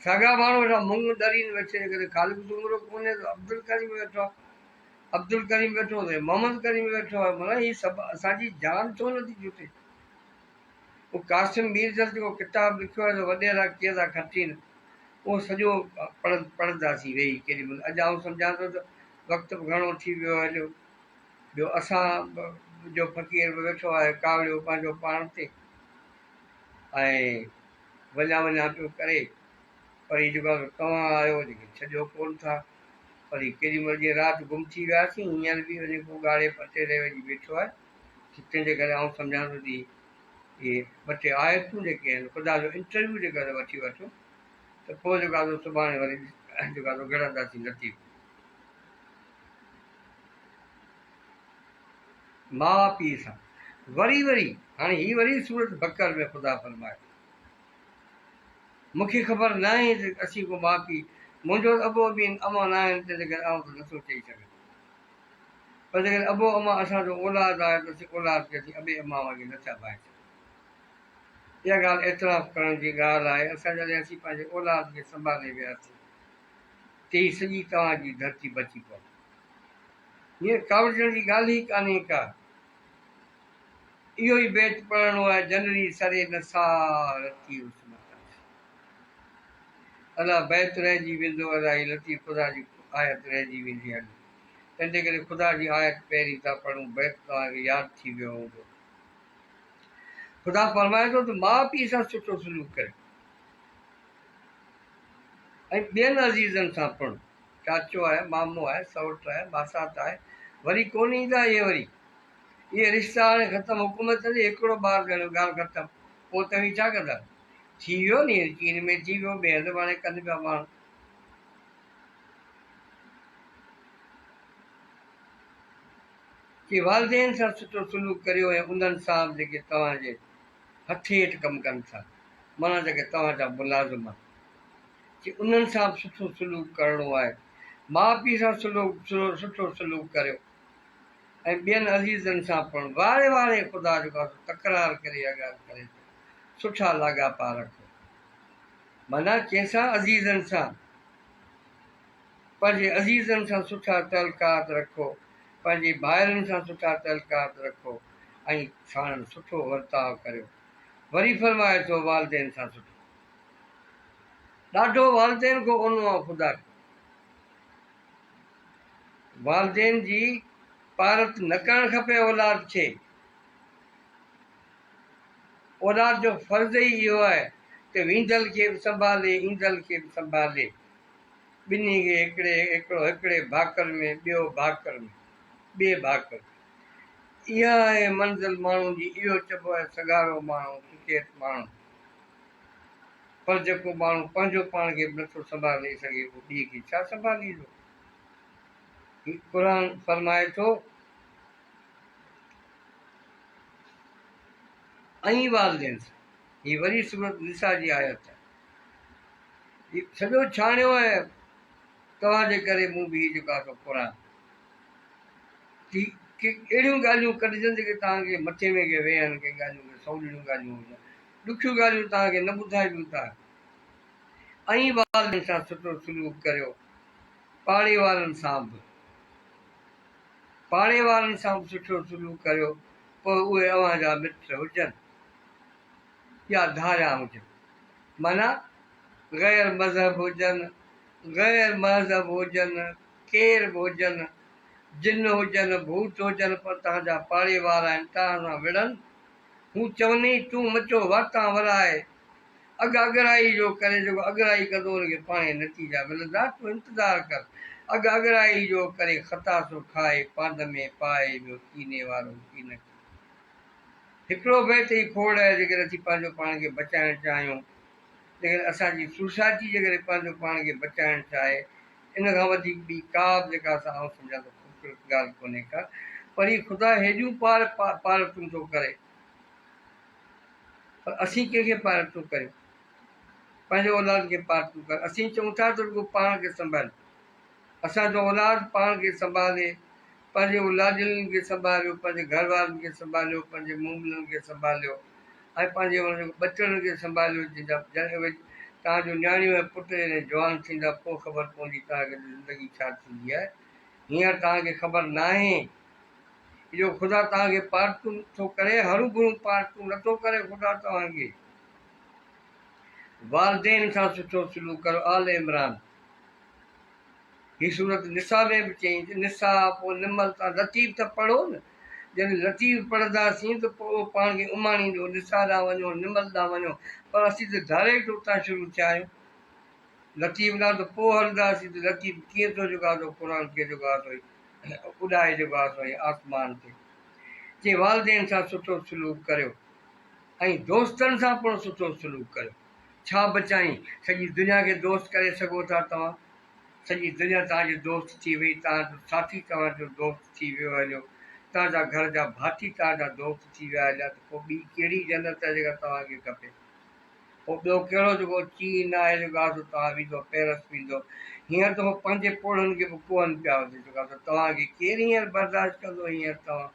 A: ساڳا ماڻهو ويٺا مڱ ڏرين ويٺي جيڪڏهن خالق سومرو ڪونهي ته عبدالڪريم ويٺو آهي عبدالڪريم ويٺو ته محمد ڪريم ويٺو آهي معنيٰ هي سڀ اسان جي جان ڇو نٿي ڇٽي اهو قاسم ميرزر جيڪو ڪتاب لکيو آهي ته وڏيرا ڪيئن ٿا کٽين اهو سڄو پڙهنداسين ويهي ڪيڏي مهل اڄ آئون سمجهان ٿو ته وقت به گهڻو ٿي ويو هليو ٻيو اسان جو فقير به ويٺو آهي ڪاوڙيو پنهنجو پاڻ تي ۽ وڃان وڃان پيو ڪري پر هي جيڪو آهي توهان آهيو جيڪي ڇڏيو ڪونه ٿا پر هي ڪيڏي مهل جيئن رات گم ٿي وياسين هينئر به وڃي ڪو ڳاڙهي پٽي تي وڃي ويٺو آهي تنهن جي ڪري آئون سمجهان ٿو ته اهي ٻه ٽي آيتون جيڪي آهن خدا جو انٽرويو جيڪو آهي وٺي وٺو ته پوء جيڪو آهي سڀاڻي وري جيڪو آهي گهڙنداسين لطيف ماء پيء سان وري وري هاڻي هي وري سورت بقر ۾ خدا فرمائي مون کي خبر ناهي ته اسين ڪو ماء پيء منهنجو ابو امين امان ناهن تنهنجي ڪري آئون ته نٿو چئي سگهان پر جيڪڏهن ابو امان اسان جو اولاد آهي ته اسين اولاد کي اسين ابي امان وانگي نه ٿا ڀائي سگهون. اها ڳالهه اعتراف ڪرڻ جي ڳالهه آهي. اسان جڏهن اسين پنهنجي اولاد کي سنڀالي وياسين ته هي سڄي توهان جي ڌرتي بچي پوندي. هينئر ڪاوڙجڻ جي ڳالهه ئي ڪانهي ڪا. اهو ئي بيت پڙهڻو آهي جنري سري نه ساهه رتي اس متان. الا بيت رهجي ويندو الا هي لطيف خدا جي آيت رهجي ويندي هلي. تنهن جي ڪري خدا جي آيت پهرين ٿا پڙهون، بيت توهان کي ياد ٿي ويو هوندو. خدا فرمائي ٿو ته ماء پيء سان سٺو سلوڪ ڪريو ۽ ٻين عزيزن سان پڻ، چاچو آهي، مامو آهي، سئوٽ آهي، ماسات آهي، وري ڪونه ايندا اهي وري اهي رشتا هاڻي ختم، حڪومت چوندي هڪڙو ٻار ڄڻيو ڳالهه ختم، پوء توهين ڇا ڪندا؟ ٿي ويو ني چين ۾ ٿي ويو ٻئي هنڌ به هاڻي ڪن پيا ماڻهو. چي والدين سان سٺو سلوڪ ڪريو ۽ انهن سان به جيڪي توهان جي هٿ هيٺ ڪم ڪن ٿا، معنيٰ جيڪي توهان جا ملازم آهن. چي انهن سان به سٺو سلوڪ ڪرڻو آهي. ماء پيء سان سٺو سلوڪ ڪريو ۽ ٻين عزيزن سان پڻ. واري واري خدا جيڪو آهي سو تڪرار ڪري اها ڳالهه ڪري ٿو. سٺا لاڳاپا رکو. معنيٰ ڪنهن سان؟ عزيزن سان. پنهنجي عزيزن سان سٺا تعلقات رکو، پنهنجي ڀائرن سان سٺا تعلقات رکو ۽ ساڻن سٺو ورتاء ڪريو. وري فرمائي ٿو والدين سان سٺو. ڏاڍو والدين کان اونو آ خدا کي. والدين جي پارت نه ڪرڻ کپي اولاد کي. اولاد جو فرض ئي اهو آهي ته ويندل کي به سنڀالي ايندل کي به سنڀالي. ٻنهي کي هڪڙي هڪڙو هڪڙي ڀاڪر ۾ ٻيو ڀاڪر ۾ ٻئي ڀاڪر ۾. اها آهي منزل ماڻهو جي اهو چئبو آهي سگهارو ماڻهو سچيت ماڻهو. پر جيڪو ماڻهو پنهنجو پاڻ کي به نٿو سنڀالي سگهي اهو ٻئي کي ڇا سنڀاليندو؟ هي قرآن فرمائي ٿو. ۽ والدين سان هي وري سورت نساء جي آيت آهي. هي سڄو ڇاڻيو آهي توهان جي ڪري مون به هي جيڪو آهي سو قرآن ڪي ڪي اهڙيون ڳالهيون ڪڍجن جيڪي توهان کي مٿي ۾ ڪي ويهن ڪي ڳالهيون ڪي سولڙيون ڳالهيون هجن ڏکيون ڳالهيون توهان کي نه ٻڌائبيون توهان ۽ والدين سان سٺو سلوڪ ڪريو پاڙي وارن سان به پاڙي وارن سان به سٺو سلوڪ ڪريو پوء اهي اوهان جا مٽ هجن يا ڌاريان هجن معنيٰ غير مذهب هجن، غير مهذب هجن، ڪير به هجن، جن هجن، ڀوت هجن پر توهان جا پاڙي وارا آهن، توهان سان وڙهن، هو چونئي تون مچو واتان ورائي، اڳ اڳرائي جو ڪري جيڪو اڳرائي ڪندو ان کي پاڻهي نتيجا ملندا، تون انتظار ڪر، اڳ اڳرائي جو ڪري خطا سو کائي، پاند ۾ پائي ٻيو ڪيني وارو ڪينڪ. هڪڙو بيت ئي کوڙ آهي جيڪڏهن اسين پنهنجو پاڻ کي بچائڻ چاهيون، جيڪڏهن اسان جي سوسائٽي جيڪڏهن پنهنجو پاڻ کي بچائڻ چاهي، ان کان وڌيڪ ٻي ڪا به جيڪا سا آئون سمجهان ٿو خوبصورت ڳالهه ڪونهي ڪا، پر هي خدا هيڏيون پار پارتون ٿو ڪري پر اسين ڪنهن کي پارتون ڪريون؟ پنهنجي اولاد کي پارتون ڪر. اسين چئون ٿا ته رڳو پاڻ کي سنڀال. اسان جو اولاد پاڻ کي سنڀالي، پنهنجي اولادين کي سنڀاليو، پنهنجي گهر وارن کي سنڀاليو، پنهنجي موملن کي سنڀاليو ۽ پنهنجي انهن ٻچڙن کي سنڀاليو جن جا جڏهن اهي توهان جون نياڻيون ۽ پٽ جڏهن جوان ٿيندا پوء خبر پوندي توهان کي ته زندگي ڇا ٿيندي آهي. هينئر توهان کي خبر ناهي. اهو خدا توهان کي پارتون ٿو ڪري، هروڀرو پارتون نٿو ڪري خدا توهان کي. والدين سان سٺو سلوڪ ڪريو، آل عمران. هي سورت نساء ۾ به چيائين ته نساء پوء نمل تان لطيف ته پڙهو نه. جڏهن لطيف پڙهنداسين ته پوء اهو پاڻ کي اماڻيندو، نساء ڏانهن وڃو، نمل ڏانهن وڃو، پر اسين ته ڊائريڪٽ اتان شروع ٿيا آهيون. لطيف ڏانهن ته پوء هلنداسين ته لطيف ڪيئن ٿو جيڪو آهي سو قرآن کي جيڪو آهي سو اڏائي جيڪو آهي سو آسمان تي. چي والدين سان سٺو سلوڪ ڪريو ۽ دوستن سان پڻ سٺو سلوڪ ڪريو. ڇا بچائين؟ سڄي دنيا کي دوست ڪري سگهو ٿا توهان؟ سڄي دنيا توهان جي دوست ٿي وئي، توهان جو ساٿي توهان جو دوست ٿي ويو هليو، توهان جا گهر جا ڀاتي توهان جا دوست ٿي ويا هليا ته پوء ٻي ڪهڙي جنت آهي جيڪا توهان کي کپي؟ پوء ٻيو ڪهڙو جيڪو چين آهي جيڪو آهي سو توهان ويندو پيرس ويندو. هينئر ته هو پنهنجي پوڙهن کي به ڪوهن پيا هجي جيڪو آهي سو توهان کي ڪير هينئر برداشت ڪندو هينئر توهان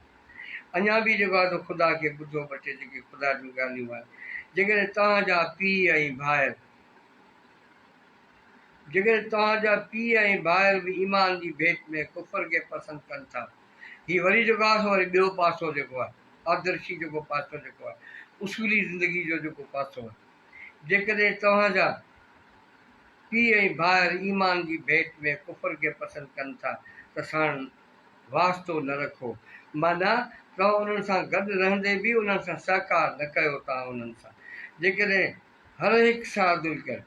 A: اڃا به جيڪو آهي سو خدا کي ٻڌو ٻه ٽي جيڪي خدا جون ڳالهيون آهن. جيڪڏهن توهان جا پيء ۽ ڀائر جيڪڏهن توهان جا پيء ۽ ڀائر به ايمان جي ڀيٽ ۾ ڪفر کي پسند ڪن ٿا. هي وري جيڪو آهي سو وري ٻيو پاسو جيڪو آهي آدرشي جيڪو پاسو جيڪو آهي اصولي زندگي جو جيڪو پاسو آهي. جيڪڏهن توهان جا پيء ۽ ڀائر ايمان جي ڀيٽ ۾ ڪفر کي پسند ڪن ٿا ته ساڻن واسطو نه رکو معنيٰ توهان انهن سان گڏ رهندي به انهن سان سهڪار نه ڪيو توهان انهن سان جيڪڏهن هر هڪ سان عدل ڪريو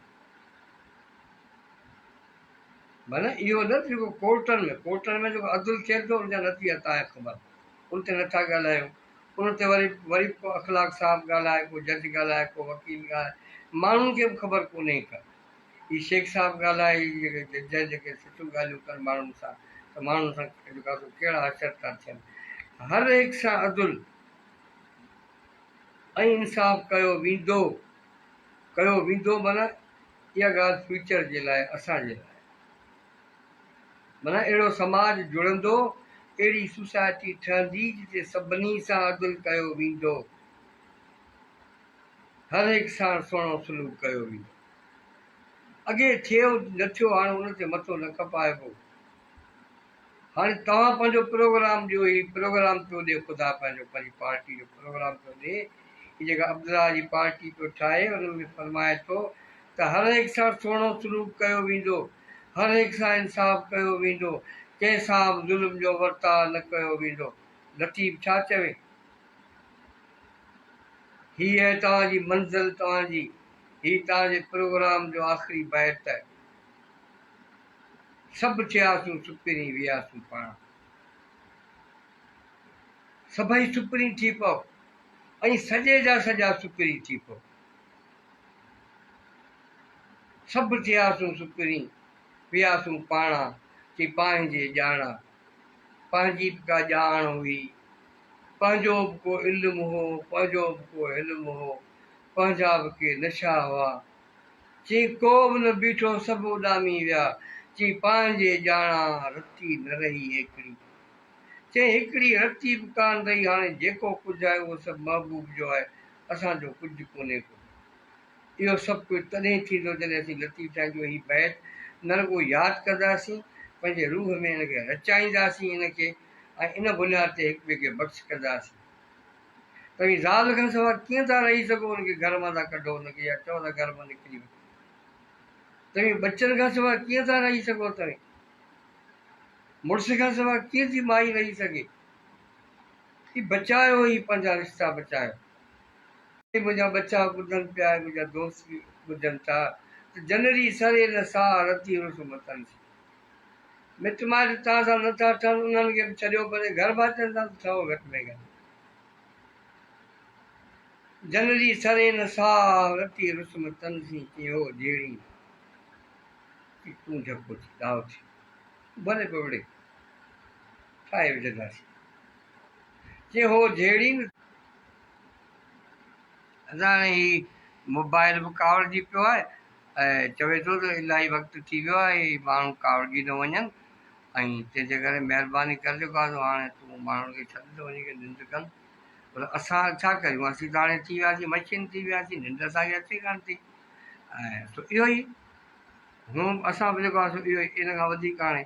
A: معنيٰ اهو نه ته جيڪو ڪورٽن ۾ ڪورٽن ۾ جيڪو عدل ٿئي ٿو ان جا نتيجا توهان کي خبر ان تي نٿا ڳالهايو ان تي وري وري ڪو اخلاق صاحب ڳالهائي ڪو جج ڳالهائي ڪو وڪيل ڳالهائي ماڻهن کي به خبر ڪونهي ڪا هي شيخ صاحب ڳالهائي هي جيڪي جج جيڪي سٺيون ڳالهيون ڪن ماڻهن سان ته ماڻهن سان جيڪو آهي سو ڪهڙا حشر ٿا ٿين. هر هڪ سان عدل ۽ انصاف ڪيو ويندو، ڪيو ويندو معنيٰ اها ڳالهه فيوچر جي لاء اسان جي لاء معنيٰ اهڙو سماج جڙندو، اهڙي سوسائٽي ٺهندي جتي سڀني سان عدل ڪيو ويندو، هر هڪ ساڻ سهڻو سلوڪ ڪيو ويندو. اڳي ٿيو نه ٿيو هاڻ ان تي مٿو نه کپائبو. هاڻي توهان پنهنجو پروگرام ڏيو، هي پروگرام پيو ڏي خدا پنهنجو پنهنجي پارٽي جو پروگرام پيو ڏي، هي جيڪا عبدالله جي پارٽي پيو ٺاهي ان ۾ فرمائي ٿو ته هر هڪ سان سهڻو سلوڪ ڪيو ويندو، هر هڪ سان انصاف ڪيو ويندو، ڪنهن سان به ظلم جو ورتاء نه ڪيو ويندو. لطيف ڇا چوي؟ هي آهي توهان جي منزل توهان جي هي توهان جي پروگرام جو آخري بيت آهي. سڀ ٿياسون سپرين وياسون پاڻ. سڀئي سپرين ٿي پئو ۽ سڄي جا سڄا سپرين ٿي پئو. سڀ ٿياسون سپرين وياسون پاڻا چي پنهنجي ڄاڻا. پنهنجي به ڪا ڄاڻ هئي، پنهنجو به ڪو علم هو، پنهنجو به ڪو حلم هو، پنهنجا به ڪي نشا هئا. چي ڪو به نه بيٺو سڀ اڏامي ويا، چي پنهنجي ڄاڻان رتي نه رهي هيڪڙي. چي هڪڙي رتي به ڪانه رهي هاڻي جيڪو ڪجهه آهي اهو سڀ محبوب جو آهي اسان جو ڪجهه ڪونهي ڪو. اهو سڀ ڪجهه تڏهن ٿيندو جڏهن اسين لطيف سائين جو هي بيت نه رڳو ياد ڪنداسين پنهنجي روح ۾ ان کي رچائينداسين ان کي ۽ ان بنياد تي هڪ ٻئي کي بخش ڪنداسين. توهين زال کان سواء ڪيئن ٿا رهي سگهو؟ ان کي گهر مان ٿا ڪڍو، ان کي يا چئو ٿا گهر مان نڪري وڃ. توهين ٻچن کان سواء ڪيئن ٿا رهي سگهو؟ توهين مڙس کان سواء ڪيئن ٿي مائي رهي سگهي؟ هي بچايو، هي پنهنجا رشتا بچايو. هي منهنجا ٻچا ٻڌن پيا ۽ منهنجا دوست به ٻڌن ٿا ته جنري سري نه ساهه رتي رس متن سين. مٽ مائٽ توهان سان نه ٿا ٺهن انهن کي به ڇڏيو پر گهر ڀاتين سان ته ٺهو گهٽ ۾ گهٽ. جن ري سري نه ساهه رتي رس متن سين ڪيئن هو جهيڙين ڪي تون جهڪو ٿي ڏاهو ٿي ڀلي پيو وڙهي ٺاهي وجهنداسين چي هو جهيڙين. هاڻي هي موبائل به ڪاوڙجي پيو آهي ۽ چوي ٿو ته الاهي وقت ٿي ويو آهي هي ماڻهو ڪاوڙجي نه وڃن ۽ تنهن جي ڪري مهرباني ڪر جيڪو آهي سو هاڻي تون ماڻهن کي ڇڏ ته وڃي ڪري ننڊ ڪن پر اسان ڇا ڪريون اسين ته هاڻي ٿي وياسين مشين ٿي وياسين ننڊ اسان کي اچي ڪانه ٿي ۽ سو اهو ئي هون اسان به جيڪو آهي سو اهو ئي ان کان وڌيڪ هاڻي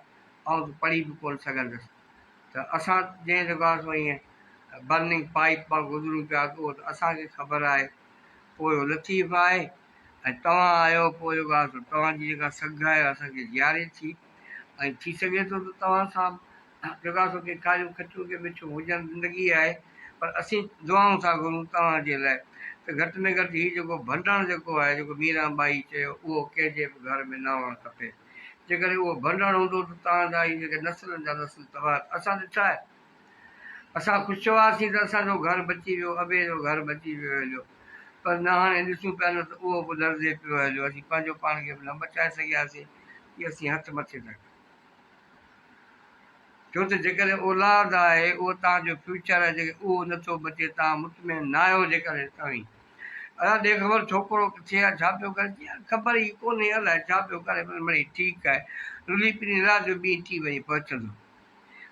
A: آئون ته پڙهي به ڪونه سگهندس ته اسان جنهن جيڪو آهي سو ائين برننگ پائيپ مان گذرون پيا ته اهو ته اسان کي خبر آهي پوء اهو لطيف آهي ۽ توهان آهيو پوء جيڪو آهي سو توهان جي جيڪا سگهه آهي اسان کي جياري ٿي ۽ ٿي سگهي ٿو ته توهان سان جيڪو آهي سو ڪي کاريون کٽيون ڪي مٺيون هجن زندگي آهي پر اسين دعائون ٿا گهرون توهان جي لاء ته گهٽ ۾ گهٽ هي جيڪو ڀنڊڻ جيڪو آهي جيڪو ميران ٻائي چيو اهو ڪنهن جي به گهر ۾ نه هئڻ کپي جيڪڏهن اهو ڀنڊڻ هوندو ته توهان جا هي جيڪي نسلن جا نسل تباهه اسان ڏٺا آهي اسان خوش هئاسين ته اسان جو گهر بچي ويو، ابي جو گهر بچي ويو هليو، پر نه هاڻي ڏسون پيا نه ته اهو به لرزي پيو هليو، اسين پنهنجو پاڻ کي به نه بچائي سگهياسين، ڪي اسين هٿ مٿي ٿا ڪريون. ڇو ته جيڪڏهن اولاد آهي، اهو توهان جو فيوچر آهي، جيڪڏهن اهو نه ٿو بچي، توهان مطمئن ناهيو جيڪڏهن توهين ادا ڏي خبر ڇوڪرو ڪٿي آهي، ڇا پيو ڪري؟ چي يار خبر ئي ڪونهي، الائي ڇا پيو ڪري، پر مڙئي ٺيڪ آهي. رلي پني رات جو ٻين ٽين وڄي پهچندو.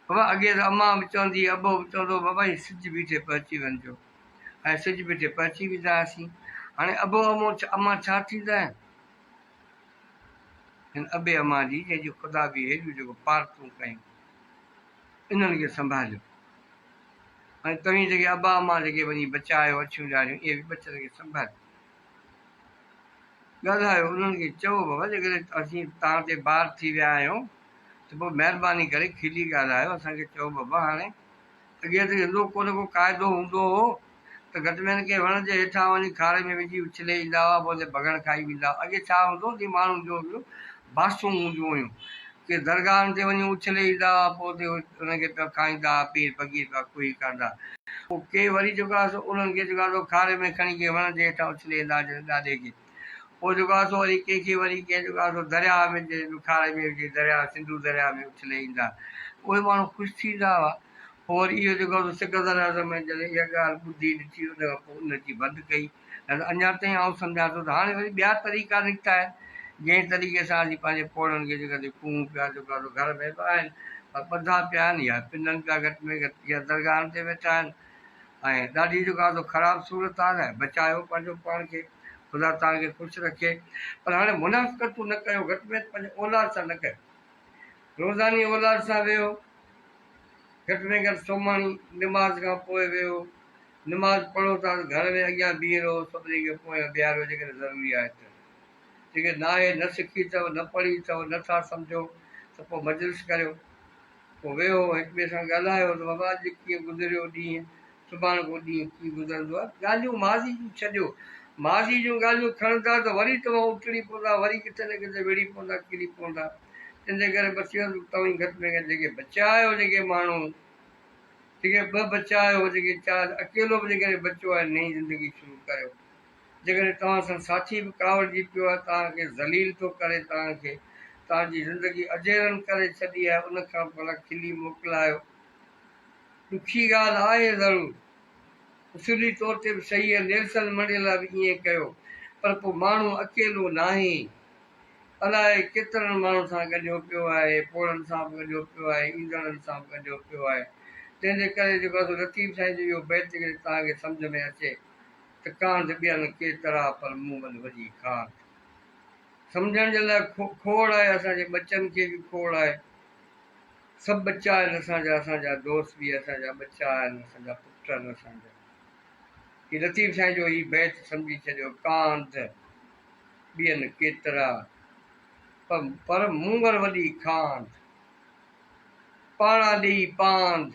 A: بابا اڳي ته امان به چوندي هئي ابو به چوندو هو بابا هي سج بيٺي پهچي وڃجو ۽ سج بيٺي پهچي ويندا هئاسين هاڻي ابو امو امان ڇا ٿيندا آهن هن ابي امان جي جنهن جي خدا به هيڏيون جيڪو پارتون ڪيون انهن کي سنڀاليو ۽ توهين جيڪي ابا امان جيڪي وڃي بچايو اڇيون ڏاڙهيون اهي به ٻچن کي سنڀاليو ڳالهايو انهن کي چئو بابا جيڪڏهن اسين توهان تي بار ٿي ويا آهيون ته پوء مهرباني ڪري کلي ڳالهايو اسان کي چئو بابا هاڻي اڳي ته هندو ڪو نه ڪو قاعدو هوندو هو ته گهٽ ۾ گهٽ ڪنهن وڻ جي هيٺان وڃي کاري ۾ وجهي اڇلي ايندا هئا پوء اتي ڀڳڻ کائي ويندا هئا اڳي ڇا هوندو هو جي ماڻهن جو هڪڙيون باسون هونديون هيون ڪي درگاهن تي وڃي اڇلي ايندا هئا پوء اتي انهن کي پيا کائيندا هئا پير فقير پيا ڪوهي ڪندا پوء ڪي وري جيڪو آهي سو انهن کي جيڪو آهي سو کاري ۾ کڻي ڪنهن وڻ جي هيٺان اڇلي ايندا هئا جڏهن ڏاڏي کي پوء جيڪو آهي سو وري ڪنهن کي وري ڪنهن جيڪو آهي سو درياهه ۾ جي کاري ۾ وجهي درياهه سنڌو درياهه ۾ اڇلي ايندا اهي ماڻهو خوش ٿيندا هئا. پوء وري اهو جيڪو آهي سو سڪندر اعظم ۽ جڏهن اها ڳالهه ٻڌي ڏٺي ان کان پوء ان اچي بند ڪئي نه ته اڃا تائين آئون سمجهان ٿو ته هاڻي وري ٻيا طريقا نڪتا آهن جنهن طريقي سان اسين پنهنجي پوڙهن کي جيڪا سي ڪوهون پيا جيڪو آهي سو گهر ۾ به آهن پر ٻڌا پيا آهن يا پنن پيا گهٽ ۾ گهٽ يا درگاهن تي ويٺا آهن ۽ ڏاڍي جيڪو آهي سو خراب صورت حال آهي بچايو پنهنجو پاڻ کي خدا توهان کي خوش رکي پر هاڻي منافقتون نه ڪيو گهٽ ۾ گهٽ پنهنجي اولاد سان نه ڪيو روزاني اولاد سان ويهو گهٽ ۾ گهٽ سومهاڻي نماز کان پوء ويهو، نماز پڙهو ٿا ته گهر ۾ اڳيان بيهي رهو، سڀني کي پويان بيهاريو جيڪڏهن ضروري آهي ته. جيڪڏهن ناهي، نه سکي اٿو، نه پڙهي اٿو، نه ٿا سمجهو ته پوء مجلس ڪريو. پوء ويهو، هڪ ٻئي سان ڳالهايو ته بابا اڄ ڪيئن گذريو ڏينهن، سڀاڻڪو ڏينهن ڪيئن گذرندو آهي. ڳالهيون ماضي جون ڇڏيو. ماضي جون ڳالهيون کڻندا ته وري توهان اٽڙي پوندا، وري ڪٿي نه ڪٿي وڙهي پوندا، ڪري پوندا. تنهن جي ڪري بس اهو ته توهين گهٽ ۾ گهٽ جيڪي بچيا آهيو جيڪي ماڻهو، جيڪي ٻه بچيا آهيو، جيڪي چار، اڪيلو به جيڪڏهن بچيو آهي نئين زندگي شروع ڪريو. جيڪڏهن توهان سان ساٿي به ڪاوڙجي پيو آهي، توهان کي ذليل ٿو ڪري، توهان کي توهان جي زندگي اجيرن ڪري ڇڏي آهي، ان کان به ڀلا کلي موڪلايو. ڏکي ڳالهه آهي ضرور. اصولي طور تي به صحيح آهي، نيلسن منڊيلا به ائين ڪيو، پر پوء ماڻهو اڪيلو ناهي. الائي ڪيترن ماڻهن سان ڳنڍيو پيو آهي، پوڙهن سان به ڳنڍيو پيو آهي، ايندڙن سان به ڳنڍيو پيو آهي. تنهن جي ڪري جيڪو آهي سو لطيف سائين جو اهو بيت جيڪڏهن توهان کي سمجهه ۾ اچي ته ڪانڌ ٻين ڪيترا پر مون وٽ وڏي کاڌ. سمجهڻ جي لاء کوڙ آهي، اسان جي ٻچن کي به کوڙ آهي. سڀ ٻچا آهن اسان جا، اسان جا دوست به اسان جا ٻچا آهن، اسان جا پٽ آهن اسان جا. هي لطيف سائين جو هي بيت سمجهي ڇڏيو، ڪانڌ ٻين ڪيترا، پر مون ور وڏي کانڌ. پاڻا ڏيئي پاند،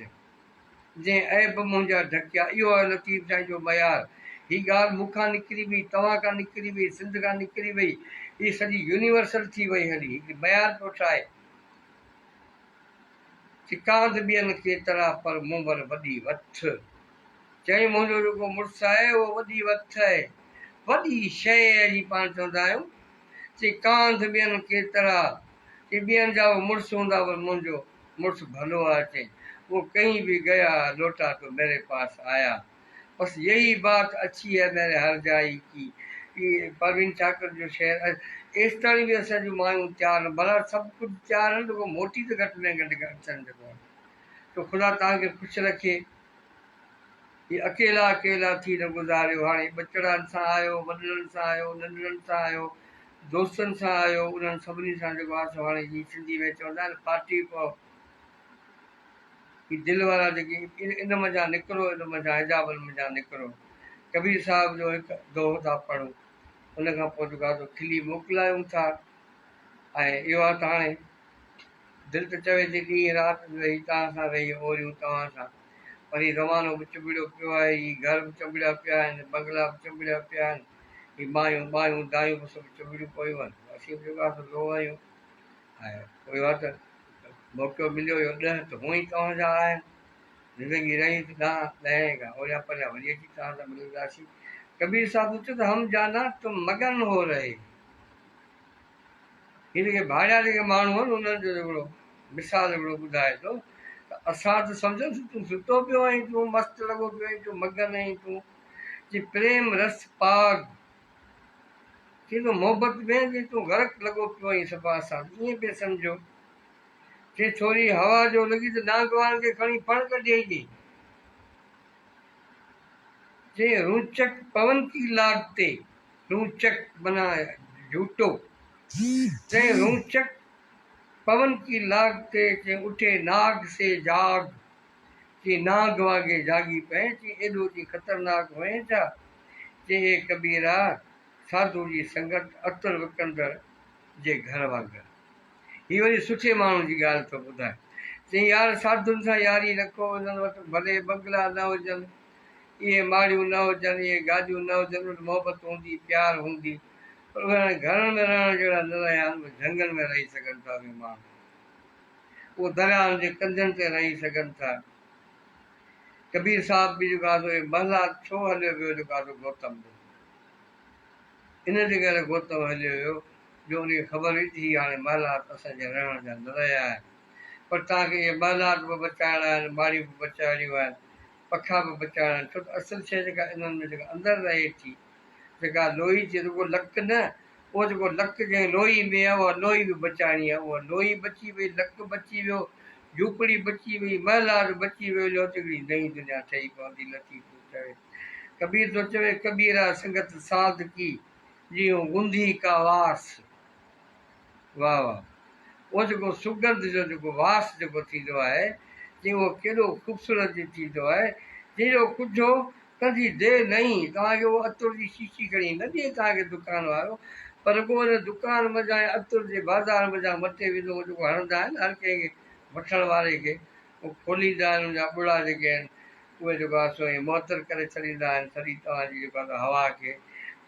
A: جنهن عيب منهنجا ڍڪيا. اهو آهي لطيف سائين جو معيار. هي ڳالهه مون کان نڪري وئي، توهان کان نڪري وئي، سنڌ کان نڪري وئي، هي سڄي يونيورسل ٿي وئي هلي. هڪ معيار پيو ٺاهي. چي ڪانڌ ٻين ڪيترا، پر مون ور وڏي وٿ. چيائين منهنجو جيڪو مڙس آهي اهو وڏي وٿ آهي، وڏي شيء آهي جيئن پاڻ چوندا آهيون. چي ڪانڌ ٻين ڪيترا، چي ٻين جا به مڙس هوندا پر منهنجو مڙس ڀلو آهي. چيائين وہ ڪهين ڀي گيا لوٽا تو ميري پاس آيا. بس يهي بات اڇي هي ميري هر جائي ڪي. هي پروين چاڪر جو شعر آهي. ايستاڻي به اسان جون مايون تيار نه، ڀلا سڀ ڪجهه تيار آهن رڳو موٽي ته گهٽ ۾ گهٽ اچن جيڪو آهي. تو خدا توهان کي خوش رکي. هي اڪيلا اڪيلا ٿي نه گذاريو، هاڻي ٻچڙن سان آهيو، وڏڙن سان آهيو، ننڍڙن سان آهيو، دوستن سان آهيو، انهن سڀني سان جيڪو آهي سو هاڻي جيئن سنڌي ۾ چوندا آهن پارٽي پئو، هي دل وارا جيڪي ان منجهان نڪرو، ان منجهان حجابن منجهان نڪرو. ڪبير صاحب جو هڪ دوهو ٿا پڙهون، ان کان پوء جيڪو آهي سو کلي موڪلايون ٿا ۽ اهو آهي ته هاڻي دل ته چوي ٿي ڏينهن رات ويهي توهان سان ويهي اوريون توهان سان پر هي زمانو به چنبڙيو پيو آهي، هي گهر به چنبڙيا پيا آهن، بنگلا به چنبڙيا پيا آهن، هي مايون ٻايون دايون به سڀ چنبڙيون پيون آهن. اسين به جيڪو آهي سو لوهه آهيون ۽ پوء اهو آهي ته موقعو مليو اهو ڏهه ته هونئن ئي توهان جا آهن. زندگي رهي ته ڏهان ڏهين کان اوريان پريان وري اچي توهان سان ملنداسين. ڪبير صاحب چيو ته هم جانا تم مگن هو رهي. هي جيڪي ڀاڙيا جيڪي ماڻهو آهن انهن جو هڪڙو مثال هڪڙو ٻڌائي ٿو ته اسان ته سمجهون ٿا تون ستو پيو آهين تون مست لڳو پيو آهين تون مگن آهين تون چي پريم رس پاڳ چي تون محبت ۾ چي تون غرق لڳو پيو آهين صفا اسان ته ائين پئي سمجهيو چي ٿوري هوا جو لڳي ته نانگ وارن کي کڻي ڦڻ ڪڍيئي ڏي چي رونچڪ پون ڪي لاڳتي رونچڪ معنيٰ جهوٽو، چئين رونچڪ پون ڪي لاڳ تي، چئين اٺي ناگ سي جاڳ، چئين نانگ وانگي جاڳي پئين، چئين ايڏو چئين خطرناڪ هئين ڇا؟ چئين اي ڪبيرا، ساڌو جي سنگت عطر وڪڻندڙ جي گهر وانگر. هي وري سٺي ماڻهو جي ڳالهه ٿو ٻڌائي. چئين يار ساڌن سان ياري رکو، انهن وٽ ڀلي بنگلا نه هجن، اهي ماڙيون نه هجن، اهي گاڏيون نه هجن، ان محبت هوندي، پيار هوندي، پر اهي هاڻي گهرن ۾ رهڻ جهڙا نه رهيا آهن، اهي جهنگن ۾ رهي سگهن ٿا، اهي ماڻهو اهي درياهن جي ڪنڌين تي رهي سگهن ٿا. ڪبير صاحب به جيڪو آهي سو اهي محلات ڇو هليو ويو جيڪو آهي سو گوتم به ان جي ڪري گوتم هليو ويو جو ان کي خبر هئي ته هي هاڻي محلات اسان جي رهڻ جا نه رهيا آهن. پر توهان کي اهي محلات به بچائڻا آهن، ماڙيون به بچائڻيون آهن، پکا به بچائڻا آهن، ڇو ته اصل شيء جيڪا انهن ۾ جيڪا اندر رهي ٿي، جيڪا لوئي ٿئي رڳو لڪ نه، اهو جيڪو لڪ جنهن لوئي ۾ آهي، اها لوئي به بچائڻي آهي، اها لوئي بچي وئي، لڪ بچي ويو، جهوپڙي بچي وئي، محلات بچي ويو، جو ته هڪڙي نئين دنيا ٺهي پوندي، لطيف ٿو چوي. ڪبير ٿو چوي، ڪبيرا سنگت ساڌ ڪي، جيئون گنڌي ڪا واس. واهه واهه اهو جيڪو سڳنڌ جو جيڪو واس جيڪو ٿيندو آهي چي اهو ڪيڏو خوبصورت جي ٿيندو آهي جنهن جو ڪجهو ڪنڌي the نئين توهان کي اهو عطر جي شيشي کڻي نه ڏئي توهان کي دڪان وارو پر رڳو ان دڪان منجهان يا عطر جي بازار منجهان مٽي ويندو اهو جيڪو هڻندا آهن هر ڪنهن کي وٺڻ واري کي اهو کوليندا آهن ان جا ٻڙا جيڪي آهن اهي جيڪو آهي سو ائين معطر ڪري ڇڏيندا آهن سڄي توهان جي جيڪو آهي سو هوا کي.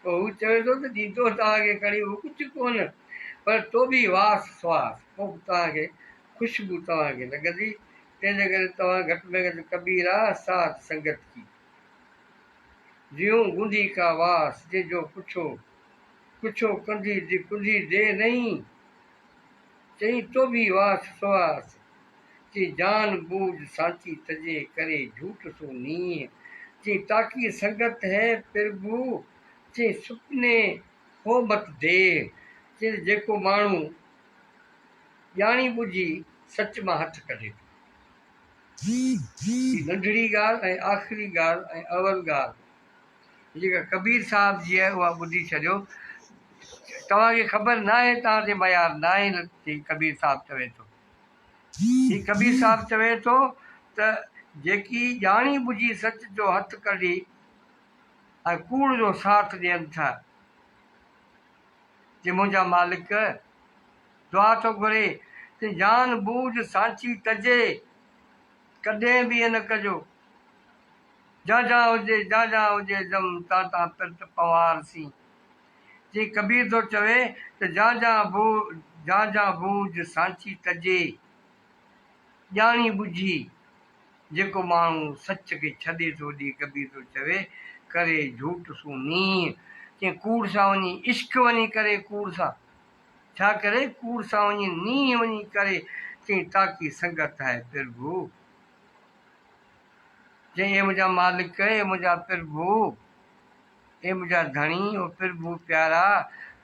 A: پوء هو چوي ٿو ته ڏيندو توهان کي کڻي اهو ڪجهه ڪونه پر تو به واس سواس پوء به توهان کي خوشبو توهان کي لڳندي تنهن جي ڪري توهان گهٽ ۾ گهٽ ڪبيرا ساڌ سنگت ڪي جيون گنڌي ڪا واس جنهن جو پڇو ڪڇو ڪنڌي ڪنڌي the نئين چئين تو به واس سواس چي جان بوجھ سانچي تجي ڪري جھوٽ سو نينهن، چي تاڪي سنگت هي پرڀو، چي سپني هو مت ديهه، چي ته جيڪو ماڻهو ڄاڻي ٻجھي سچ مان هٿ ڪڍي ٿو. هي ننڍڙي ڳالهه ۽ آخري ڳالهه ۽ اول ڳالهه جيڪا ڪبير صاحب جي آهي اها ٻڌي ڇڏيو. توهان کي خبر ناهي توهان تي ميار ناهي ڪبير صاحب چوي ٿو. هي ڪبير صاحب چوي ٿو ته جيڪي ڄاڻي ٻجهي سچ جو هٿ ڪڍي ۽ ڪوڙ جو ساٿ ڏين ٿا، چي منهنجا مالڪ دعا ٿو گهري ته جان بوجهه سانچي تجي، ڪڏهن به ائين نه ڪجو. جان جان هجي جان جان هجي جم تان تان پرت پنوار سين. چي ڪبير ٿو چوي ته جان جان بو جان جان بوجھ سانچي تجي، ڄاڻي ٻجھي جيڪو ماڻهو سچ کي ڇڏي ٿو ڏي ڪبير ٿو چوي ڪري جھوٽ سون نينهن چي ڪوڙ سان وڃي عشق وڃي ڪري ڪوڙ سان ڇا ڪري ڪوڙ سان وڃي نينهن وڃي ڪري چي تاڪي سنگت آهي پرڀو چي اي منهنجا مالڪ اي منهنجا پرڀو. اي منهنجا ڌڻي او پرڀو پيارا،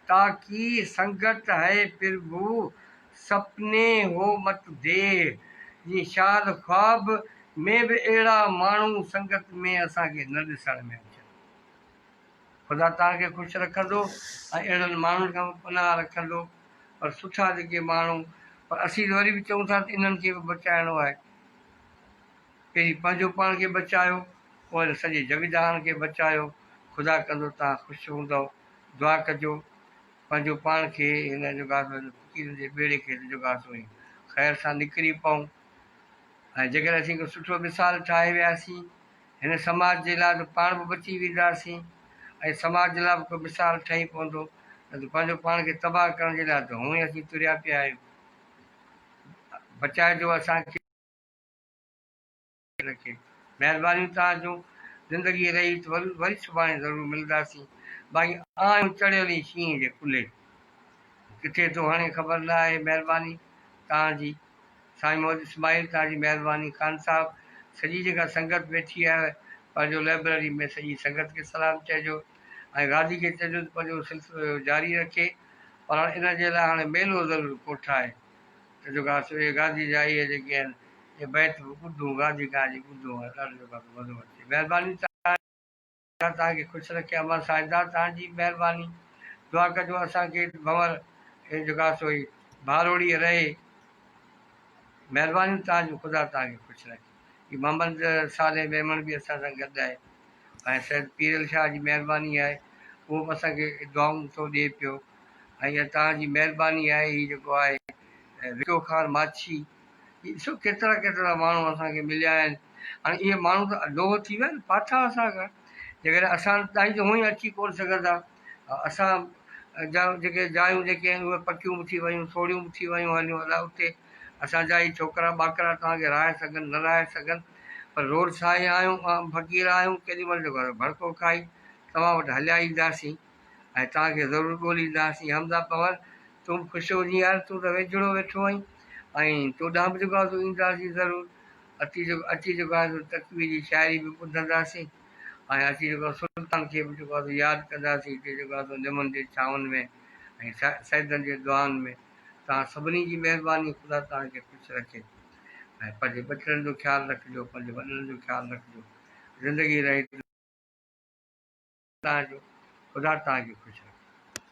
A: تاڪي سنگت هي پرڀو، سپني هو مت ديهه، جيئن شال خواب ۾ به اهڙا ماڻهو سنگت ۾ اسان کي نه ڏسڻ ۾ اچن. خدا توهان کي خوش رکندو ۽ اهڙن ماڻهن کان به پناهه رکندو پر سٺا جيڪي ماڻهو پر اسين ته وري به چئون ٿا ته انهن کي به بچائڻو آهي. پهرين پنهنجو پاڻ کي بچايو پوء هن سڄي جڳ جهان کي بچايو خدا ڪندو توهان خوش هوندؤ دعا ڪجو پنهنجو پاڻ کي هن جڳاسو هن فقيرن جي ٻيڙي کي هن جڳاسو ۽ خير سان نڪري پئون ۽ جيڪڏهن اسين ڪو سٺو مثال ٺاهي وياسين هن سماج جي لاء ته پاڻ به بچي وينداسين ۽ سماج جي لاء به ڪو مثال ٺهي پوندو نه ته پنهنجو پاڻ کي تباهه ڪرڻ جي لاء ته هونئن اسين تريا پيا آهيون بچائجو اسان کي. رکي. مهربانيون توهان جون. زندگي رهي ته وري سڀاڻي ضرور ملنداسين. باقي آهيون چڙهيل ئي شينهن جي ڪلهي تي. ڪٿي ٿو هڻي خبر نه آهي. مهرباني توهان جي. سائين محمد اسماعيل توهان جي مهرباني. خان صاحب سڄي جيڪا سنگت ويٺي آهي پنهنجو لئبرري ۾ سڄي سنگت کي سلام چئجو ۽ غازي کي چئجو ته پنهنجو سلسلو جاري رکي پر هاڻي ان جي لاء هاڻي ميلو ضرور ڪوٺائي. ته جيڪو آهي سو اهي غازي جا اهي جيڪي آهن اهي بيت به ٻڌون غازي کان جي ٻڌون ۽ ڏاڍو جيڪو آهي سو مزو اچي مهرباني توهان توهان کي خوش رکي امان ساجده توهان جي مهرباني دعا ڪجو اسان کي ڀنور اهي جيڪو آهي سو هي ڀاروڙي رهي مهربانيون توهان جون خدا توهان کي خوش رکي هي محمد صالح ميمڻ به اسان سان گڏ آهي ۽ سيد پيرل شاهه جي مهرباني آهي اهو به اسان کي دعائون ٿو ڏئي پيو ۽ اها توهان جي مهرباني آهي هي جيڪو آهي وڪيو خان ماڇي هي ڏسو ڪيترا ڪيترا ماڻهو اسان کي مليا آهن هاڻي اهي ماڻهو ته اڏوهه ٿي ويا نه ڦاٿا اسان کان جيڪڏهن اسان تائين ته هونئن اچي ڪونه سگهندا اسان جا جيڪي جايون جيڪي آهن اهي پڪيون به ٿي ويون سوڙهيون به ٿي ويون هليون الا اتي اسان جا هي ڇوڪرا ٻاڪرا توهان کي رهائي سگهن نه رهائي سگهن پر روڊ سائين آهيون فقير آهيون ڪيڏي مهل جيڪو ڀڙڪو کائي توهان وٽ هليا اينداسين ۽ توهان کي ضرور ڳولينداسين. حمزه پنهور تون به خوش هجين يار تون ته ويجهڙو ويٺو آهين ۽ تو ڏانهن به جيڪو آهي سو اينداسين ضرور. اچي جيڪو اچي جيڪو آهي سو تقوي جي شاعري به ٻڌنداسين ۽ اچي جيڪو آهي سلطان کي به جيڪو آهي سو ياد ڪنداسين هتي جيڪو آهي سو نمن جي ڇانون ۾ ۽ سيدن جي دعائن ۾. توهان سڀني جي مهرباني خدا توهان کي خوش رکي ۽ پنهنجي ٻچڙن جو خيال رکجو پنهنجي وڏن جو خيال رکجو زندگي رهي توهان جو خدا توهان کي خوش رکي.